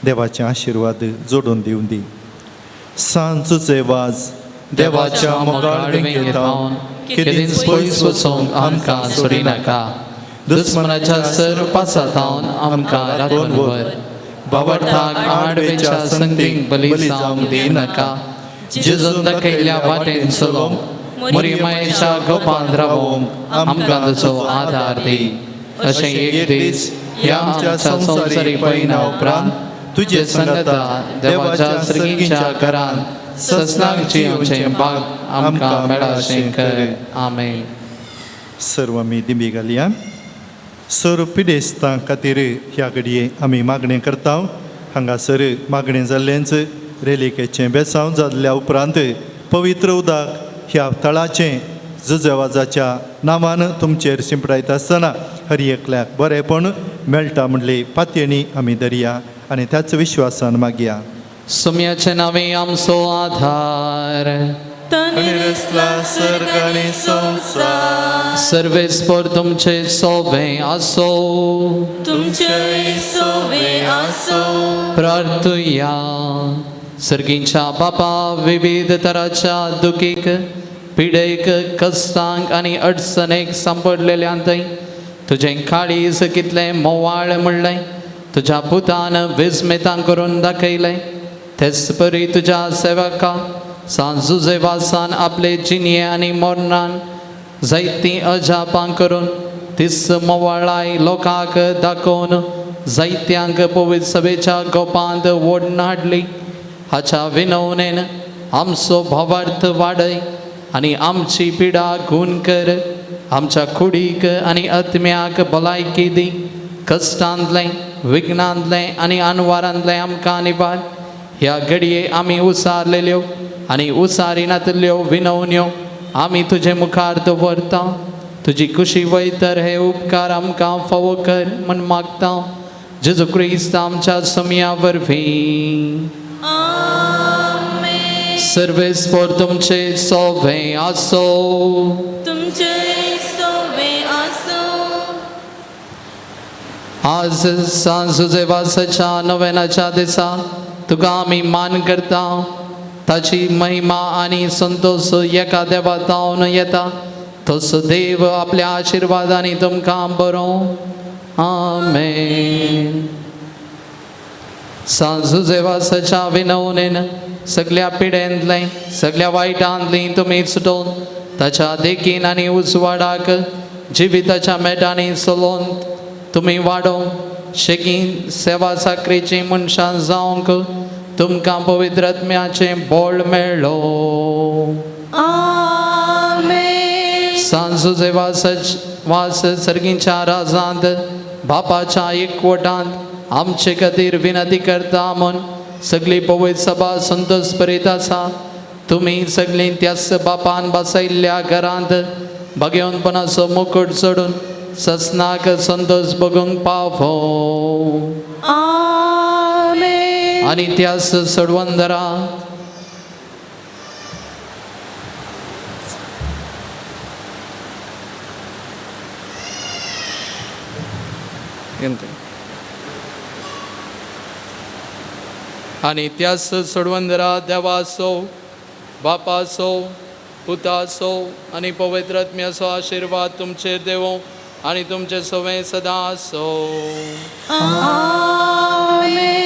देवाचे आशिर्वाद जोडून दिवन दी. सांत जुझे वाज देवाच्या मोगाळ वेंगेंत केदींच पयस वचूंक आमकां सोडिनाका. दुस्मनाच्या सर पासांत आमकां राखून व्हर. बाबर्थाक आडवेच्या संगतीक बली जावंक दिनाका. जेजून दाखयल्ल्या वाटेन चलोवंक मोरी मायेच्या गोपांत रावोवंक आमकां तुजो आदार दी. अशें एक दीस ह्या आमच्या संवसारी पयना उपरांत तुजे संगता देवाच्या सर्गीच्या घरांत ससनाक जियोवचें भाग आमकां मेळाशें कर. आमेन. सर्व आमी दिंबी घालया. सर्व पिडेस्तां खातीर ह्या घडये आमी मागणें करता. हांगासर मागणें जाल्लेंच रेलिकेचें बेसांव जाल्ल्या उपरांत पवित्र उदक ह्या थळाचें जुजेवाजाच्या नांवान तुमचेर शिंपडायता आसतना हर एकल्याक बरेंपण मेळटा म्हणली पातयेणी आमी धरया आनी त्याच विश्वासान मागया. सुम्याचे नांवे आमचो आधार. सर्वेस्पर तुमचे सोवे आसो. तुमचे सोवे आसो. प्रार्थुया. सर्गींच्या बापा विविध तराच्या दुखीक, पिडेक, कश्टांक आनी अडचणेक सांपडलेल्यांत तुजें काळीज कितलें मोवाळ म्हणलें तुज्या पुतान विस्मितां करून दाखयलें. तेच परी तुज्या सेवका सांत जुझे वासान आपले जिणये आनी मरणान जायतीं अजापां करून तीस मोवाळाय लोकांक दाखोवन जायत्यांक पवित्र सभेच्या गोपांत ओडून हाडली. हाच्या विनवणेन आमचो भावार्थ वाडय आनी आमची पिडा गूण कर. आमच्या कुडीक आनी आत्म्याक भलायकी दी. कश्टांतलें, विघ्नांतलें आनी अनवारांतलें आमकां निवार. ह्या घडये आमी उसारलेल्यो आनी उसारिनातल्यो विनवण्यो आमी तुजे मुखार दवरता. तुजी कुशी वयतर हे उपकार आमकां फावो कर म्हण मागता. जेजू क्रिस्त आमच्या समया वरवीं. सर्वेस्पर तुमचे सोवे आसो. तुमचे सोवे आसो. आज सांत जुझे वासाच्या नव्यानाच्या दिसा तुका आमी मान करता. ताची महिमा आनी संतोष एका देवा तावन येता. तसो देव आपल्या आशिर्वादांनी तुमकां बरो. आमेन. सांत जुझे वासाच्या विनवणेन सगल्या पिडेंतलें, सगल्या वायटांतलीं तुमी सुटोवन ताच्या देखीन आनी उजवाडाक जिविताच्या मेटांनी चलोवन तुमी वाडोवंक शेगीन सेवा साकरेची मनशां जावंक तुमकां पवित्र आत्म्याचें बळ मेळ्ळो. आमेन. सांत जुझे वास सर्गीच्या राजांत बापाच्या एकवटांत आमचे खातीर विनंती करता म्हूण सगळी पवित्र सभा संतोष परीत आसा. तुमी सगळीं त्याच बापान बसयल्ल्या घरांत भगेवनपणाचो मुकूट चडून ससनाक संतोष बगूंक पावो. आमेन. आनी त्याच सडवंदरा आनी त्याच सोडवंदरा देवाचो, बापाचो, पुताचो आनी पवित्र आत्म्याचो आशिर्वाद तुमचेर देवो आनी तुमचे सवें सदां आसो. आमेन.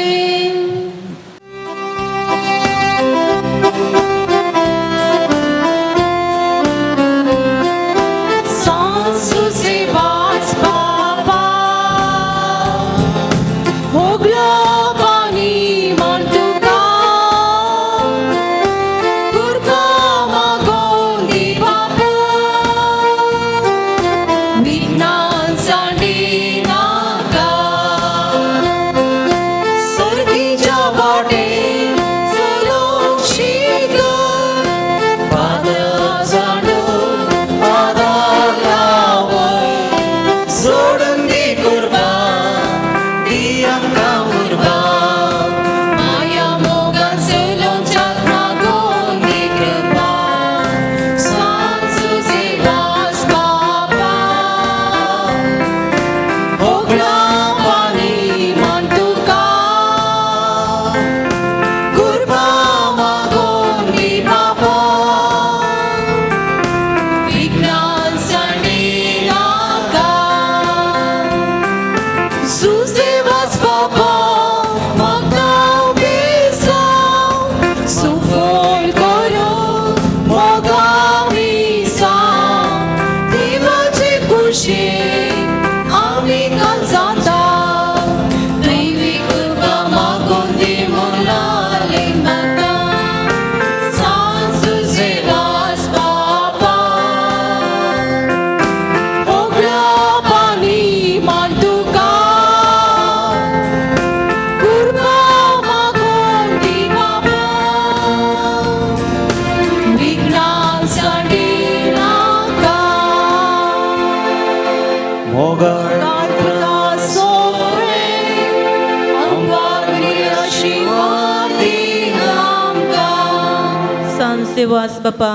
वास बापा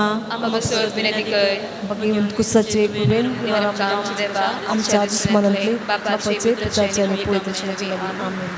कुसाचे आमच्या दुस्मनांतले बापाचे पुताचे आनी पवित्र आत्म्याचे नांवान. आमेन.